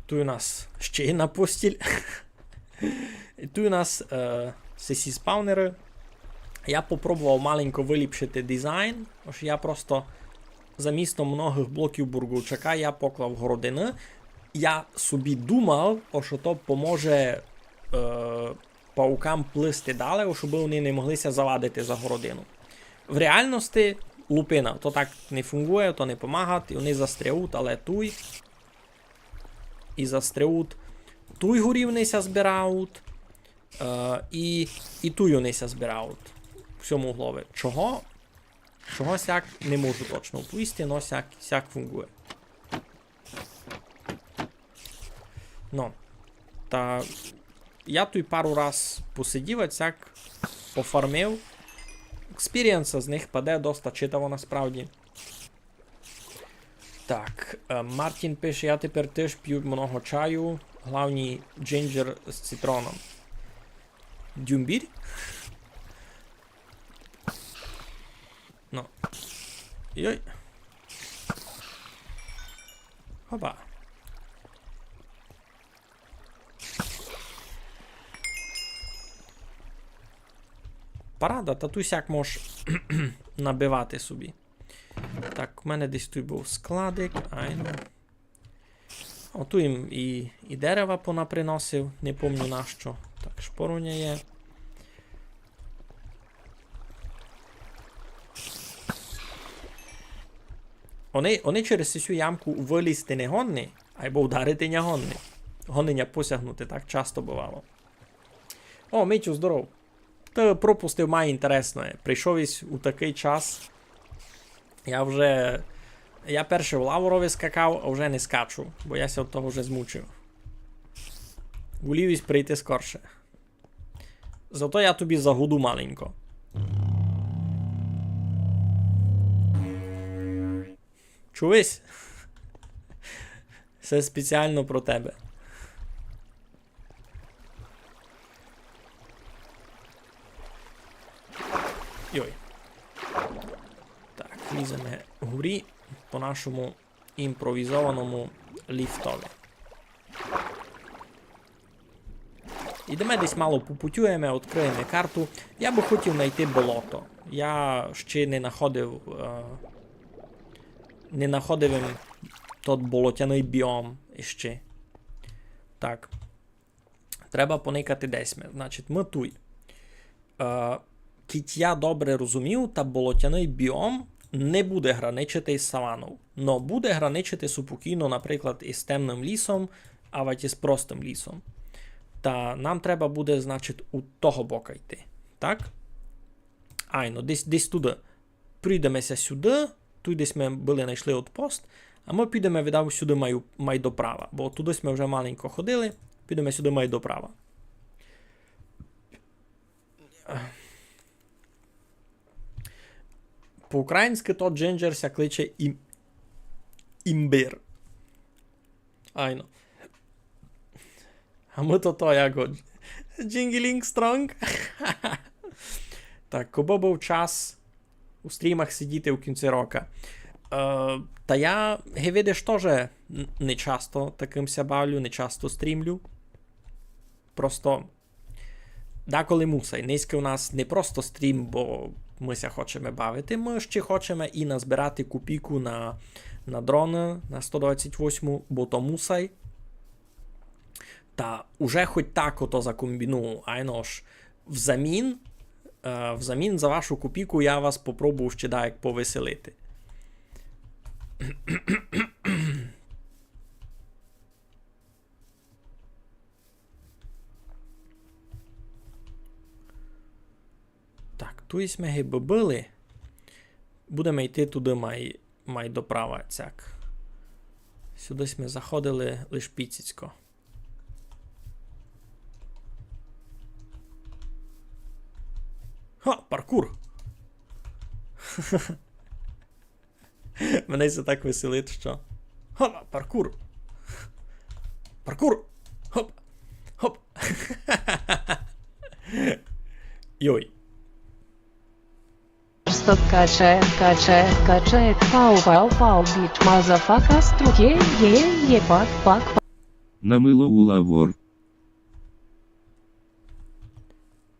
Туй у нас ще єдна постіль. І туй у нас, е, сесі спавнеры. Я попробовав маленько выліпшити дизайн, ож я просто замісто многых блоків бурговчака я поклав городины. Я собі думав, ож то поможе, е, паукам плисти дале, щоб они не могли ся завадити за городину. В реалности лупина, то так не фунґує, то не помагать, і они застряють, але туй. І застряють. Туй горі они ся збирають, е, і, і туй они ся збирають. В сьому углови. Чого? Чого сяк, не можу точно оповісти, но сяк, сяк фунґує. Но, та я туй пару раз посидів, а сяк пофармив. Експірієнса з них паде доста читаво насправді. Так, е, Мартін пише: «Я тепер теж п'ю много чаю, главні джинджер з цитроном». Дзюмбір? Но. Йой. Хопа. Парада, та туй сяк мож набивати собі. Так, у мене десь туй быв складик, айно. О, туй им і, і дерева понаприносив, не помню нащо. Так, шпоруня є. Они, они через сю ямку вылізти не годні, айбо вдарити ня годні. Годні ня посягнути, так часто бывало. О, Митю, здоров. Ты пропустив май інтересне. Прийшов єсь у такый час. Я вже, я перше в лаворови скакав, а вже не скачу, бо я ся од того вже змучив. Волів єсь прийти скорше. Зато я тобі загуду маленько. Дивись. Се спеціално про тебе. Йой. Так, ліземе горі по нашому імпровізованому ліфтови. Ідеме десь мало попутюєме, відкриєме карту. Я бы хотів найти болото. Я ще не находив, е, не находив им тот болотяный біом іще. Так. Треба поникати, десь ми. Значить, мы туй. Е, кідь я добре розумів, та болотяный біом не буде граничити із саванов, но буде граничити супокійно, наприклад, із темным лісом, авадь із простым лісом. Та нам треба буде, значить, у того бока йти. Так? Айно, десь, десь туды. Пройдеме ся сюды, туй десь мы были найшли отпост, а мы підеме, видав, сюды май, май доправа, бо туды сьме вже маленько ходили, підеме сюды май доправа. По-українськы то джинджер ся кличе ім-, імбир. Айно. А мы то то як го. Джінгілінг Стронг. Так, кобы быв час у стрімах сидіти у кінці рока. Е, та я, ги видиш, тоже н-, не часто такым ся бавлю, не часто стрімлю. Просто деколи мусай. Нынька у нас не просто стрім, бо мы ся хочеме бавити, мы ще хочеме і назбирати копійку на, на дроны, на сто двадцять восьму, бо то мусай. Та уже хоть так ото закомбіную, айно ж, взамін, е, взамін за вашу копійку я вас попробую ще даяк повеселити. Так, туй сьме гибы были. Будеме йти туды май, май доправа, цяк. Сюды сьме заходили лиш піціцько. Ха, паркур! Мене се так веселить, што. Хопа, паркур. Паркур. Хоп. Хоп. Йой. Стоп, каче, каче, каче, пау, пау, пау, біч, мазафака, струке, є, є, пак, пак, пак. На мыло у лавор.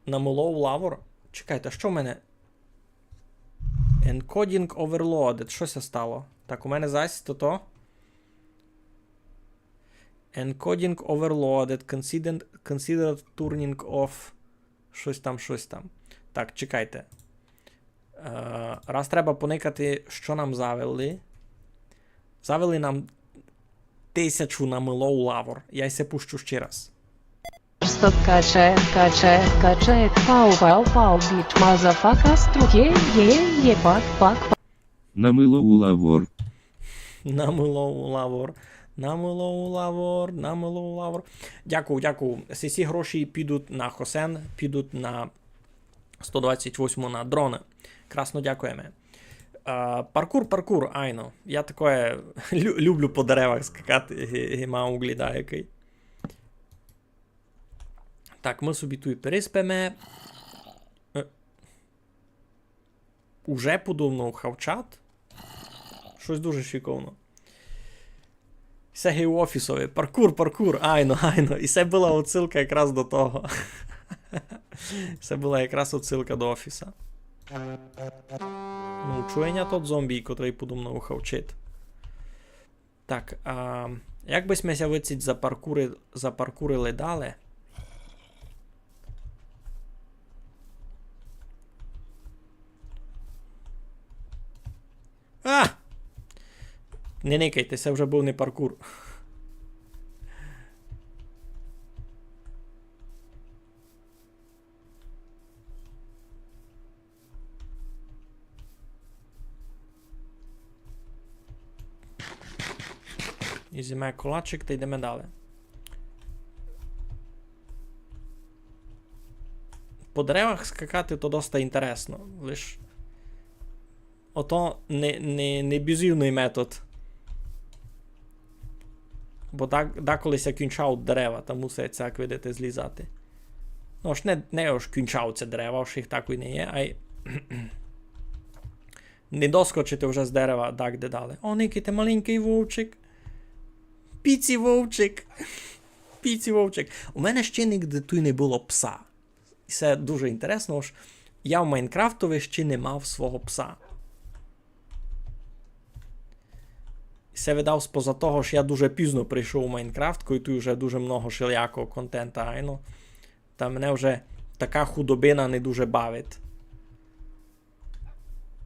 На мыло у лавор? Чекайте, а што в мене? Encoding overloaded. Што ся стало? Так, у мене зась то то. Encoding overloaded. Considered, considered turning off. Штось там, штось там. Так, чекайте. Е, раз треба поникати, што нам завели. Завели нам тисячу на мыло у лавор. Я й се пущу ще раз. Стоп, каче, каче, каче, пау, пау, пау, біч, мазафака, струке, є, є, пак, пак, пак. На мыло у лавор. На мыло у лавор. На мыло у лавор, на мыло у лавор. Дякую, дякую. Сесі гроші підуть на хосен, підуть на сто двадцять восьму на дроны. Красно дякуєме. А, паркур, паркур, айно. Я такоє лю-, люблю по деревах скакати, ги, ги Мауглі даякый. Так, мы собі туй переспиме. Е. Уже подумав хавчат? Штось дуже шиковно. Се ги у офісови. Паркур, паркур, айно, айно. І се была отсылка якраз до того. Се была якраз отсылка до офіса. Ну, чує ня тот зомбі, котрый подумав хавчит. Так, а як бы сьме ся выдцить запаркури-, запаркурили дале? А! Не никайте, се вже быв не паркур. Їзиме колачик та йдеме дале. По деревах скакати то доста інтересно, лиш ото не, не, не бізівный метод. Бо так, даколи ся кінчавуть дерева, та мусить ся, як видите, злізати. Ну, ож не, не ож кінчавуть ся дерева, ож їх так і не є, ай не доскочити вже з дерева так де далі. О, никайте, маленькый вовчик. Піці вовчик. Піці вовчик. У мене ще нигде туй не было пса. І се дуже інтересно, ож я в Майнкрафтови ще не мав свого пса. І се видав споза того, ож я дуже пізно прийшов у Майнкрафт, коли туй вже дуже много шелякого контента, айно. Та мене вже така худобина не дуже бавить.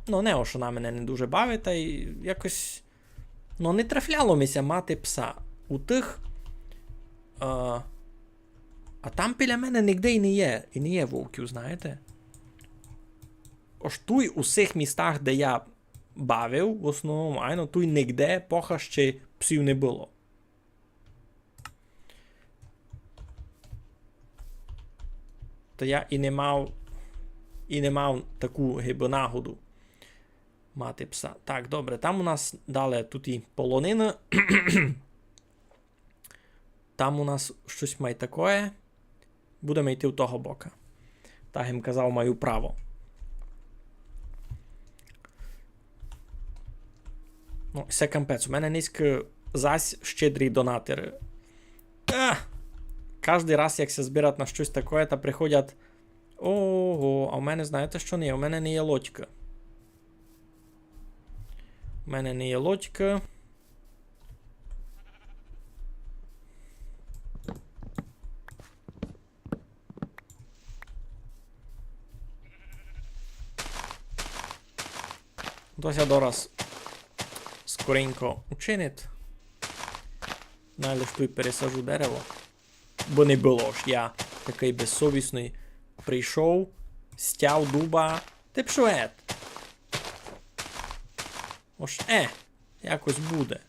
Ну, не, ож вона мене не дуже бавить, та й якось, ну, не трафляло ми ся мати пса. У тых, е, а там біля мене нигде і не є, і не є вовків, знаєте. Ож туй у сих містах, де я бавив, в основному, айно, туй нигде пока ще псів не было. Та я і не мав, і не мав таку гибы нагоду мати пса. Так, добре, там у нас далі тут і полонина. Там у нас штось май такоє. Будеме йти в того бока. Так им казав, маю право. Ну, се кампець. У мене нынька зась щедрі донатери. Ех! Каждый раз, як ся збирать на штось такоє, та приходять: «Ого, а в мене, знаєте, што не є? У мене не є лодька. У мене не є лодька». То ся дораз скоренько учинить. Най лиш туй пересажу дерево. Бо не было, ож я такый безсовісный прийшов, стяв дуба, та пішов гет. Ож, е, якось буде.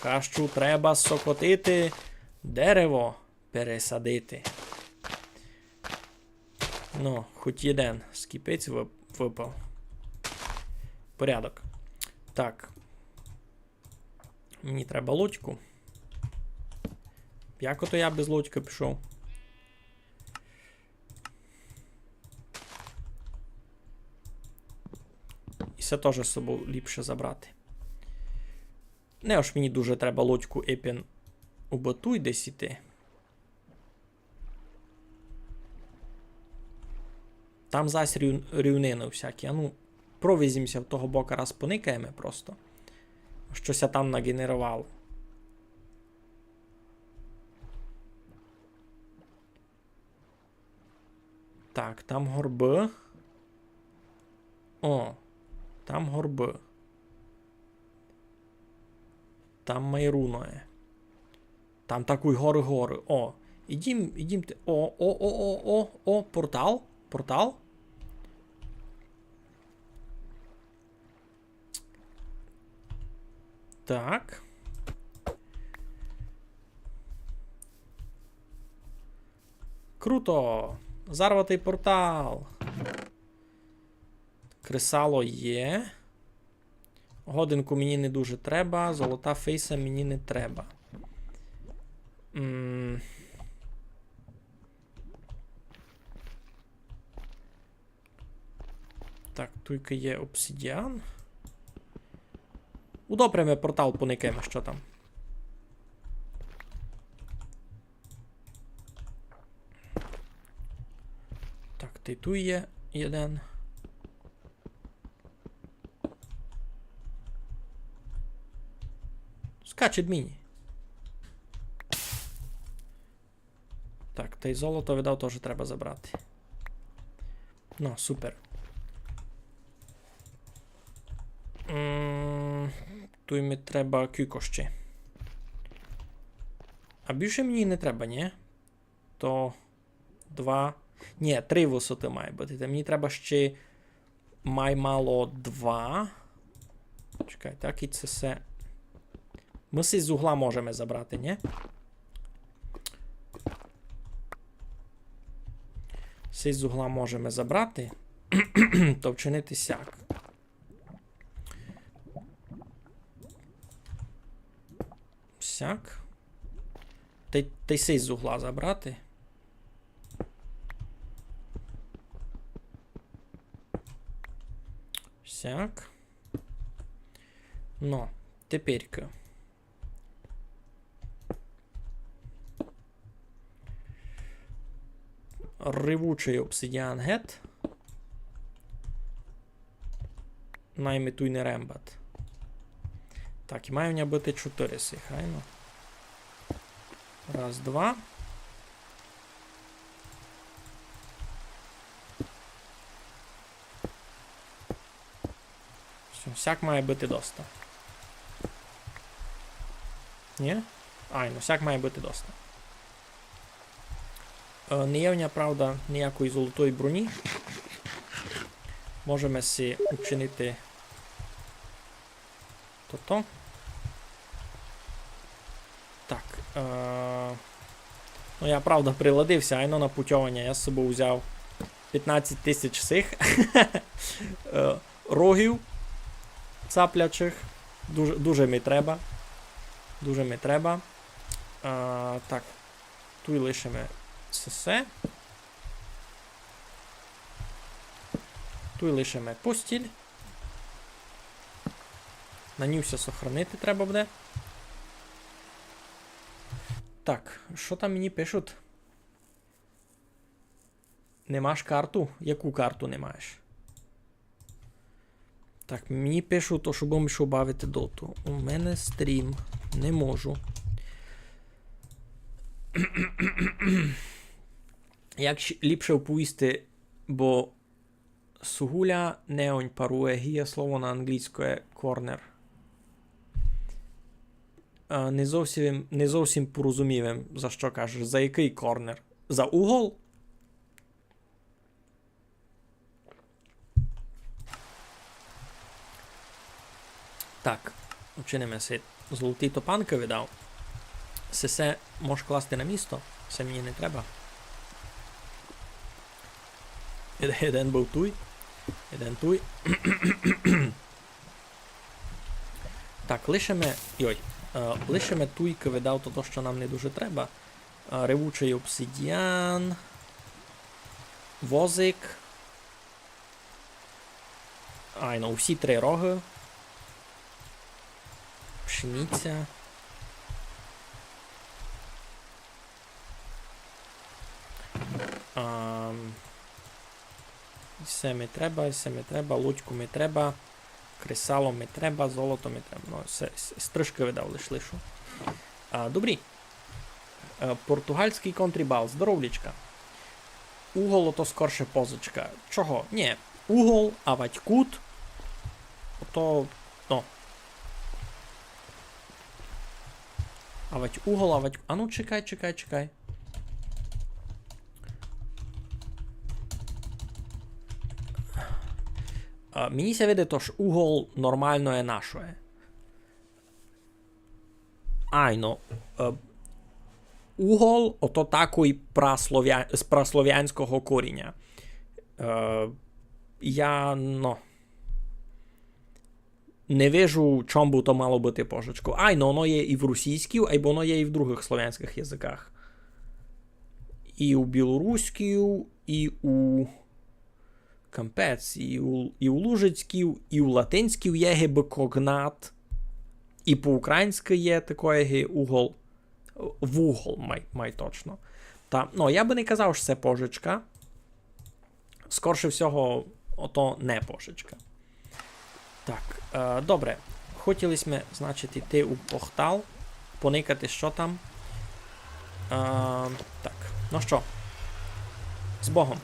Хащу треба сокотити, дерево пересадити. Ну, хоть єден скіпець вып-, выпав. Порядок. Так. Мені треба лодьку. Як ото я без лодьки пішов? І се тоже з собов ліпше забрати. Не ож мені дуже треба лодьку епен у батуй десь іти. Там зась рів-, рівнины всякі. А ну, провезіме ся в того бока, раз поникаєме просто. Што ся там наґенеровало. Так, там горбы. О, там горбы. Там май руно є. Там такой горы-горы. О, ідім, ідім ти. О, о, о, о, о, о, портал. Портал. Так. Круто! Зарватый портал. Кресало є. Годинку мені не дуже треба, золота фейса мені не треба. М. Так, туйка є обсидіан. Удобриме портал, поникаєме, што там. Так, ти туй є єден. Скаче мені. Так, тай золото, видав, тоже треба забрати. Ну, супер. М, туй ми треба кілько ще. А більше мені не треба, ні? То два. Ні, три высоты має быти. Та мені треба ще май мало два. Чекай, так, і се всьо. Мы сись з угла можеме забрати, ні? Сись з угла можеме забрати. То вчинити сяк. Сяк. Тай, тай сей з угла забрати. Сяк. Но, теперька. Ревучый обсидіан гет. Най ми туй не рембат. Так, і має в ня быти чотыри сих, айно. Раз, два. Всьо, сяк має быти доста. Нї? Айно, сяк має быти доста. Е, не є в ня, правда, ниякої золотої броні. Можеме си учинити тото. Так. Е, ну, я, правда, приладив ся, айно, на путьованя. Я з собов узяв пятнадцять тисяч сих, е, рогів цаплячих. Дуже, дуже ми треба. Дуже ми треба. Е, так. Туй лишиме сесе. Туй лишиме постіль. На ній всьо сохранити треба буде. Так, што там мені пишуть? Не маш карту? Яку карту не маєш? Так, мені пишуть, то, щоб м йшов бавити доту. У мене стрім. Не можу. Як щ-, ліпше оповісти, бо сугуля неонь парує, гіє слово на англійськоє корнер. А, не зовсім, не зовсім порозумів им, за што кажеш. За якый корнер? За угол? Так, учиниме си золоті топанкы, видав. Се, се мож класти на місто, се мені не треба. Єд-, єден быв туй, єден туй. Так, лишиме, йой, е, лишиме туйкы, видав, то, то, што нам не дуже треба. Е, ревучый обсидіан. Возик. Айно, усі три рогы. Пшениця. Ам, се ми треба, се ми треба, лодьку ми треба, кресало ми треба, золото ми треба. Ну, се, с-, стрижкы видав лиш лишу. А, добрі. Е, португальськый контрібал, здоровлічка. Угол ото скорше позичка. Чого? Нї. Угол, авадь кут. Ото, ну. Авадь угол, авадь... Ану, чекай, чекай, чекай. А, мені ся видить, ож угол нормалноє нашоє. Айно, е, угол, ото такой прасловя-, з прасловянського коріня. Е, я, но, не вижу, чом бы то мало быти пожичков. Айно, оно є і в русійській, айбо оно є і в другых словянськых языках. І у білоруській, і у Кампець, і у, і у лужицькій, і у латинській є гибы когнат, і по-українськы є такоє ги угол, вугол, май, май точно. Та, ну, я бы не казав, што се пожичка. Скорше всього, ото не пожичка. Так, е, добре. Хотіли сьме, значить, іти у портал, поникати, што там. Е, так, ну што, з Богом.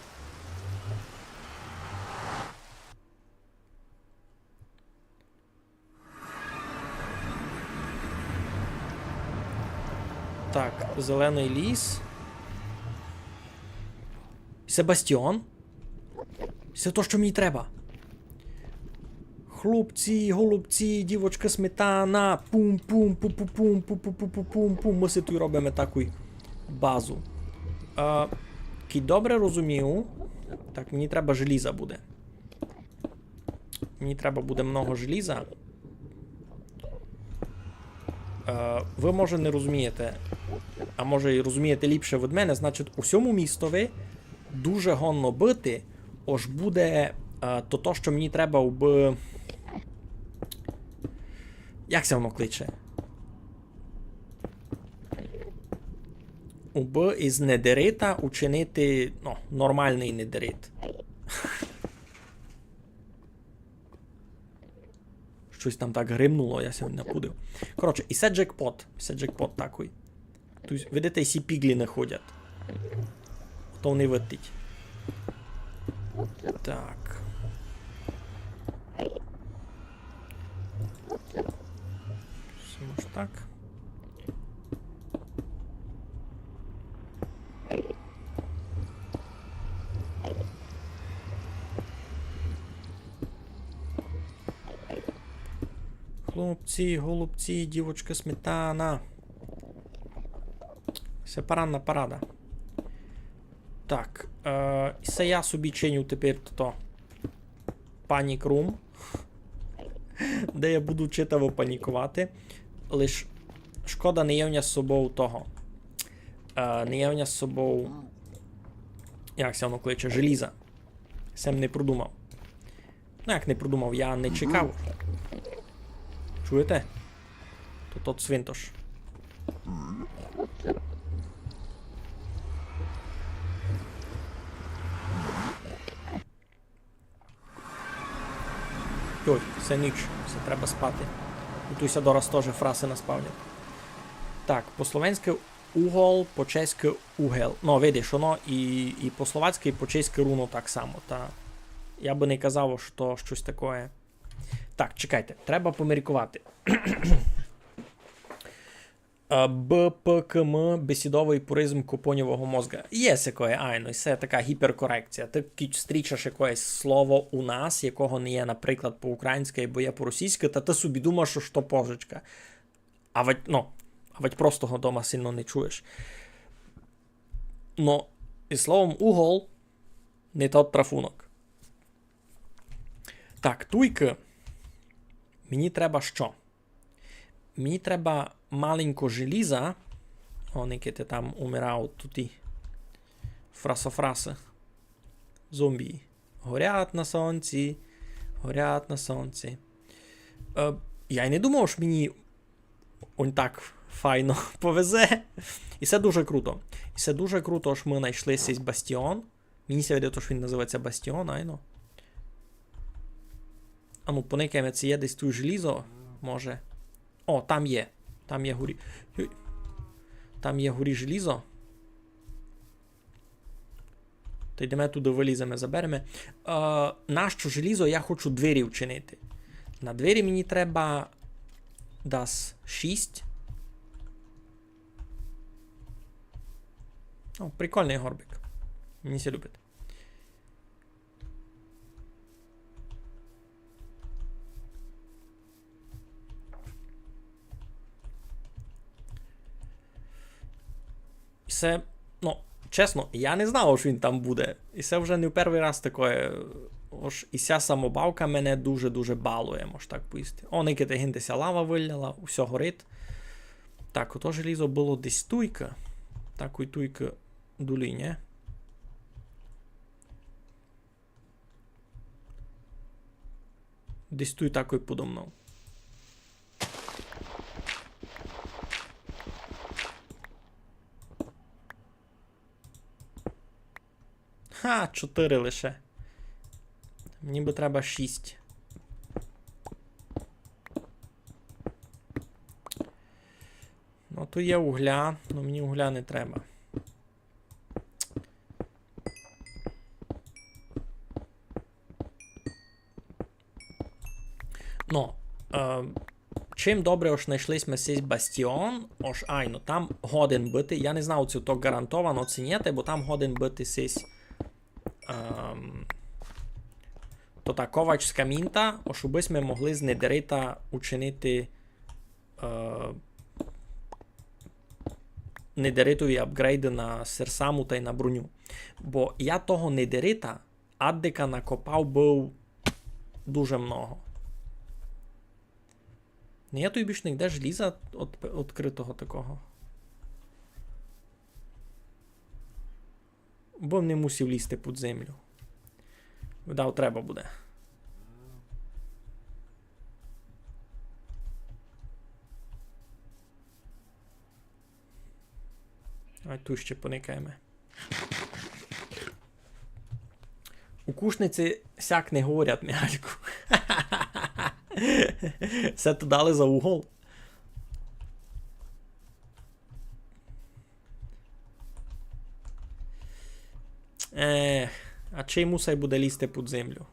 Так, зеленый ліс. Себастьон. Се то, што мені треба. Хлопці, голубці, дівочка сметана. Пум-пум, пу-пу-пум, пу-пу-пу-пу-пум-пум. Мы си туй робиме таку базу. А, кідь добре розумію, так, мені треба желіза буде. Мені треба буде много желіза. Е, вы, може, не розумієте, а може й розумієте ліпше від мене, значить, у сьому містови дуже годно быти, ож буде, е, то, то, што мені треба, убы... Як ся воно кличе? Убы із недерита учинити, ну, нормалный недерит. Штось там так гримнуло, я ся напудив. Коротше, і се джекпот. Се джекпот такый. Туй, видите, і сі піґліны ходять. Хто не видить. Так. Всьо ж так. Хлопці, голубці, дівочка сметана. Се парадна парада. Так, е, і се я собі чиню тепер то. Panic Room. Де я буду читаво паніковати. Лиш шкода, не є в ня з собов того. Е, не є в ня з собов, як ся воно кличе, желіза. Сем не продумав. Ну, як не продумав, я не чекав. Чуєте? То тот свинтош. Йой, се ніч, се треба спати. І туй ся дораз тоже фраси наспавнять. Так, по-словенськы угол, по-чеськы угел. Ну, видиш, воно і, і по-словацькы, і по-чеськы руно так само. Та я бы не казав, што штось такоє. Так, чекайте, треба поміркувати. Е, Б П К М, бесідовый пуризм копоньового мозга. Є сякоє, айно, і се така гіперкорекція. Ты кідь встрічаш якоєсь слово у нас, якого не є, наприклад, по-українськы, або є по-російськы, та ты собі думаш, што, што пожичка. А вадь, ну, а вадь просто го дома сильно не чуєш. Но, із словом угол не тот трафунок. Так, туйкы мені треба што? Мені треба маленько желіза. О, никайте, там умирають туті фрасофраси. Зомбі. Горять на сонці, горять на сонці. Е, я й не думав, што мені он так файно повезе. І се дуже круто. І се дуже круто, што мы найшли сись бастіон. Мені ся видить, што він називається бастіон, айно. А ну, поникаєме, ци є десь туй желізо, може. О, там є. Там є горі. Юй. Там є горі желізо. Та йдеме туды, выліземе, забереме. Е, нащо желізо? Я хочу двері вчинити. На двері мені треба дас шість. О, прикольный горбик. Мені ся любить. І се, ну, чесно, я не знав, што він там буде. І се вже не в первый раз такоє. Ож і ся самобавка мене дуже-дуже балує, мож так повісти. О, никайте, гинде ся лава выляла, усьо горить. Так, ото желізо было десь туйка. Так, і туйка долі, нє? Десь туй такой подо мнов. Ха, чотыри лише. Мені бы треба шість. Ну, то є угля, но мені угля не треба. Но, е, чим добре, ож найшли сьме сись бастіон, ож айно, там годен быти. Я не знав, ци то гарантовано, ци нєт, бо там годен быти сись, ем, то та ковачська мінта, ож убы сьме могли з недерита учинити, е, недеритові апґрейды на серсаму тай на броню. Бо я того недерита аддика накопав быв дуже много. Не є туй більш нигде желіза од-, одкрытого такого. Бо не мусив лізти під землю. Видав, треба буде. А ту ще поникаєме. У Кушниці сяк не говорять, Михальку. Се то дали за угол. Ех, а чий мусай буде лізти під землю?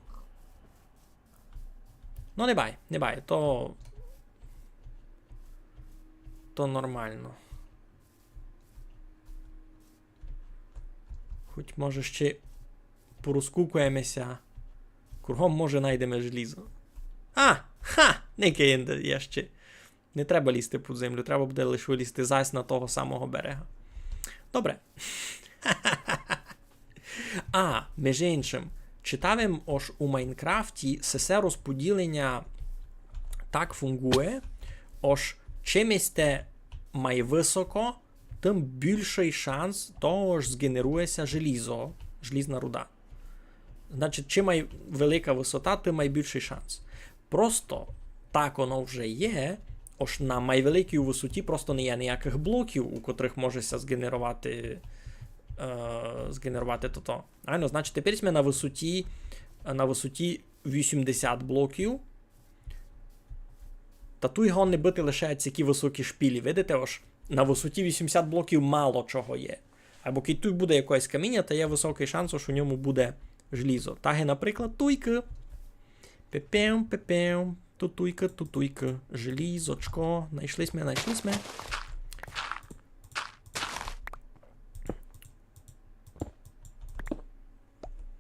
Ну, не бай, не бай, то, то нормално. Хоть, може, ще порозкукуєме ся. Кругом, може, найдеме желізо. А! Ха! Никай єнде є ще. Не треба лізти під землю, треба буде лише вилізти зась на того самого берега. Добре. А, межи иншым, читав им, ож у Майнкрафті сесе розподіленя так фунґує, ож чим єсте май высоко, тым бульшый шанс того, ож зґенерує ся желізо, желізна руда. Значить, чим май велика высота, тым май бульшый шанс. Просто так оно вже є, ож на май великій высоті просто не є ниякых блоків, у котрых може ся зґенеровати, е, зґенеровати тото. Айно, значить, тепер сьме на высоті, на высоті вісімдесят блоків. Та туй годні быти лише сякі высокі шпілі. Видите, ож на высоті вісімдесят блоків мало чого є. Айбо кідь туй буде якесь каміня, та є высокый шанс, ож у ньому буде желізо. Так і, наприклад, туйкы. Пепем, пепем. Ту туйкы, ту туйкы. Желізочко. Найшли сьме, найшли сьме.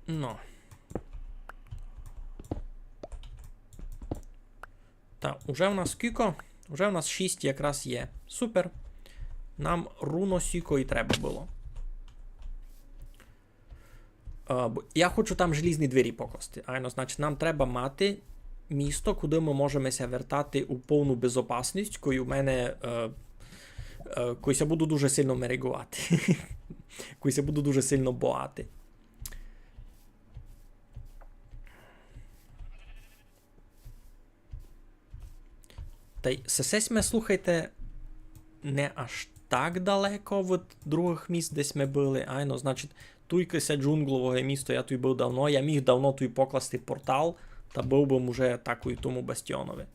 Ну. Та, уже в нас кілько? Уже в нас шість якраз є. Супер. Нам руно сіко і треба было. Е, бо я хочу там желізні двері покласти. Айно, значить, нам треба мати місто, куды мы можеме ся вертати у повну безопасность, кой у мене, е, е, кой ся буду дуже сильно мереґовати. Кой ся буду дуже сильно бояти. Тай сесе сьме, слухайте, не аж так далеко від другых міст, де сьме были. Айно, значить, туйкы се джунґловоє місто, я туй быв давно, я міг давно туй покласти портал, та быв бы уже такой тому бастіонови.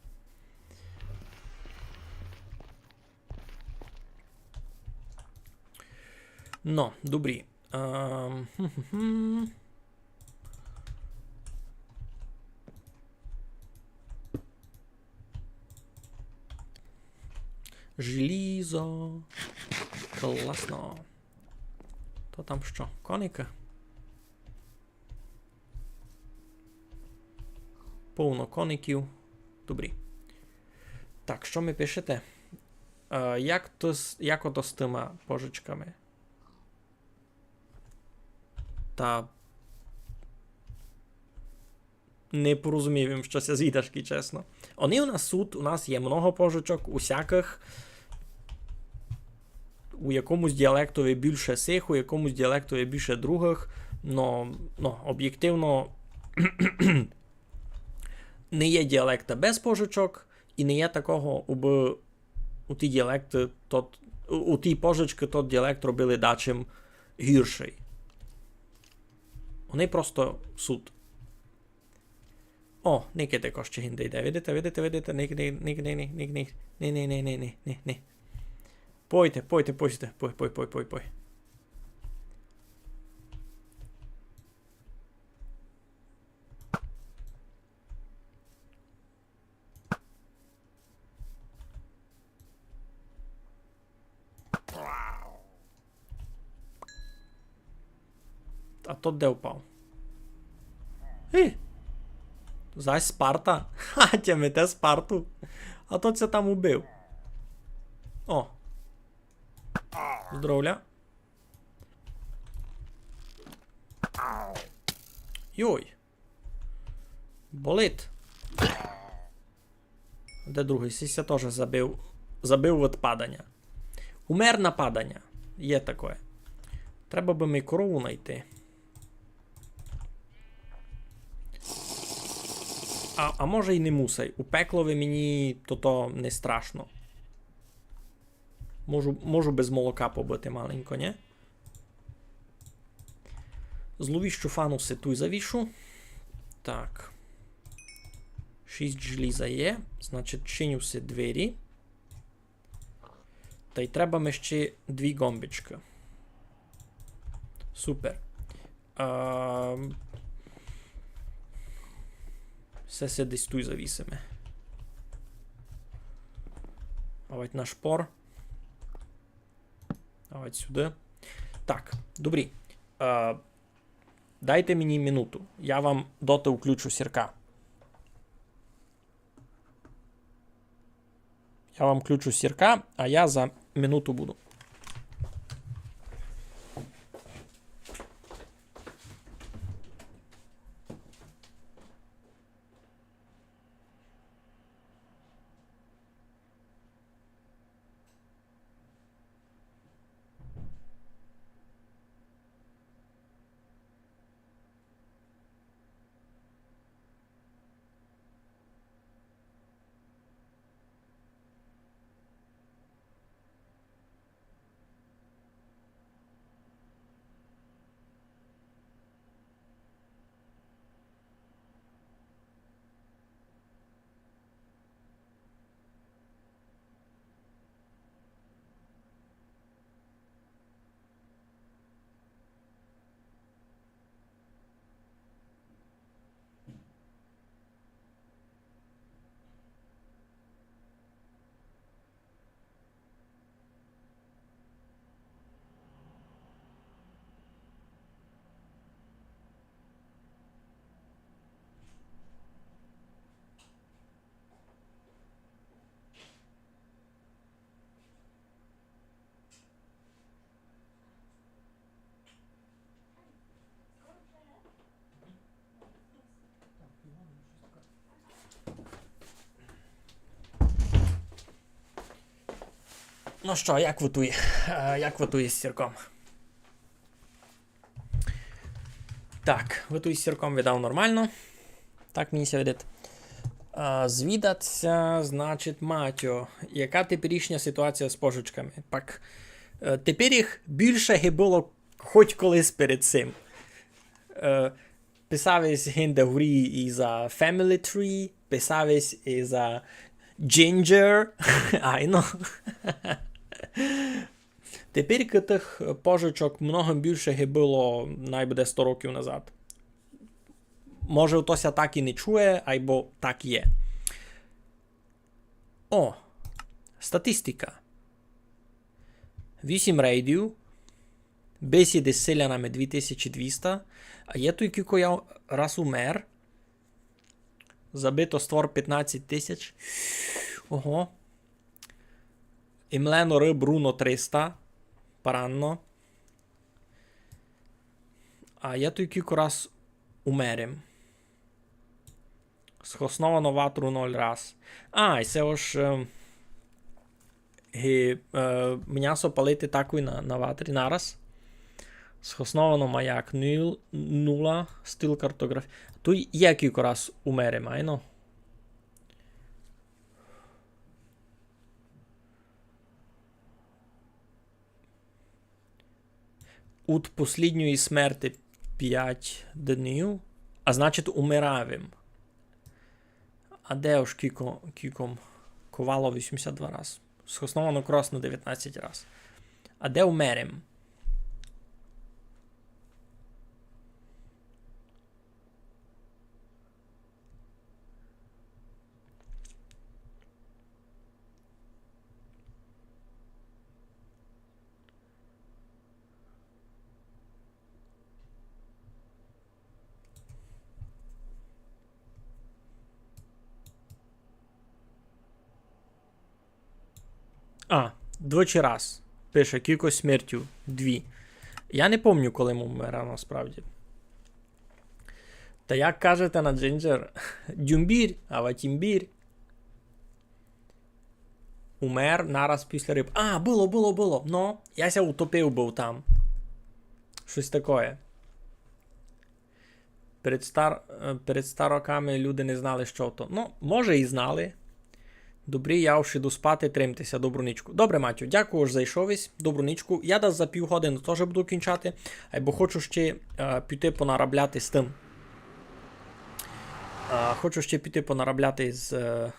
Но, добрі. Ем, хм-хм-хм. Желізо. Класно. То там што, коникы? Повно коників. Добрі. Так, што ми пишете? Е, як то з, як ото з тыма пожичками? Та не порозумів им, што ся звідашки, чесно. Они у нас сут, у нас є много пожичок, усякых. У якомусь діалектови бульше сих, у якомусь діалектови бульше другых. Но, но, обєктивно, не є діалекта без пожичок, і не є такого, убы у ті діалекты тот, у, у ті пожичкы тот діалект робили дачим гіршый. Они просто сут. О, никайте, ко ще гинде йде. Видите, видите, видите? Ник, ник, ник, ник, ник, ник, ник. Ни, ни, ни, ни, ни, ни, ни. Пойте, пойте, пойте. Пой, пой, пой, пой, пой. А тот де впав? Ей! Зась Спарта. Ха, тямите Спарту. А тот ся там убив. О. Здоровля. Йой. Болить. Де другый? Сись ся тоже забив. Забив від паданя. Умер на паданя. Є такоє. Треба бы ми корову найти. А, а може й не мусай. У пеклови мені то, то не страшно. Можу, можу без молока побыти маленько, нї? Зловіщу фану си туй завішу. Так. Шість желіза є. Значить, чиню си двері. Тай треба ми ще дві ґомбичкы. Супер. А, всьо се десь туй завісиме. Авать на шпор. Авать сюды. Так, добрі. А, дайте мені минуту. Я вам доти включу сірка. Я вам включу сірка, а я за минуту буду. Ну што, як вы туй, е, як вы туй з сірком? Так, вы туй з сірком видав нормално. Так мені ся видить. А, звідать ся, значить, Матьо, яка теперішня ситуація з пожичками? Пак, е, тепер їх більше, ги было хоть колись перед сим. Е, писав єсь гинде горі і за Family Tree, писав єсь і за Ginger, айно. Тепер тых пожичок много більше, ги было най буде сто років назад. Може, то ся так і не чує, айбо так є. О, статистика. Вісім рейдів, бесіды з селянами дві тисячі двіста, а є туй кілько я раз умер. Забито створ пятнадцять тисяч. Ого. Имлено рыб руно триста. Паранно. А я туй кілько раз умерем. Схосновано ватру ноль раз. А, і се ож, е, ги, е, мнясо палити такой на, на ватрі нараз. Схосновано маяк нуль, нула, стил картографії. Туй є кілько раз умерем, айно. Уд послїдньої смерти пять днів, а значить, умирав им. А де ож кіко-, кіком? Ковало вісімдесят два раз. Схосновано крос на девятнадцять раз. А де умер им? А, двічі раз. Пише, кількость смертю дві. Я не помню, коли м умирав насправді. Та як кажете на Джинджер? Дюмбір, а ватімбір. Умер нараз після рыб. А, было, было, было. Но, я ся утопив быв там. Штось такоє. Перед стар-, е, перед ста роками люди не знали, што то. Ну, може, і знали. Добрі, я уж іду спати, тримте ся, добру нічку. Добре, Матю, дякую, ож зайшов ись. Добру нічку. Я десь за пів годины тоже буду кінчати, айбо хочу ще, е, піти понарабляти з тым. Е, хочу ще піти понарабляти з, е,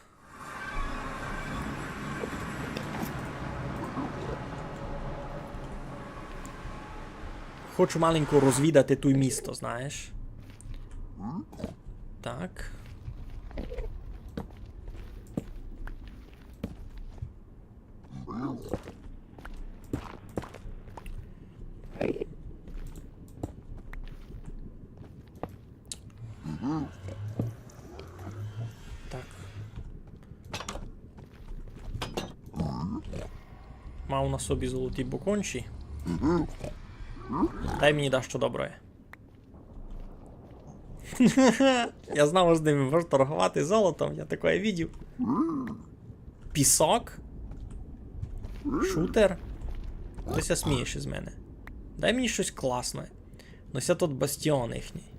Хочу маленько розвідати туй місто, знаєш. Так. Так. Мав на собі золоті бокончі. Дай мені дашто добре. Я знав, з ними можна торгувати золотом, я такоє видів. Пісок? Шутер? Ты ся смієш із мене. Дай мені штось класне. Ну, се тут бастіон їхній.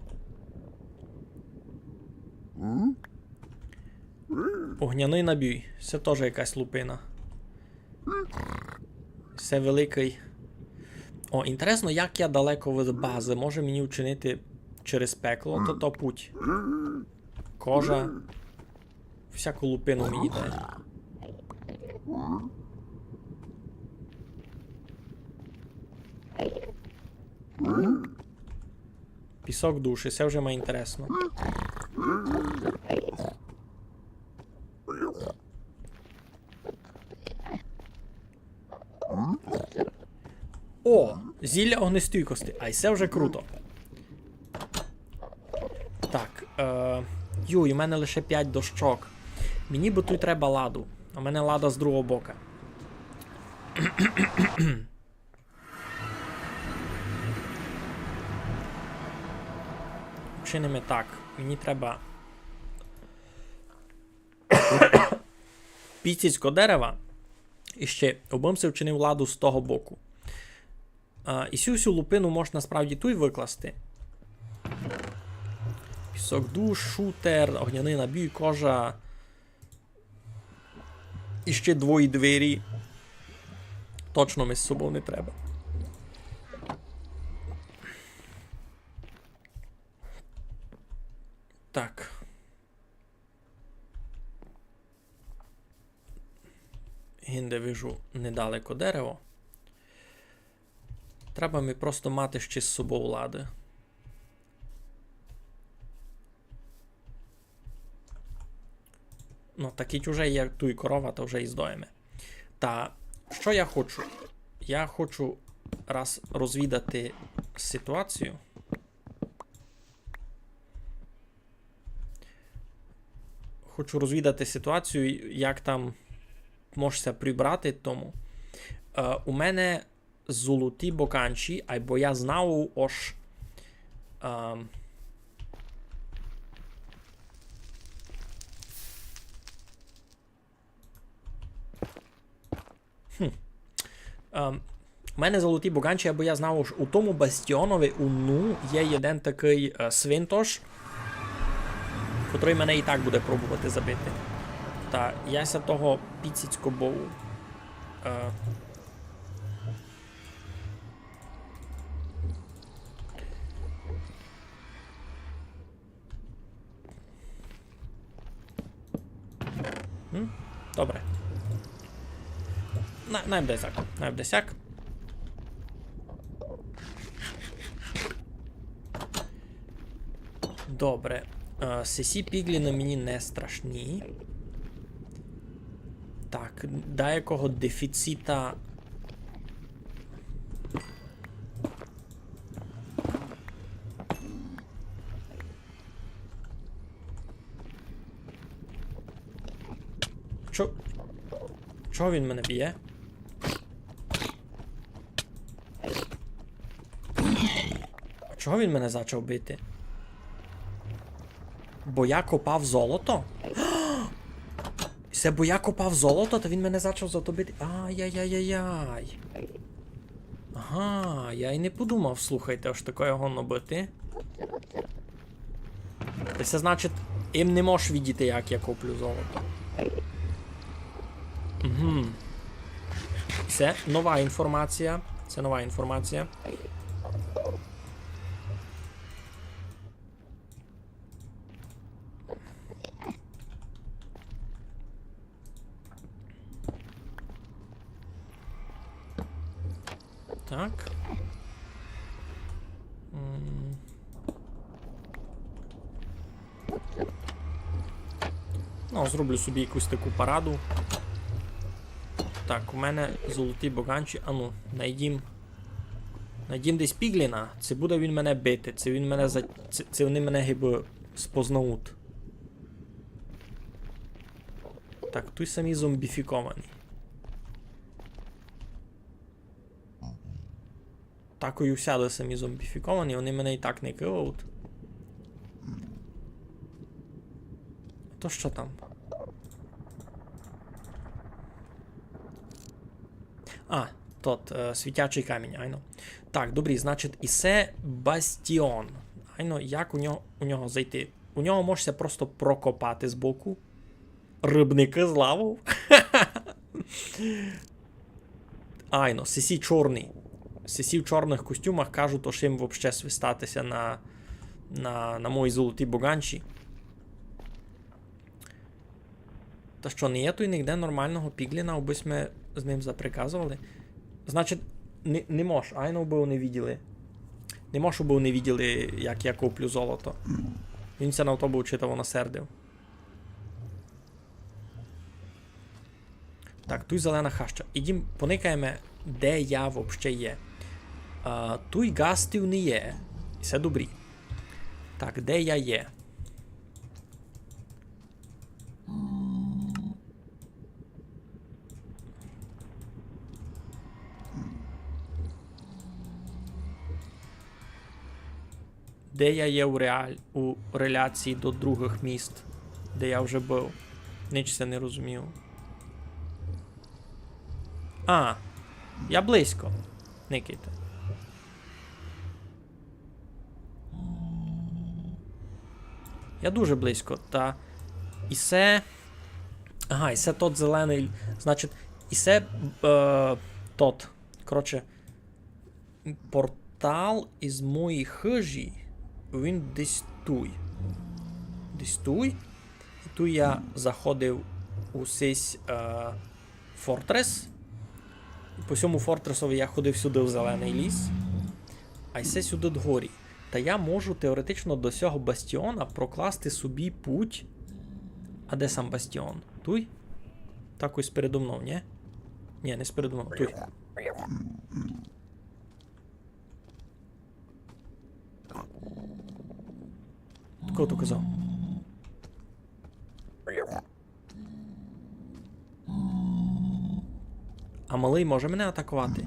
Огняный набій. Се тоже якась лупина. Се великый. О, інтересно, як я далеко від базы. Може мені вчинити через пекло, то, то путь. Кожа. Всяку лупину мені дай. Пісок душі, се вже май інтересно. О, зілля огнестійкости. Ай, се вже круто. Так, е, юй, у мене лише пять дощок. Мені бы туй треба ладу. У мене лада з другого бока. Чиниме так. Мені треба піціцько дерева. І ще обым си вчинив ладу з того боку. А, і сю всю лупину можна насправді туй выкласти. Пісок душ, шутер, огняный набій, кожа. І ще двоє двері. Точно ми з собов не треба. Так. Гинде вижу недалеко дерево. Треба ми просто мати ще з собов лады. Ну, так і чуже є туй корова, то вже і здоїме. Та што я хочу? Я хочу раз розвідати ситуацію. Хочу розвідати ситуацію, як там мож ся прибрати тому. Е, у мене золоті боканчі, айбо я знав, ож, ем, Хм. Ем, у мене золоті боганчі, бо я знав, ож у тому бастіонови у ну є єден такый, е, свинтош, котрый мене і так буде пробовати забити. Та я ся того піціцько бою. Е, М? Добре. На, най буде сяк, най буде сяк. Добре. Е, сесі пігліны мені не страшні. Так, даякого дефіцита. Чо-, чого він мене б'є? Чого він мене зачав бити? Бо я копав золото? Се бо я копав золото, та він мене зачав за то бити. Ай-яй-яй-яй-яй. Ага, я й не подумав, слухайте, ож такоє годно быти. Та се значить, им не можеш видіти, як я коплю золото. Угу. Се нова інформація. Се нова інформація. Так. М. Ну, зроблю собі якусь таку параду. Так, у мене золоті боганчі. Ану, найдім. Найдім десь піґліна. Ци буде він мене бити, ци він мене за... ци, ци они мене гибы спознають. Так, туй самі зомбіфіковані. Так і усяды самі зомбіфіковані, они мене і так не кывають. А то што там? А, тот, е, світячый камінь, айно. Так, добрі, значить, і се бастіон. Айно, як у нього, у нього зайти? У нього можеш ся просто прокопати збоку. Рыбникы з лавов. Айно, сесі чорні. Сесі в чорных костюмах кажуть, ож їм вообще свистати ся на, на, на мої золоті боганчі. Та што, не є туй нигде нормалного піґліна, абы сьме з ним заприказовали? Значить, не, не мож, айно, убы они виділи. Не мож, убы они виділи, як я коплю золото. Він ся на то бы, учитово, насердив. Так, туй зелена хаща. Ідім, поникаєме, де я вообще є. А, туй ґастів не є. Всьо добрі. Так, де я є? Де я є у реаль-, у реляції до другых міст, де я вже быв? Нич ся не розумію. А, я близько. Никайте. Я дуже близько, та і се... Ага, і се тот зеленый, значить, і се, е, тот. Коротше, портал із моєї хыжі, він десь туй. Десь туй. І туй я заходив у сись, е, фортрес. По сьому фортресови я ходив сюды в зеленый ліс. А й се сюды дгорі. Та я можу теоретично до сього бастіона прокласти собі путь. А де сам бастіон? Туй? Так ось передо мнов, нї? Нї, не спередо мнов, туй. Хто то казав? А малый може мене атаковати?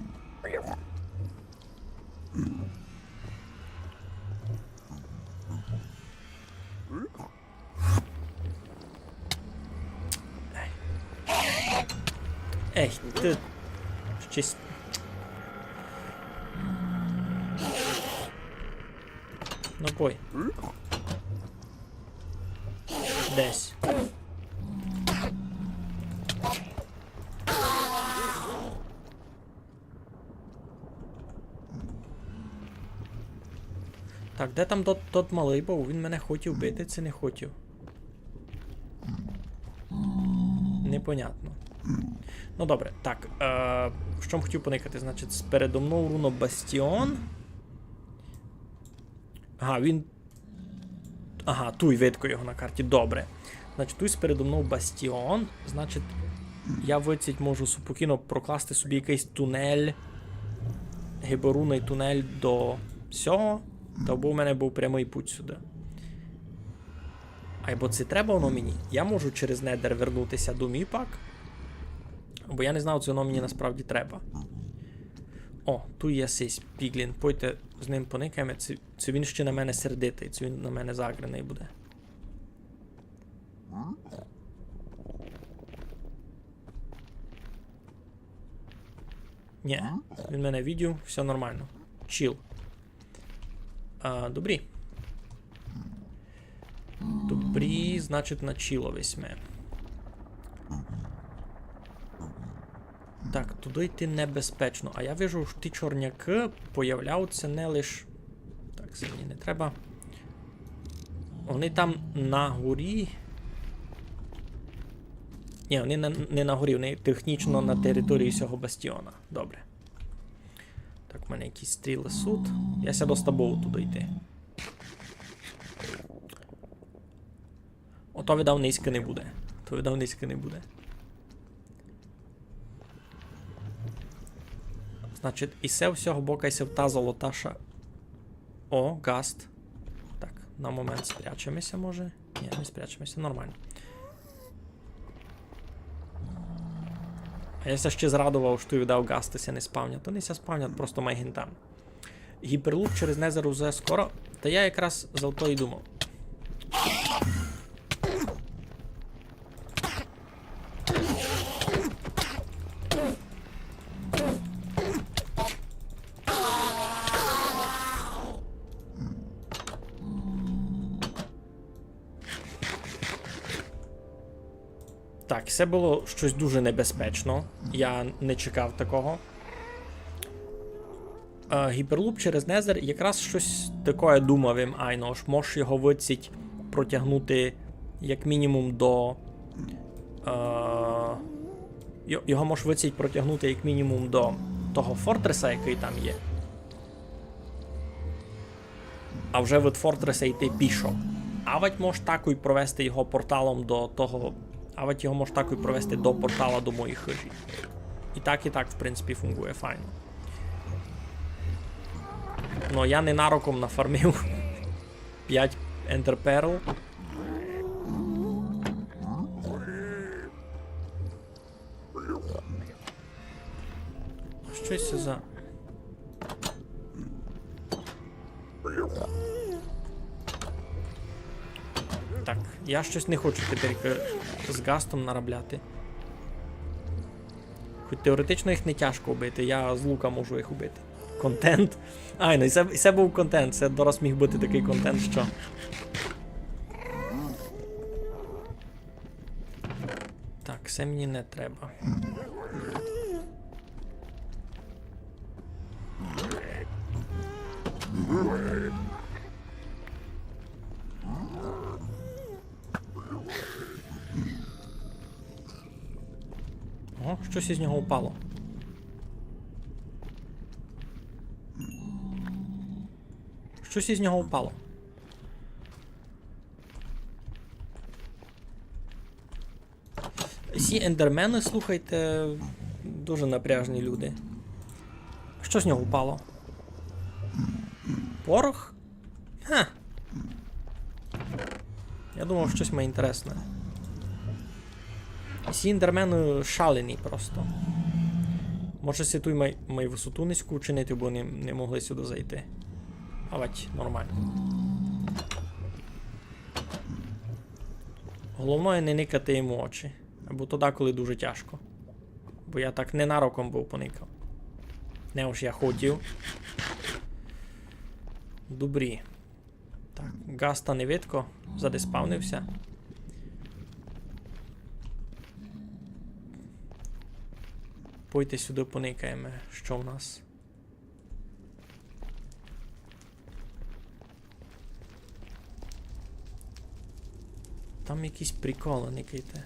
Ех, ти. Щось. Ну, бой. Десь. Так, де там тот, тот малый быв? Він мене хотів бити, ци не хотів? Непонятно. Ну, добре, так, е, што м хотів поникати? Значить, передо мнов руно бастіон. Ага, він... Ага, туй видко його на карті, добре. Значить, туй передо мнов бастіон. Значить, я выдцить можу супокійно прокласти собі якыйсь тунель. Гибы руный тунель до сього. Та бо в мене быв прямый путь сюды. Айбо ци треба воно мені? Я можу через Недер вернути ся домів пак. Бо я не знав, ци воно мені насправді треба. О, туй є сись піґлін. Пойте з ним поникаєме. Ци, ци він ще на мене сердитый, ци він на мене загреный буде. Нї, він мене видїв, всьо нормално. Чіл. А, добрі. Добрі, значить, на чілови сьме. Так, туды йти небезпечно. А я вижу, што ті чорнякы появляються не лиш... Так, се мені не треба. Они там на горі. Нї, они на, не на горі, они технічно на території сього бастіона. Добре. Так, в мене якісь стрілы сут. Я ся доста бою туды йти. Ото, видав, низько не буде. То, видав, низько не буде. Значить, і се всього бока, і се та золота ша-, о, гаст. Так, на момент спрячеме ся, може? Нї, не спрячеме ся, нормално. А я ся ще зрадовав, што, видав, гасты ся не спавнять. Они ся спавнять просто май гентам. Гіперлуп через Незер уже скоро. Та я якраз за то й думав. Так, се было штось дуже небезпечно. Я не чекав такого. Е, гіперлуп через Незер якраз штось такоє думав им, айно, ож мож його выдцїть протягнути як мінімум до, е, йо-, його мож выдцїть протягнути як мінімум до того фортреса, якый там є. А вже від фортреса йти пішо. Авадь мож такой провести його порталом до того. Авадь його мож такой провести до портала до моєї хыжі. І так, і так, в принципі, фунґує файно. Но я ненароком нафармив пять Ender Pearl. Штось се за... Так, я штось не хочу тепер з гастом наробляти. Хоть теоретично їх не тяжко вбити, я з лука можу їх убити. Контент. Айно, і се, і се быв контент, се дораз міг быти такый контент, што. Так, се мені не треба. Ого, штось із нього упало. Штось із нього упало. Сі ендермены, слухайте, дуже напряжні люди. Што з нього впало? Порох? Ха. Я думав, штось май інтересне. Сі ендермены шалені просто. Може, си туй май, май высоту низьку учинити, бо не, не могли сюды зайти. Авать, нормално. Головне не никати йому очі. Бо то деколи дуже тяжко. Бо я так ненароком быв поникав. Не уж я хотів. Добрі. Так, гаста не видко, задеспавнив ся. Пойте сюды поникаєме, што в нас. Там якісь приколы, никайте.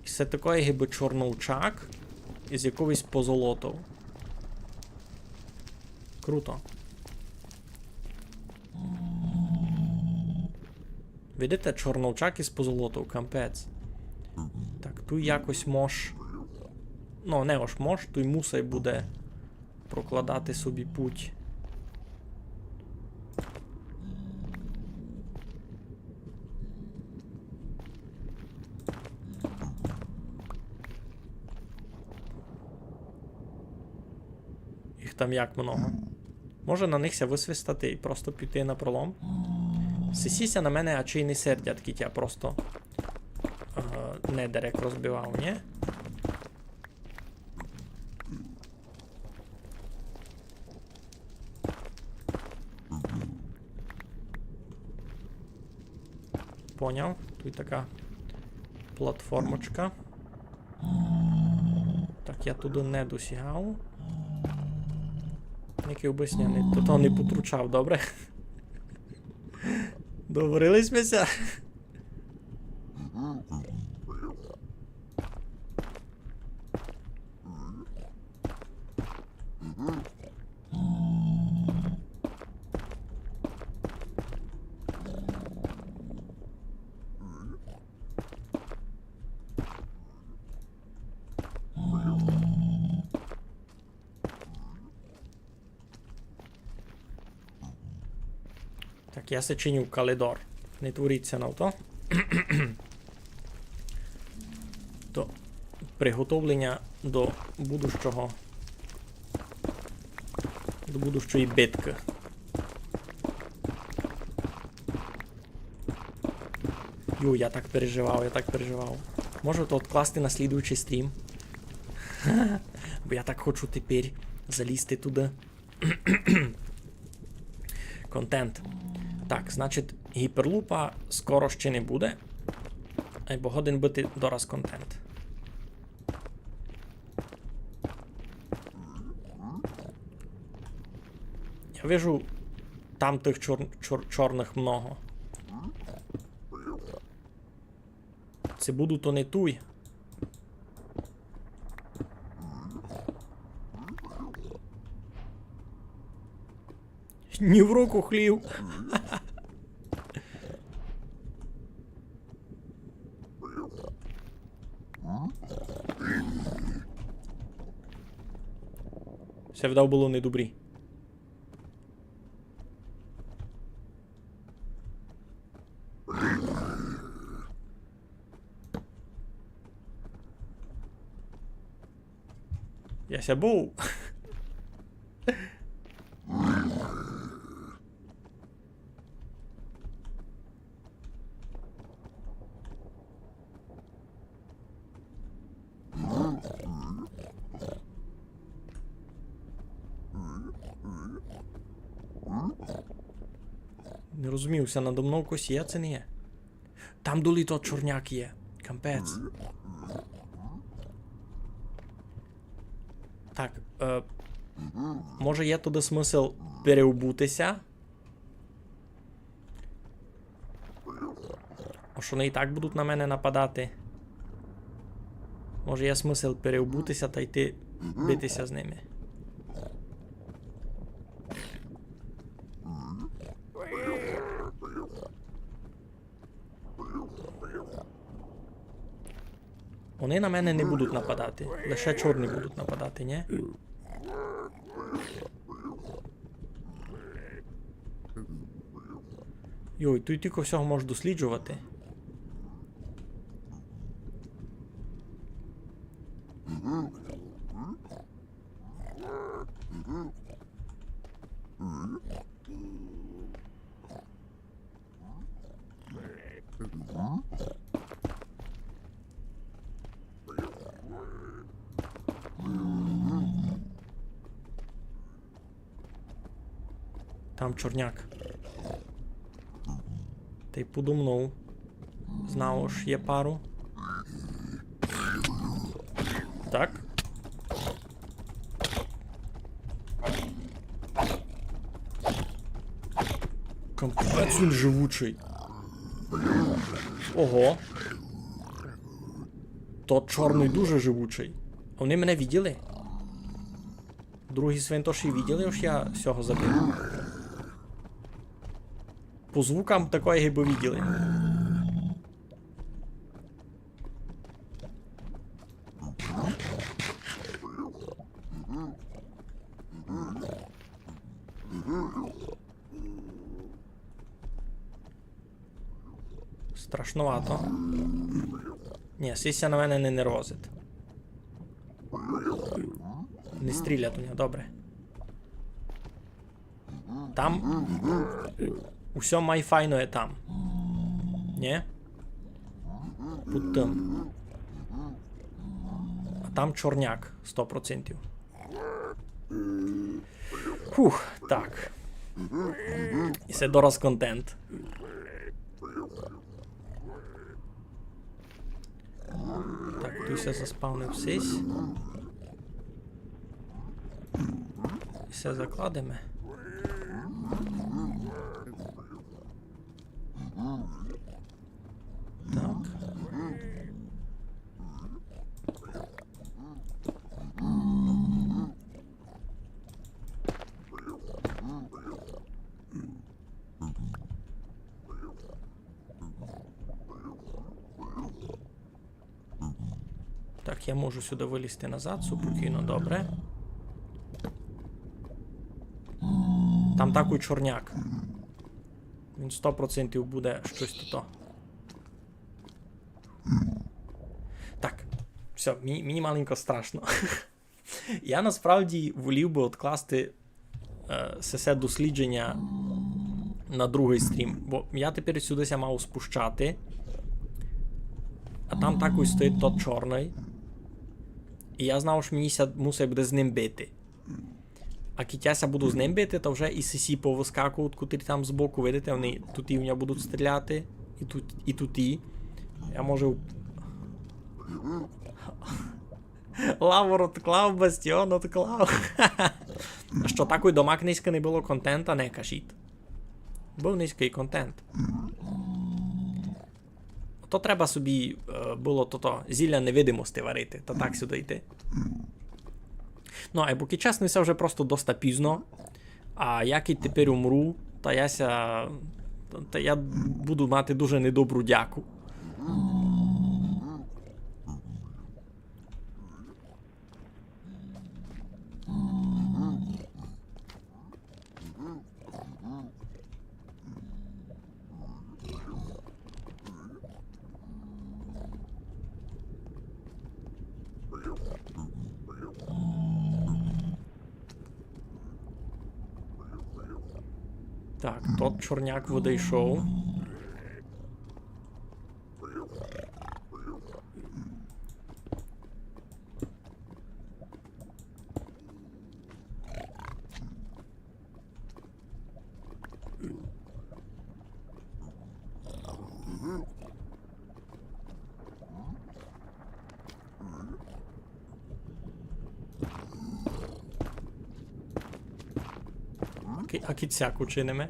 І се такой гибы чорновчак із якоюсь позолотов. Круто. Видите, чорновчак із позолотов, капець. Так, туй якось мож... Ну, не ож мож, туй мусай буде прокладати собі путь. Їх там як много. Може на них ся высвистати і просто піти напролом? Сисі ся на мене ачей не сердять, кідь я просто, е, недерек розбивав, нї? Поняв. Туй така платформочка. Так, я туды не досягав. Никай, обысь ня не, до того не потручав, добре? Договорили сьме ся? Так, я се чиню калидор. Не творіть ся на то. То приготовлення до будущого, до будущої биткы. Йо, я так переживав, я так переживав. Можу то одкласти на слідуючий стрім. Бо я так хочу тепер залізти туды. Контент. Так, значить, гіперлупа скоро ще не буде. Айбо годен быти дораз контент. Я вижу там тых чор-, чор-, чорных много. Се будуть они туй. Ні в руку хлів. Се вдав было недобрі. Я ся быв. Не розумію, ся надо мнов кось є, ци не є. Там долі тот чорняк є. Капець. Так, е, може є туды смысл переобути ся? Ож они і так будуть на мене нападати. Може, є смысл переобути ся та йти бити ся з ними. Они на мене не будуть нападати. Лише чорні будуть нападати, нї? Йой, туй тілько всього можеш досліджовати. Там чорняк. Тай подо мнов. Знав, ож є пару. Так. Капець він живучий. Ого. Тот чорный дуже живучий. А они мене виділи? Другі свинтоші виділи, ож я сього забив? По звукам такоє гибы виділи. Страшновато. Нї, сись ся на мене не нервозить. Не стрілять у нього, добре. Там усьо май файно є там. Нї? Під тым. А там чорняк, сто процентів. Хух, так. І се дораз контент. Туй ся заспавнив сись. І всьо, закладеме. Так. Так, я можу сюды вылізти назад, супокійно, добре. Там такый чорняк. Він сто процентів буде штось туй. Так, всьо, мені, мені маленько страшно. Я насправді волів бы одкласти, е, сесе дослідженя на другый стрім, бо я тепер сюды ся мав спущати, а там такой стоїть тот чорный. І я знав, што мені ся мусить буде з ним бити. А кідь я ся буду з ним бити, то вже і сесі повыскакують, котрі там збоку, видите, они туй і в нього будуть стріляти, і туй, і туй і. Я можу... Лавр одклав, бастіон одклав. А што, такой дома нынька не было контента, не кажіть. Быв нынька контент. То треба собі, е, было тото зілля невидимости варити, та так сюды йти. Ну, а поки чесно, се вже просто доста пізно. А як і тепер умру, та я ся, та я буду мати дуже недобру дяку. Так, тот чорняк выдыйшов. А кі-, а кідь сяк учиниме?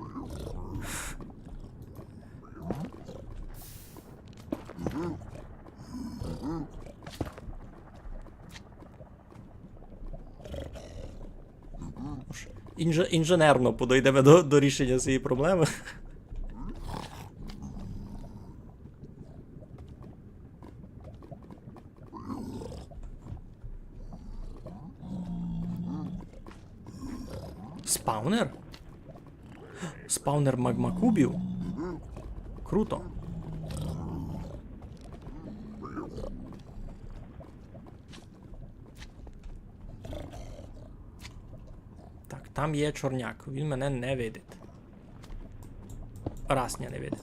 Інже-, інженерно подойдеме до, до рішеня цієї проблемы. Спавнер? Спавнер магмакубів? Круто. Так, там є чорняк, він мене не видить. Раз ня не видить.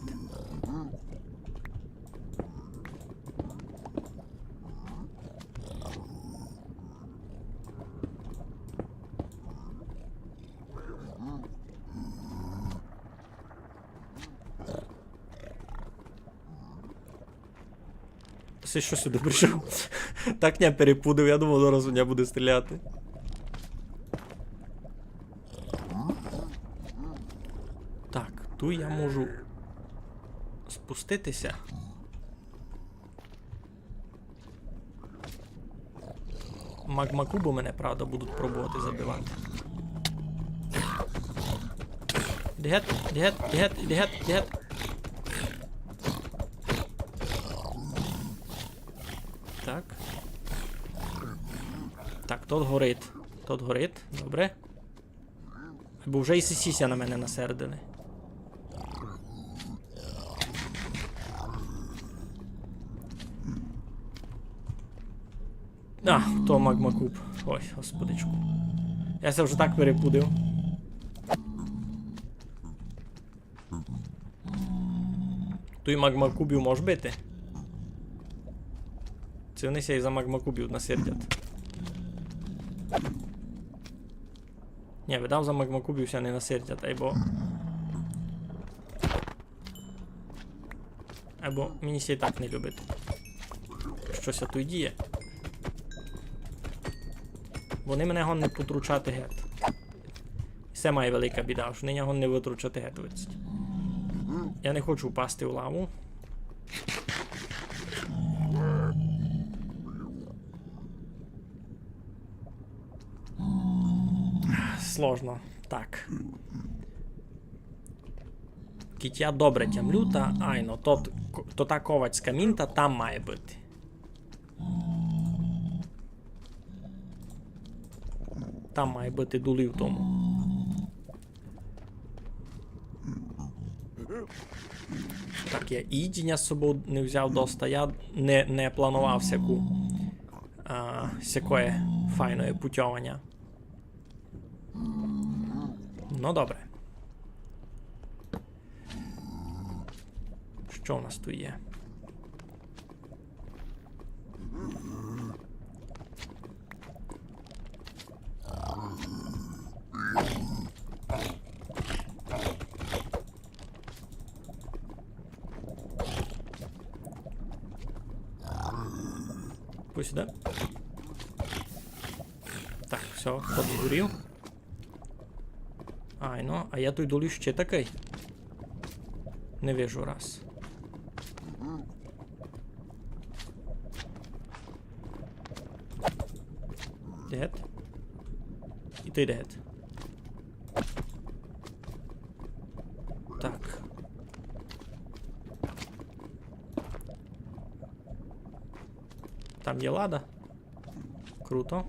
Се што сюды прийшов? Так ня перепудив, я думав, зараз у ня буде стріляти. Так, туй я можу спустити ся. Магмакубы мене, правда, будуть пробовати забивати. Іди гет, іди гет, іди гет, іди гет, іди гет. Так. Так, тот горить. Тот горить, добре. Бо вже і сесі ся на мене насердили. А, то магмакуб. Ой, господичку. Я ся вже так перепудив. Туй магмакубів мож бити? Ци они ся і за магмакубів насердять? Ні, видав, за магмакубів ся не насердять, айбо... Айбо мені ся і так не любить. Што ся туй діє? Вони мене годні потручати гет. Се має велика біда, ож вони годні вытручати гет, видить. Я не хочу впасти у лаву. Сложно. Так. Кідь я добре тямлю, та айно, то, то та ковацька мінта там має быти. Там має быти долі в тому. Так, я і їдіня з собов не взяв доста, я не, не планував сяку, а, сякоє файноє путьованя. Ну, добре. Што у нас туй є? Пусть сюди. Так, всьо, ход згорів. Айно, а я туй долі ще такый. Не вижу раз. Де? І ты де? Так. Там є лада. Круто.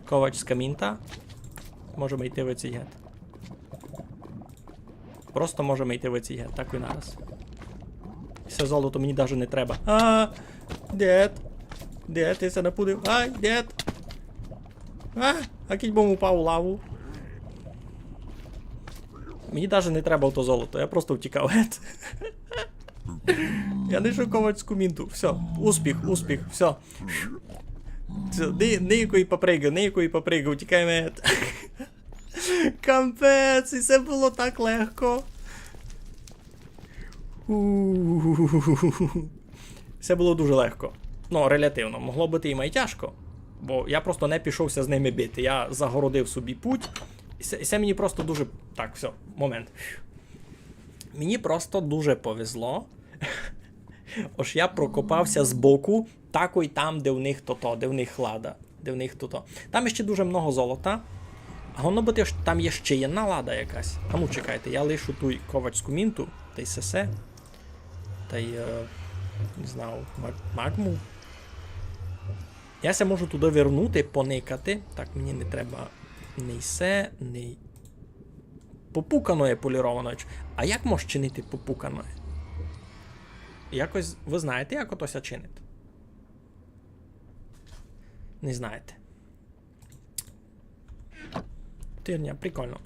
Ковачська мінта. Можеме йти в цей гет. Просто можеме йти в цей гет, так і нараз. Се золото мені даже не треба. А, дід. Дід, ти се напудив. Ай, дід. А, а кідь бом упав у лаву. Мені даже не треба то золото, я просто втікав гет. Я знайшов ковачську мінту. Всьо, успіх, успіх, всьо. Всьо, ні, ніякої паприґы, ніякої паприґы, втікаєме гет. Капець, і се было так легко. У. Се было дуже легко. Ну, релятивно. Могло быти і май тяжко. Бо я просто не пішов ся з ними бити. Я загородив собі путь. І се, і се мені просто дуже. Так, всьо, момент. Мені просто дуже повезло. Ож я прокопав ся збоку, такой там, де в них тото, де в них лада. Де в них туй. Там іщи дуже много золота. А воно быти, ож там є іщи єдна лада якась. А ну, чекайте, я лишу туй ковачську мінту, тай сесе. Тай, е, не знаю, маг-, магму. Я ся можу туды вернути, поникати. Так, мені не треба ні се, ні попуканоє полірованоє. А як мож чинити попуканоє? Якось, вы знаєте, як ото ся чинить? Не знаєте. Тирня, прикольно.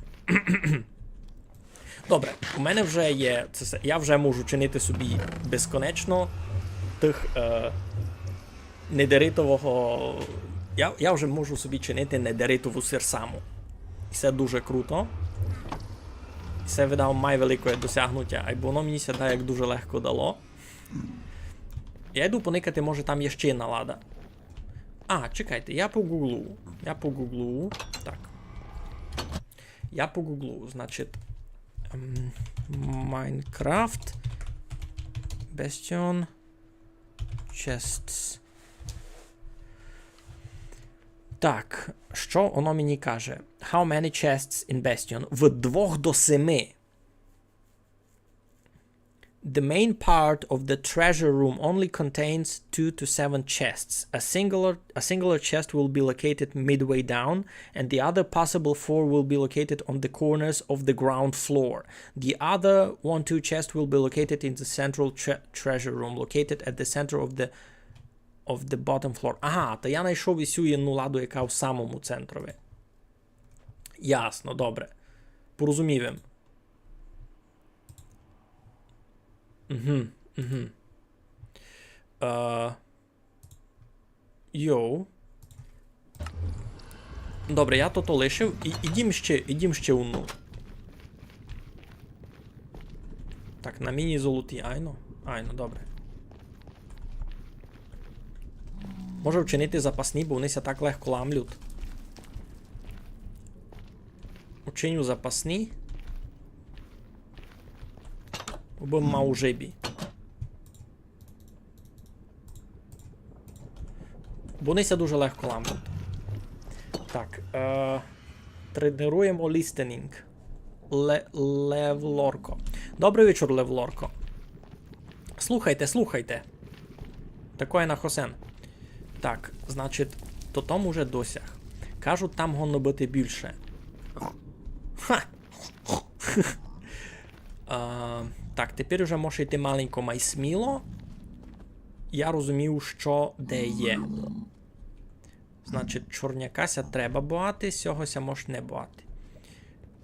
Добре, у мене вже є це все. Я вже можу чинити собі безконечно тых, е, недеритового. Я, я вже можу собі чинити недеритову серсаму. І це дуже круто. Це, видав, май велике досягнуття, айбо воно мені ся так як дуже легко дало. Я йду поникати, може, там є ще єдна лада. А, чекайте, я погуглю. Я погуглю. Так. Я погуглю, значить, ем, Minecraft Bastion Chests. Так, що воно мені каже? How many chests in Bastion? Від двох до семи. The main part of the treasure room only contains two to seven chests. A singular, a singular chest will be located midway down, and the other possible four will be located on the corners of the ground floor. The other one, two chests will be located in the central tre-, treasure room, located at the center of the, of the bottom floor. Ага, та я знайшов і сю єдну ладу, яка в самому центрові. Ясно, добре. Порозумів им. Угу, угу. Е, йоу. Добре, я тото лишив. І, ідім ще, ідім ще одну. Так, на міні золоті, айно. Айно, добре. Може вчинити запасні, бо вони ся так легко ламлють. Учиню запасні. Бо мав у жебі. Бо вони ся дуже легко ламлють. Так, е, тренуємо listening. Ле-, Левлорко. Добрый вечур, Левлорко. Слухайте, слухайте. Такоє на хосен. Так, значить, то там уже досяг. Кажуть, там годно быти бульше. Ха! А, так, тепер уже може йти маленько май сміло. Я розумію, што де є. Значить, чорняка ся треба бояти, сього ся мож не бояти.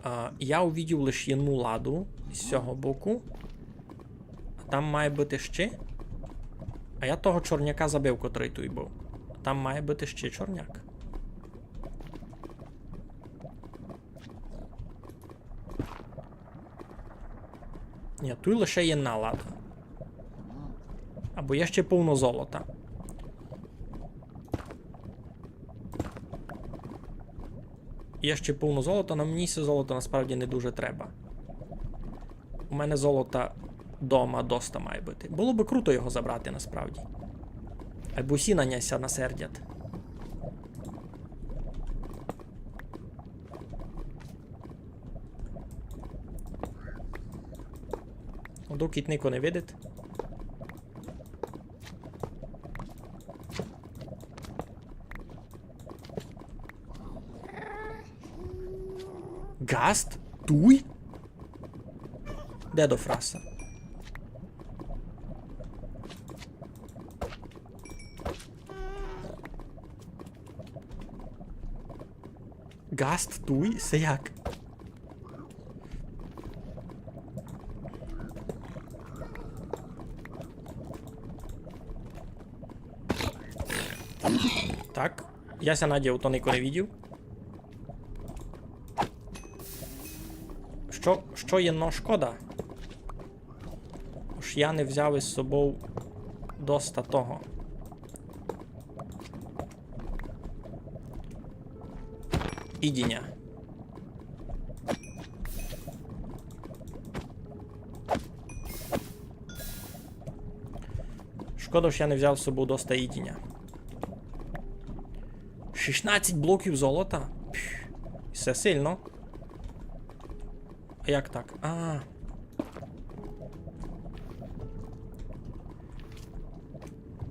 А, я увидів лиш єдну ладу з сього боку. А там має быти ще. А я того чорняка забив, котрый туй быв. А там має быти ще чорняк. Ні, туй лише єдна лада. Або є ще повно золота. Є ще повно золота, но мені се золото насправді не дуже треба. У мене золота дома доста має быти. Было бы круто його забрати насправді. Айбо сі на ня ся насердять. Доки нико не видить. Гаст? Туй? Де до фраса? Гаст туй? Се як? Так. Я ся надію, то нико не видів. Што, што є, но шкода? Ож я не взяв із собов доста того. Їдіня. Шкода, ож я не взяв з собов доста їдіня. Шістнадцять блоків золота? Пф, се сильно. А як так? А.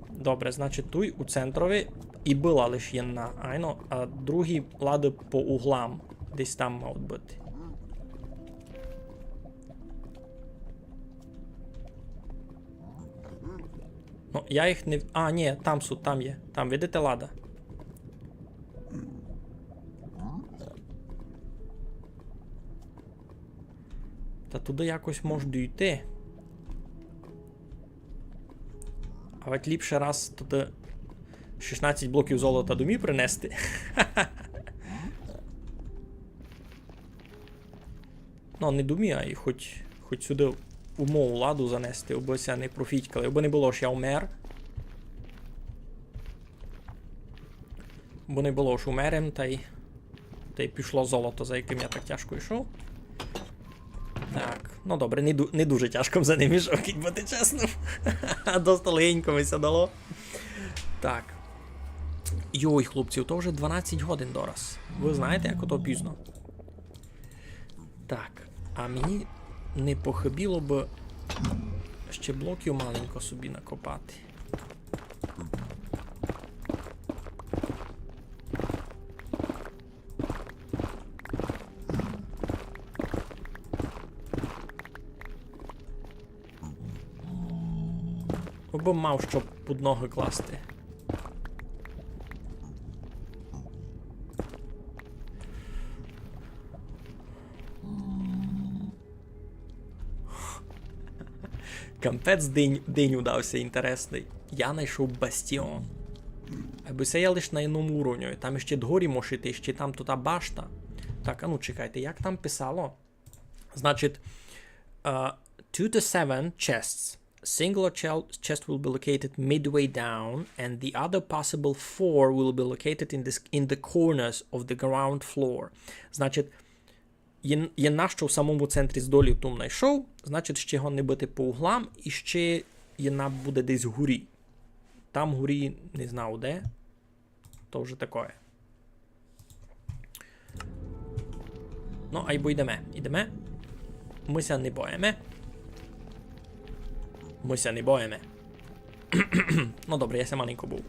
Добре, значить, туй у центрови і была лиш єдна, айно, а другі лады по углам десь там мають быти. Ну, я їх не в-, а, ні, там суть, там є. Там, видите, лада. Та туды якось мож дійти. А ведь ліпше раз туды шістнадцять блоків золота домі принести. Ну, не домі, а й хоть, хоть сюды у мою ладу занести, обы ся не профітькали, обы не было, ож я умер. Обы не было, ож умер им, тай, тай пішло золото, за якым я так тяжко йшов. Так, ну добре, не ду-, не дуже тяжко за ним йшов, кідь быти чесним. Доста легенько ми ся дало. Так. Йой, хлопці, то вже дванадцять годин дораз. Вы знаєте, як ото пізно. Так, а мені не похыбіло бы ще блоків маленько собі накопати. Обы мав што під ноги класти. Капець, день, день удався інтересный. Я найшов бастіон. Айбо се я лиш на єдному уровню. Там іщи дгорі мож іти, іщи там тота башта. Так, а ну чекайте, як там писало? Значить, е, two to seven chests. Single chel- chest will be located midway down, and the other possible four will be located in this in the corners of the ground floor. Значить, єн- єна, што в самому центрі здолі, ту найшов, значить, ще го не бити по углам, і ще єна буде десь горі. Там горі, не знаю де. То вже такоє. Ну, айбо йдеме. Йдеме. Мы ся не боїме. Мы ся не боїме. Ну добре, я ся маленько бою.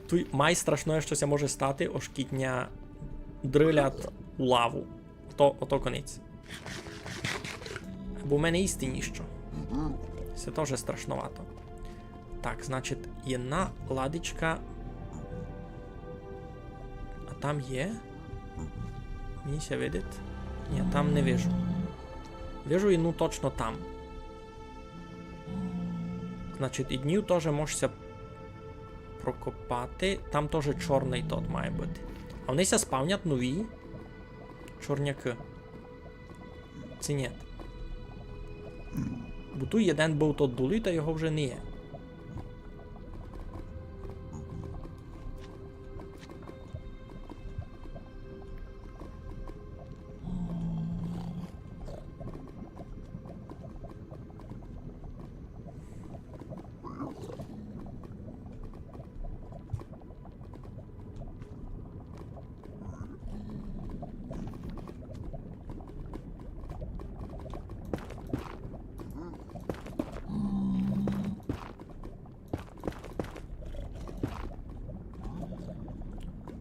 Туй май страшноє, што ся може стати, ож кідь ня дрилять у лаву. Ото, ото конець. Бо в мене їсти ніщо. Се тоже страшновато. Так, значить, єна ладичка. А там є? Мені ся видить? Ні, там не вижу. Вижу єну точно там. Значить, і днів тоже мож ся прокопати. Там тоже чорный тот має быти. А вони ся спавнять нові чорнякы. Ци ні? Бо туй єден быв тот долі, та його вже не є.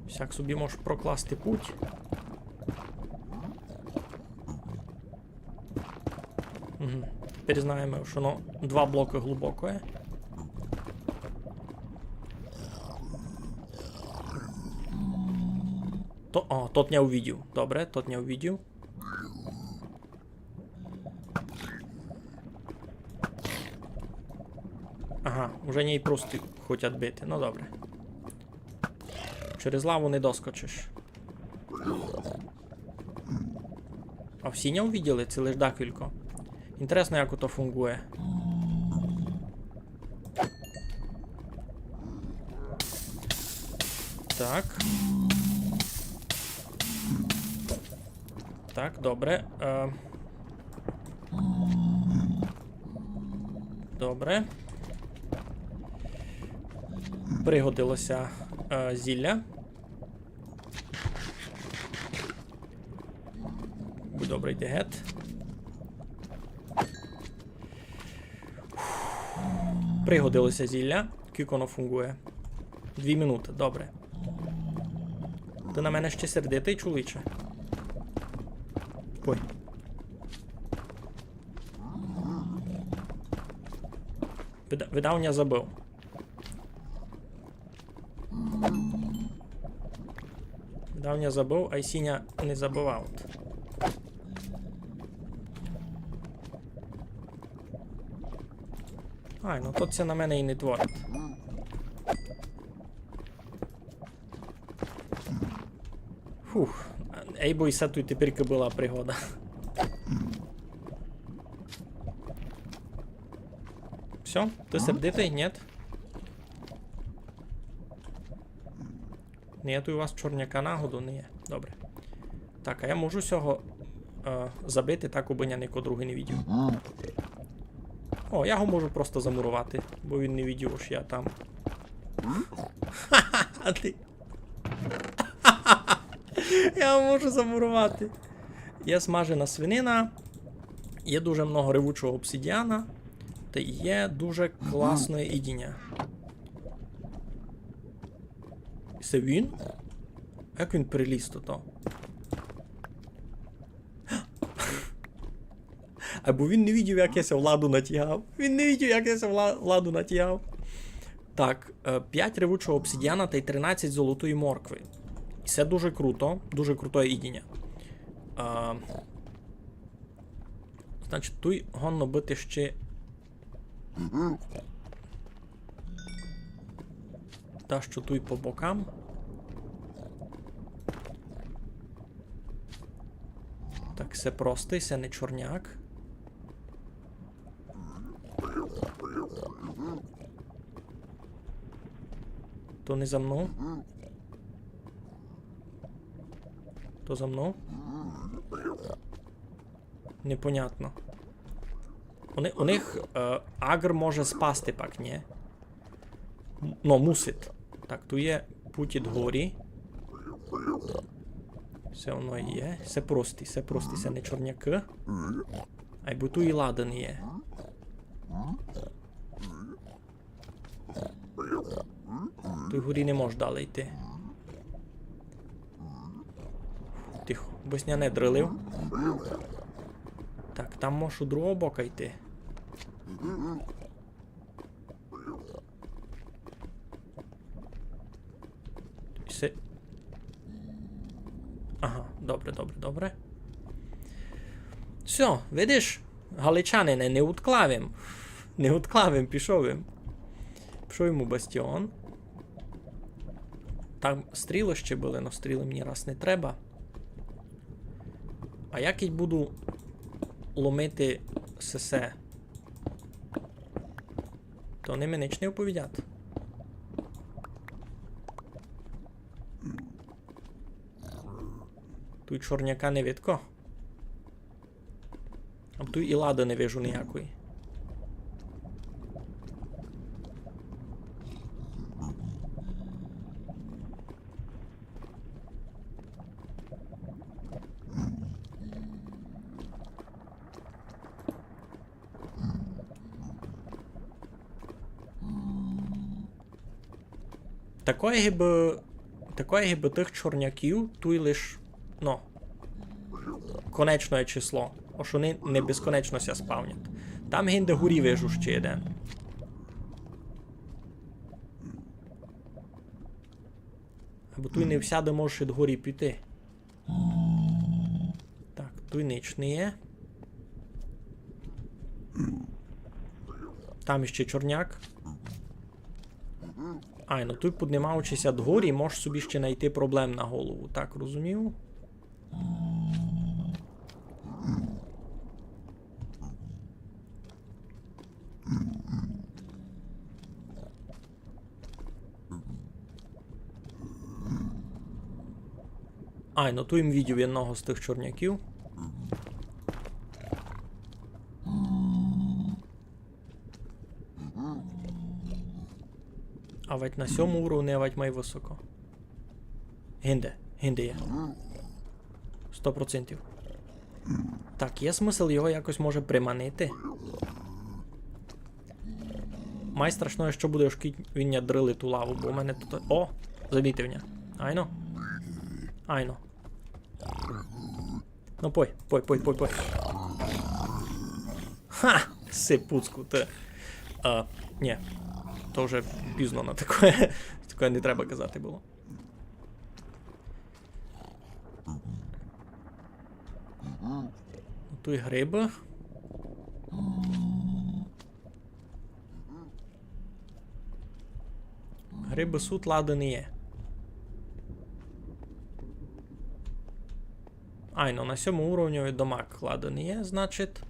Всяк собі можеш прокласти путь. Угу. Тепер знаєме, што воно два блокы глубокоє. То, о, тот ня увидів. Добре, тот ня увидів. Ага, уже не просто хотять бити. Ну добре. Через лаву не доскочиш. А всі ня увиділи, ци лиш декілько? Інтересно, як ото фунґує. Так. Так, добре. Е, добре. Пригодилося, е, зілля. Будь добрый, йди гет. Пригодилося зілля. Кілько воно фунґує? Дві минуты, добре. Ты на мене ще сердитый, чоловіче? Ой. Вида-, видав, ня забыв. Давня забыв, ай сіня не забывав. Ай, ну тот ся на мене і не творить. Фух, ей, бо і се туй тепер была пригода. Всьо, ты сердитый? Нєт? Не є туй у вас чорняка нагоду? Не є. Добре. Так, а я можу сього, е, забити так, абы ня нико другый не видів. О, я го можу просто замуровати, бо він не видів, ож я там. Ха-ха, а ты. Я можу замуровати. Є смажена свинина, є дуже много ревучого обсидіана, та є дуже класне їдіня. Се він? Як він переліз туй? Айбо він не видів, як я ся в ладу натягав. Він не видів, як я ся в ла-, в ладу натягав. Так, е, пять ревучого обсидіана тай тринадцять золотої моркви. І се дуже круто, дуже круте їдіня. Е, значить, туй годно быти ще дашто туй по бокам. Так, Се простый, се не чорняк. То не за мнов. То за мнов. Непонятно. У ни-, у них, е, агр може спасти пак, нї? М-, но, мусить. Так, туй є путь ид горі. Всьо воно є. Всьо прості, всьо прості, всьо не чорнякы. Айбо туй і ладан є. Туй горі не мож дале йти. Тихо, бо ся не дрылив. Так, там мож у другого бока йти. Се-, ага, добре, добре, добре. Всьо, видиш, галичанине, не удклав им. Не удклав им, пішов им. Пішов им у бастіон. Там стрілы ще были, но стрілы мені раз не треба. А я кідь буду ломити сесе, то они ми нич не оповідять. Туй чорняка не видко. А туй і лады не вижу ниякої. Такоє гибы, такоє гибы тых чорняків, туй лиш, ну, конечноє число. Ож они не безконечно ся спавнять. Там гинде горі вижу ще єден. Айбо туй не всяды можеш ид горі піти. Так, туй нич не є. Там іще чорняк. Ай, ну туй, піднімаючи ся дгорі, можеш собі іще найти проблем на голову, так розумію? Ай, ну туй им видів єдного з тых чорняків. А вадь на сьому уровні, вадь май высоко. Гинде, гинде є. Сто процентів. Так, є смысл його якось, може, приманити? Май страшноє, што буде, ож кідь він ня дрылить у лаву, бо у мене туй... О! Замітив ня. Айно. Айно. Ну, пой, пой, пой, пой, пой. Ха! Сипуцку, ты. А, нї. То вже пізно на такоє. Такоє не треба казати было. Туй грибы. Грибы сут, лады не є. Айно, на сьому уровню домак лады не є, значить.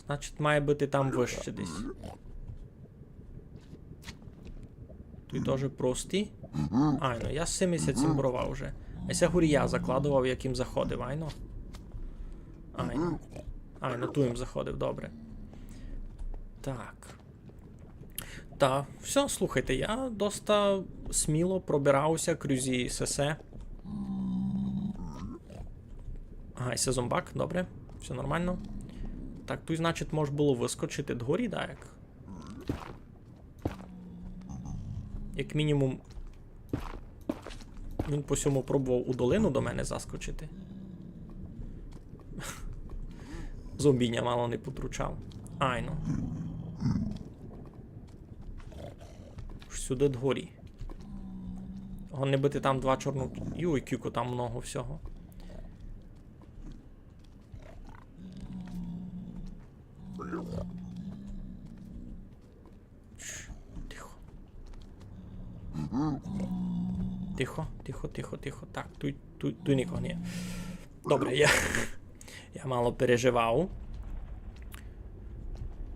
Значить, має быти там выще десь. Туй тоже прості. Айно, я сімдесят сім брова вже. А ся горі я закладовав, як им заходив, айно. Айно. Айно, туй им заходив, добре. Так. Та, всьо, слухайте, я доста сміло пробирав ся крузь сесе. Ага, і се зомбак, добре. Всьо нормално. Так, туй, значить, мож было выскочити дгорі, да, як? Як мінімум, він по сьому пробовав у долину до мене заскочити. Зомбі ня мало не потручав. Айно. Ож сюды дгорі. Годно быти там два чорну... Юй, кілько там много всього. Тш, тихо. Тихо, тихо, тихо, тихо. Так, туй, туй, туй никого не є. Добре, я, Я мало переживав.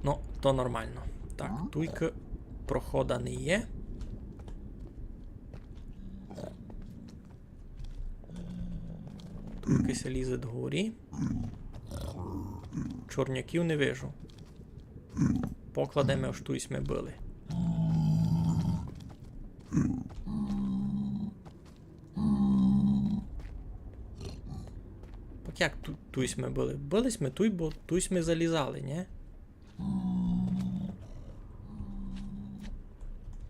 Ну, то нормално. Так, туйкы прохода не є. Туйкы ся лізе дгорі. Чорняків не вижу. Покладеме, ож туй сьме были. Так як ту-, туй сьме были? Были сьме туй, бо туй сьме залізали, нї?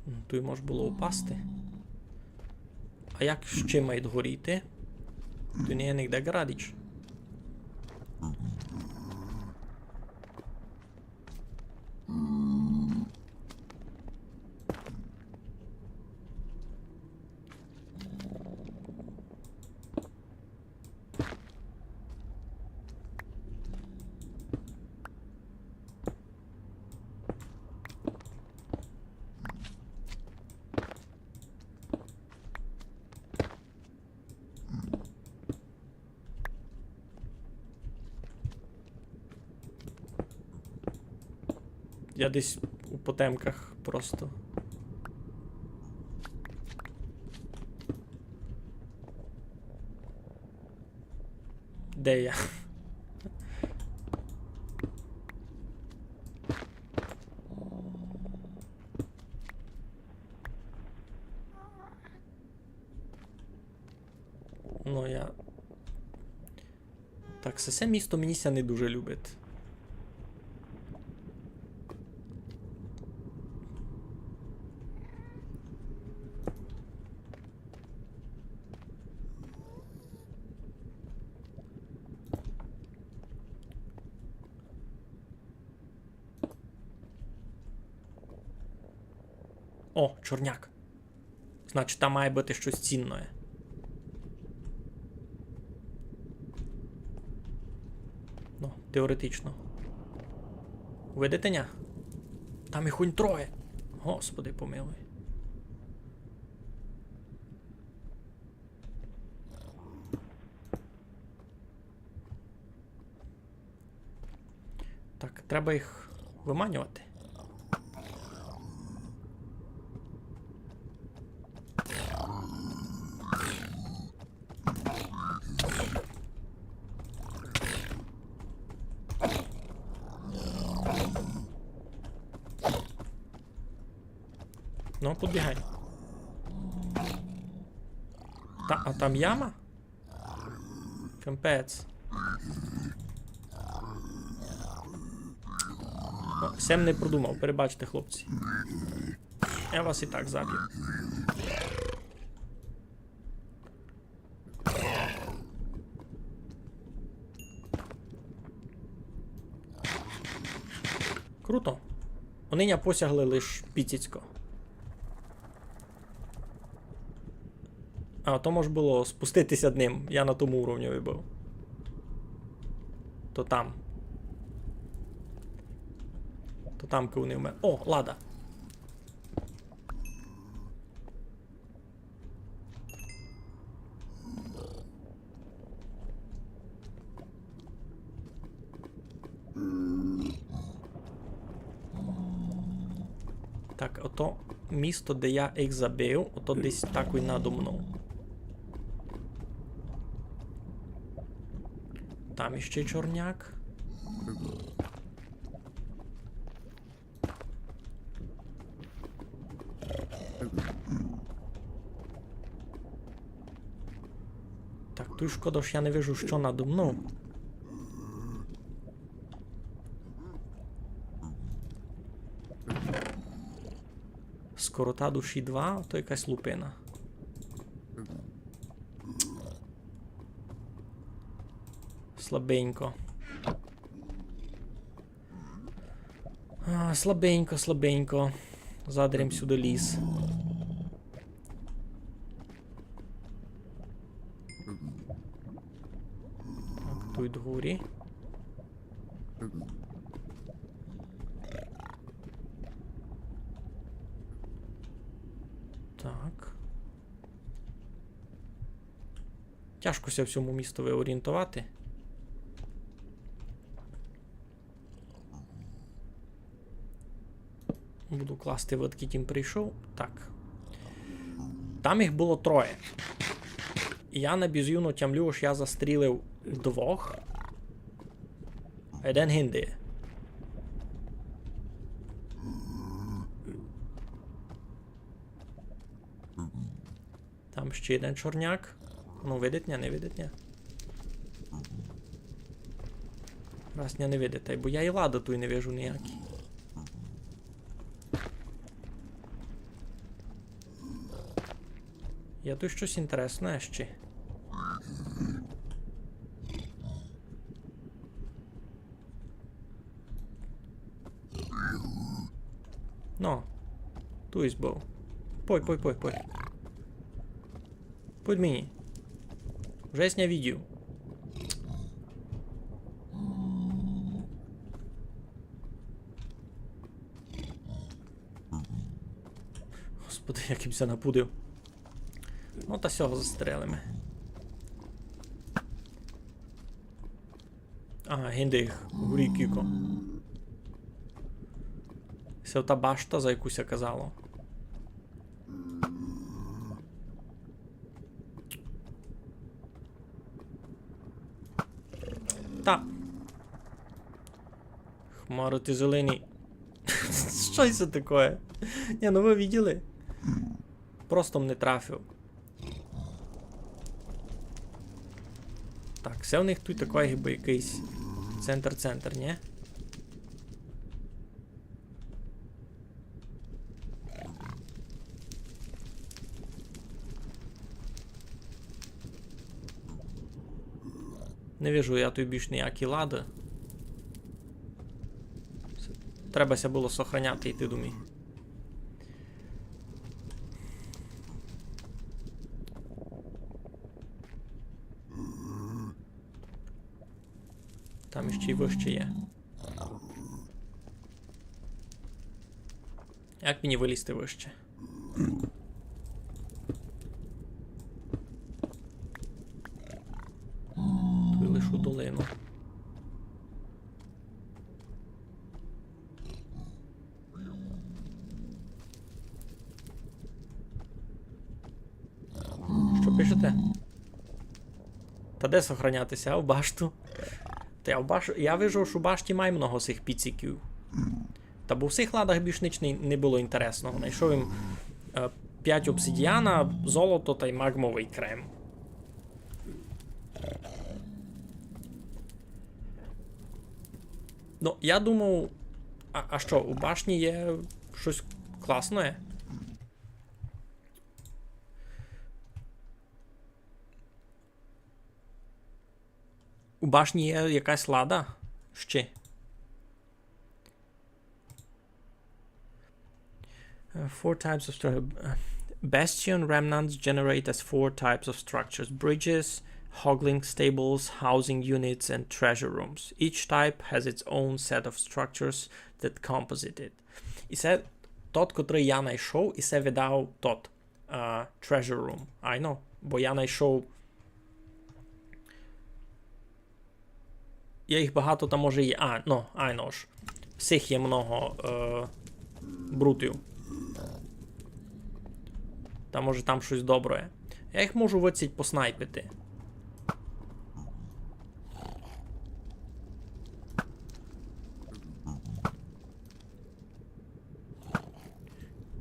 М, туй мож было упасти. А як іщи має горіти? Туй не є нигде ґрадич. Я десь у потемках просто. Де я? Ну, я... Так, се, се місто мені ся не дуже любить. О, чорняк. Значить, там має быти штось цінноє. Ну, теоретично. Видите, ня? Там їх унь троє. Господи помилуй. Так, треба їх выманювати. Ну, підбігай. Та, а там яма? Капець. Ну, се м не продумав, перебачте, хлопці. Я вас і так заб'ю. Круто. Они ня посягли лиш піціцько. А, то мож было спустити ся ним. Я на тому уровню быв. То там. То там, коли вони в мене. О, лада. Так, ото місто, де я їх забив, ото десь такой надо мнов. Там іщи чорняк. Так, туй шкода, што я не вижу, што надо мнов. Скорота душі два, то якась лупина. Слабенько. А, слабенько, слабенько. Задарь им сюды ліс. Так, туй дгорі. Так. Тяжко ся в сьому містови орієнтовати. Буду класти, видкы тім прийшов. Так. Там їх было троє. Я небіжно тямлю, ож я застрілив двох. А єден гинде. Там ще єден чорняк. Ну, видить ня, не видить ня? Раз ня не видить, тай бо я і лады туй не вижу ніякі. Є туй штось інтересне ще. Ну, туй быв. Пой, пой, пой, пой. Пой мені. Вже ся не видів. Господи, як им ся напудив. Ну, та сього застрелиме. Ага, гинде їх горі кілько. Се та башта, за яку ся казало. Та. Хмары ты зелені. Што се такоє? Ні, ну вы виділи? Просто м не трафив. Так, се у них туй такоє, гибы якыйсь центр-центр, ні? Не вижу я туй більш ніякі лады. Треба ся было сохраняти, йти домі. Там іщи й выще є. Як мені вылізти выще? Туй лиш у долину. Што пишете? Та де сохраняти ся? У башту? Та я в баш-, я вижу, што у башті май много сих піциків. Та бо в сих ладах більш нич не, не было інтересного. Найшов им, е, пять обсидіана, золото тай магмовый крем. Ну, я думав, а, а што, у башні є штось класне? У башні є якась лада? Ще. Uh, four types of stru-, uh, Bastion remnants generate as four types of structures: bridges, hoglin stables, housing units, and treasure rooms. Each type has its own set of structures that composite it. І се тот, котрый я найшов, і се видав тот, а, treasure room. Айно, бо я найшов Є їх багато, та може є. А, ну, айно ж. Всіх є много, е, брутів. Та може там штось добре. Я їх можу выдсіть поснайпити.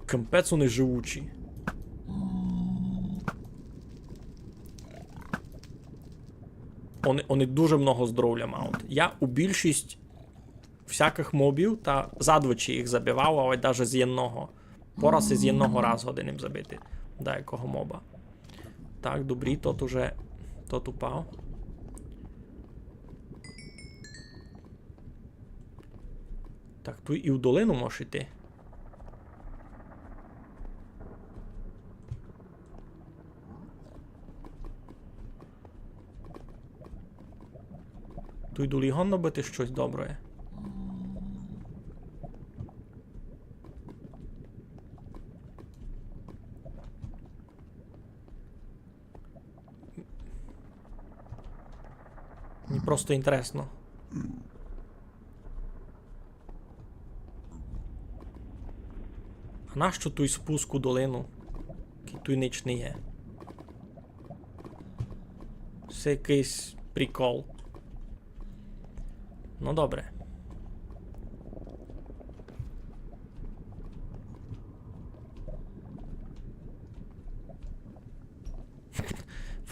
Капець они живучі. Они, они дуже много здоровля мають. Я у більшість всякых мобів та задвічі їх забивав, а ось даже з єдного. Пораз із єдного раз годен им забити. Деякого моба. Так, добрі, тот уже, тот упав. Так, туй і в долину можеш іти. Туй долі годно быти штось добре. Мені просто інтересно. Нащо туй спуск у долину? Кі туй нич не є. Се якыйсь прикол. Ну, добре.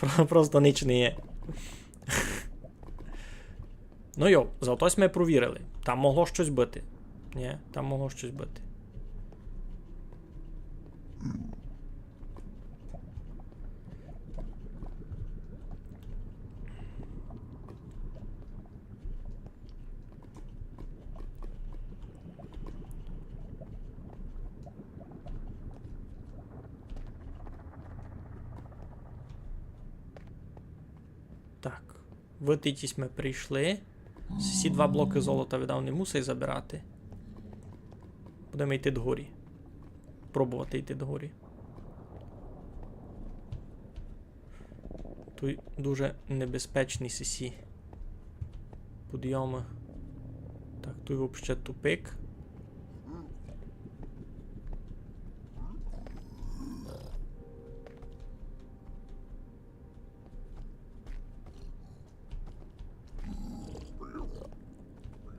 Про-, просто нич не є. Ну йо, зато сьме провірили. Там могло штось быти. Нї, там могло штось быти. Так. Вытыті сьме прийшли. Сі два блокы золота видав не мусай забирати. Будеме йти догорі. Пробовати йти догорі. Туй дуже небезпечні сесі підйомы. Так, туй вообще тупик.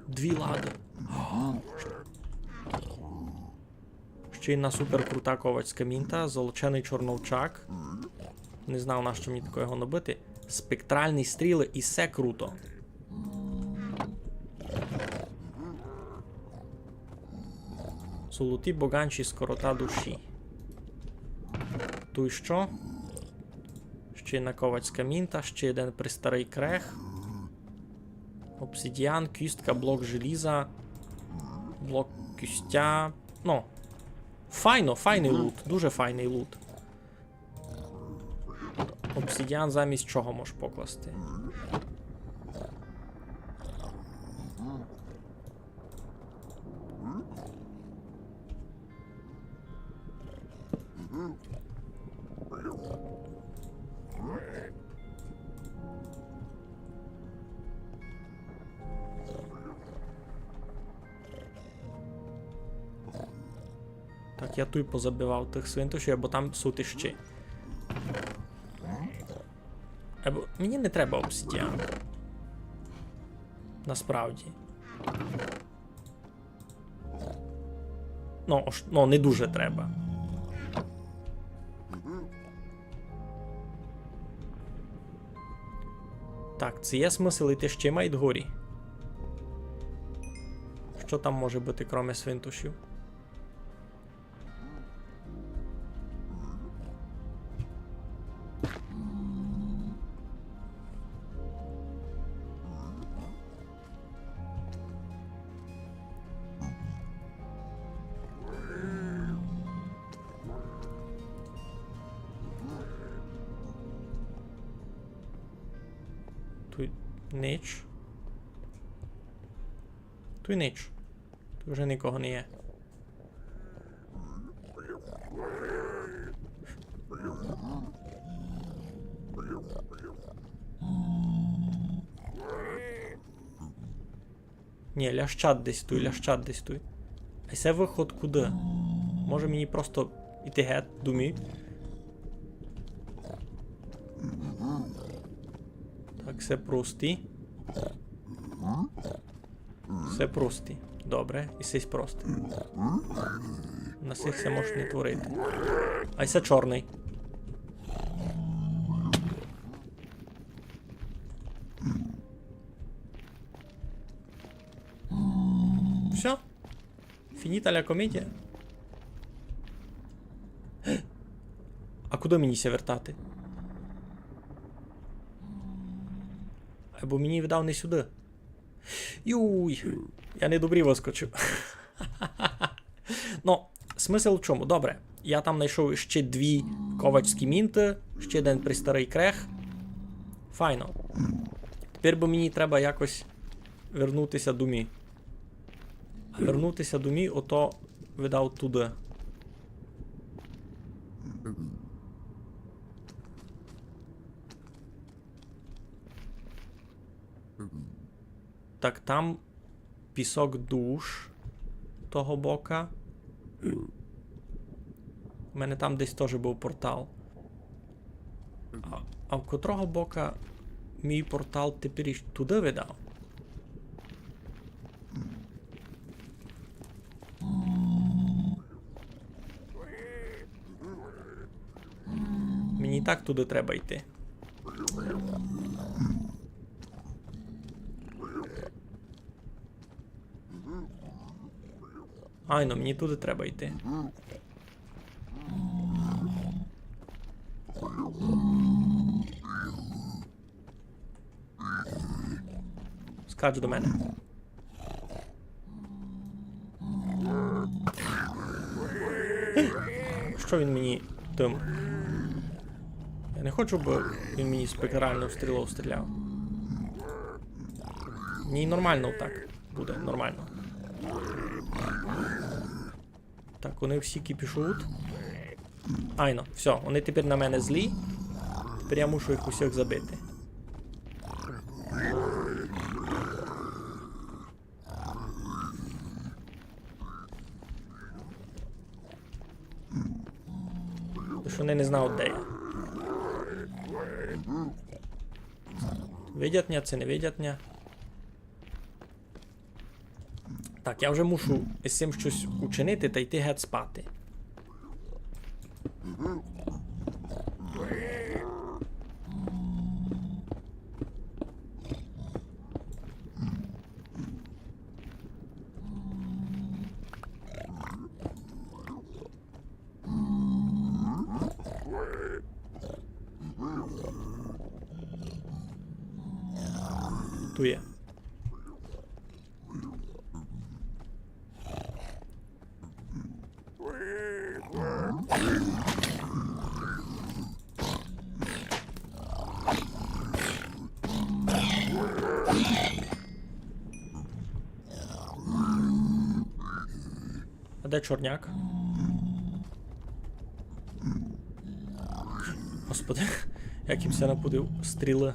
Дві лады. Ще одна суперкрута ковацька мінта, золоченый чорновчак. Не знав, нащо мені такого набити. Спектральні стрілы, і се круто. Золоті боганчі, скорота душі. Туй што? Ще одна ковацька мінта, ще один престарый крех. Обсидіан, кістка, блок желіза, блок кістя. Ну. Файно, файный лут, дуже файный лут. Обсидіан замість чого можеш покласти? Так, я туй позабивав тых свинтушів, бо там суть іщи. Або мені не треба обсидіан. Насправді. Ну, ож, ну, не дуже треба. Так, ци є смысл іти ще май дгорі? Што там може быти, кроме свинтушів? Туй нич. Туй нич. Туй уже никого не є. Нї, лящат десь туй, лящат десь туй. А се выход куды? Може мені просто іти гет, думі? Так, се прості. Се прості. Добре, і сись прості. На сих се може не творити. А се чорный. Всьо? Фініта ля комедія? А куды мені ся вертати? Або мені, видав, не сюды. Юй, я недобрі выскочив. Ну, смысл в чому? Добре, я там найшов ще дві ковачські мінты, ще один престарый крех. Файно. Тепер бы мені треба якось вернути ся домі. А вернути ся домі, ото, видав, туды. Так, там пісок душ того бока. У мене там десь тоже быв портал. А, а в котрого бока мій портал тепер іщ туды видав? Мені так туды треба йти. Айно, мені туды треба йти. Скач до мене. Што він мені тым? Я не хочу, бы він мені спектральнов стрілов стріляв. Мені нормално так буде, нормално. Так, они всі кіпішують. Айно, всьо, они тепер на мене злі. Тепер я мушу їх усіх забити. Тож они не знають, де я. Видять ня, ци не видять ня. Так, я вже мушу з цим штось учинити та йти геть спати. Туй є. А де чорняк? Господи, як им ся напудив стрілы.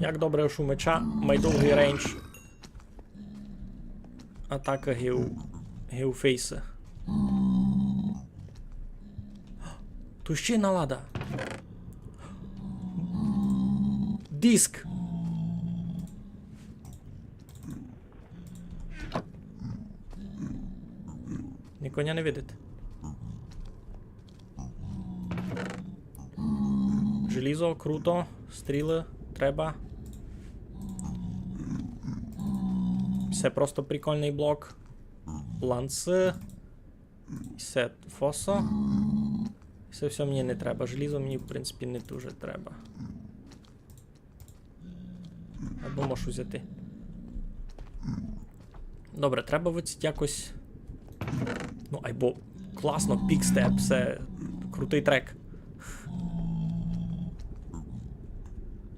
Як добре, што у меча май довгый рейндж атакы ги у, ги у фейса. Туй іщи налада. Диск. Нико ня не видить. Желізо, круто. Стрілы треба. Се просто прикольный блок. Ланцы. Се фосо. Се всьо мені не треба. Желізо мені, в принципі, не дуже треба. Або можу взяти. Добре, треба выдцить якось. Ну, айбо класно, Пікстеп, се крутый трек.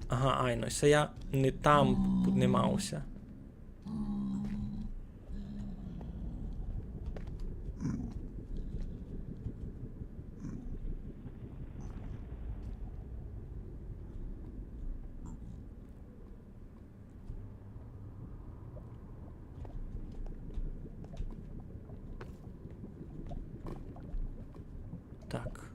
Ага, айно, се я не там піднімався. Так.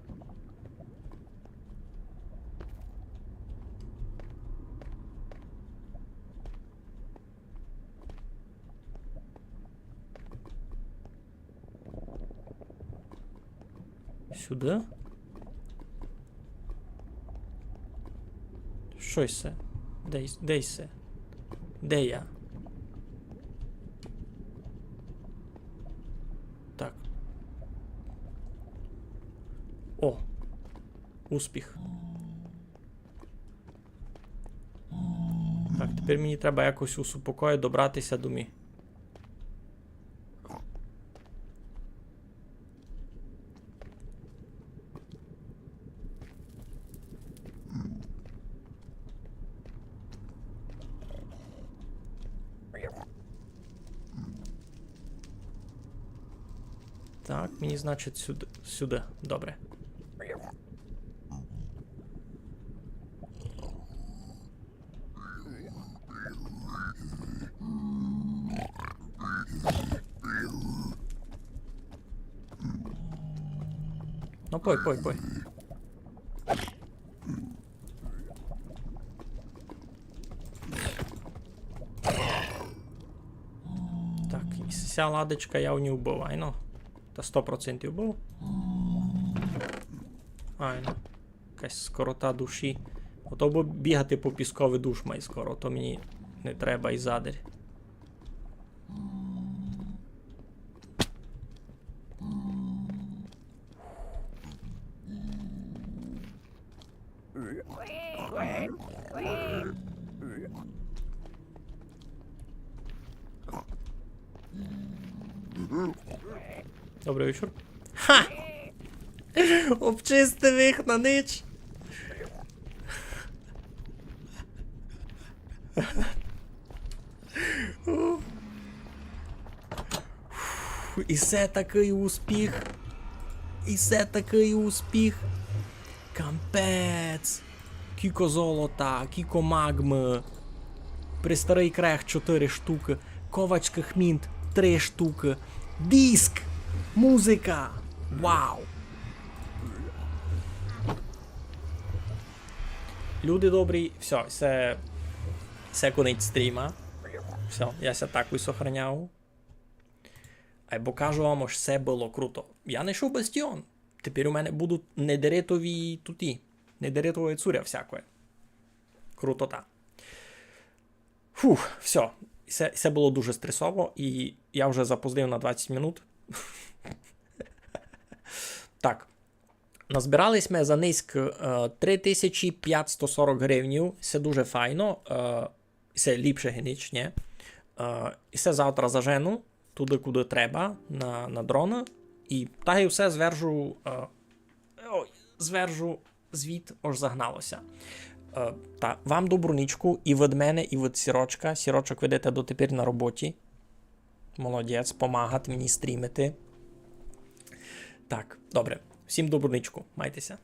Сюды? Што се? Де, де се? Де я? Так. О! Успіх. Так, тепер мені треба якось у супокої добратися домі. Так, мені, значить, сюды, сюды. Добре. Ну, пой, пой, пой. Так, і ся ладочка я у нього вбив, айно. Та сто процентів вбив. Айно. Якась скорота душі. Ото бы бігати по піскови душ май скоро, то мені не треба і задарь. Добрый вечір. Ха! Обчистив їх на ніч. І се такый успіх. І се такый успіх. Капець. Кіко золота, кіко магмы. Престарый крех чотыри штукы. Ковачкых мінт три штукы. Диск! Музика! Вау! Люди добрі, всьо, се, се конець стріма. Всьо, я ся так і сохраняв. Айбо кажу вам, ож се было круто. Я найшов бастіон. Тепер у мене будуть недеритові туті, недеритове цуря всякоє. Крутота. Фух, всьо. Се, се было дуже стресово, і я вже запоздив на двадцять минут. Так. Назбирали сьме за нынька, е, три тисячі пятсто сорок гривнів. Се дуже файно. Е, се ліпше ги ніч, нє? Е, і се завтра зажену туды, куды треба, на, на дрона. І так і всьо звержу, е, ой, звержу звіт, ож загнало ся. Е, та вам добру нічку і від мене, і від Сірочка. Сірочок, видите, дотепер на роботі. Молодець, помагать мені стрімити. Так, добре. Всім добру нічку. Майте ся.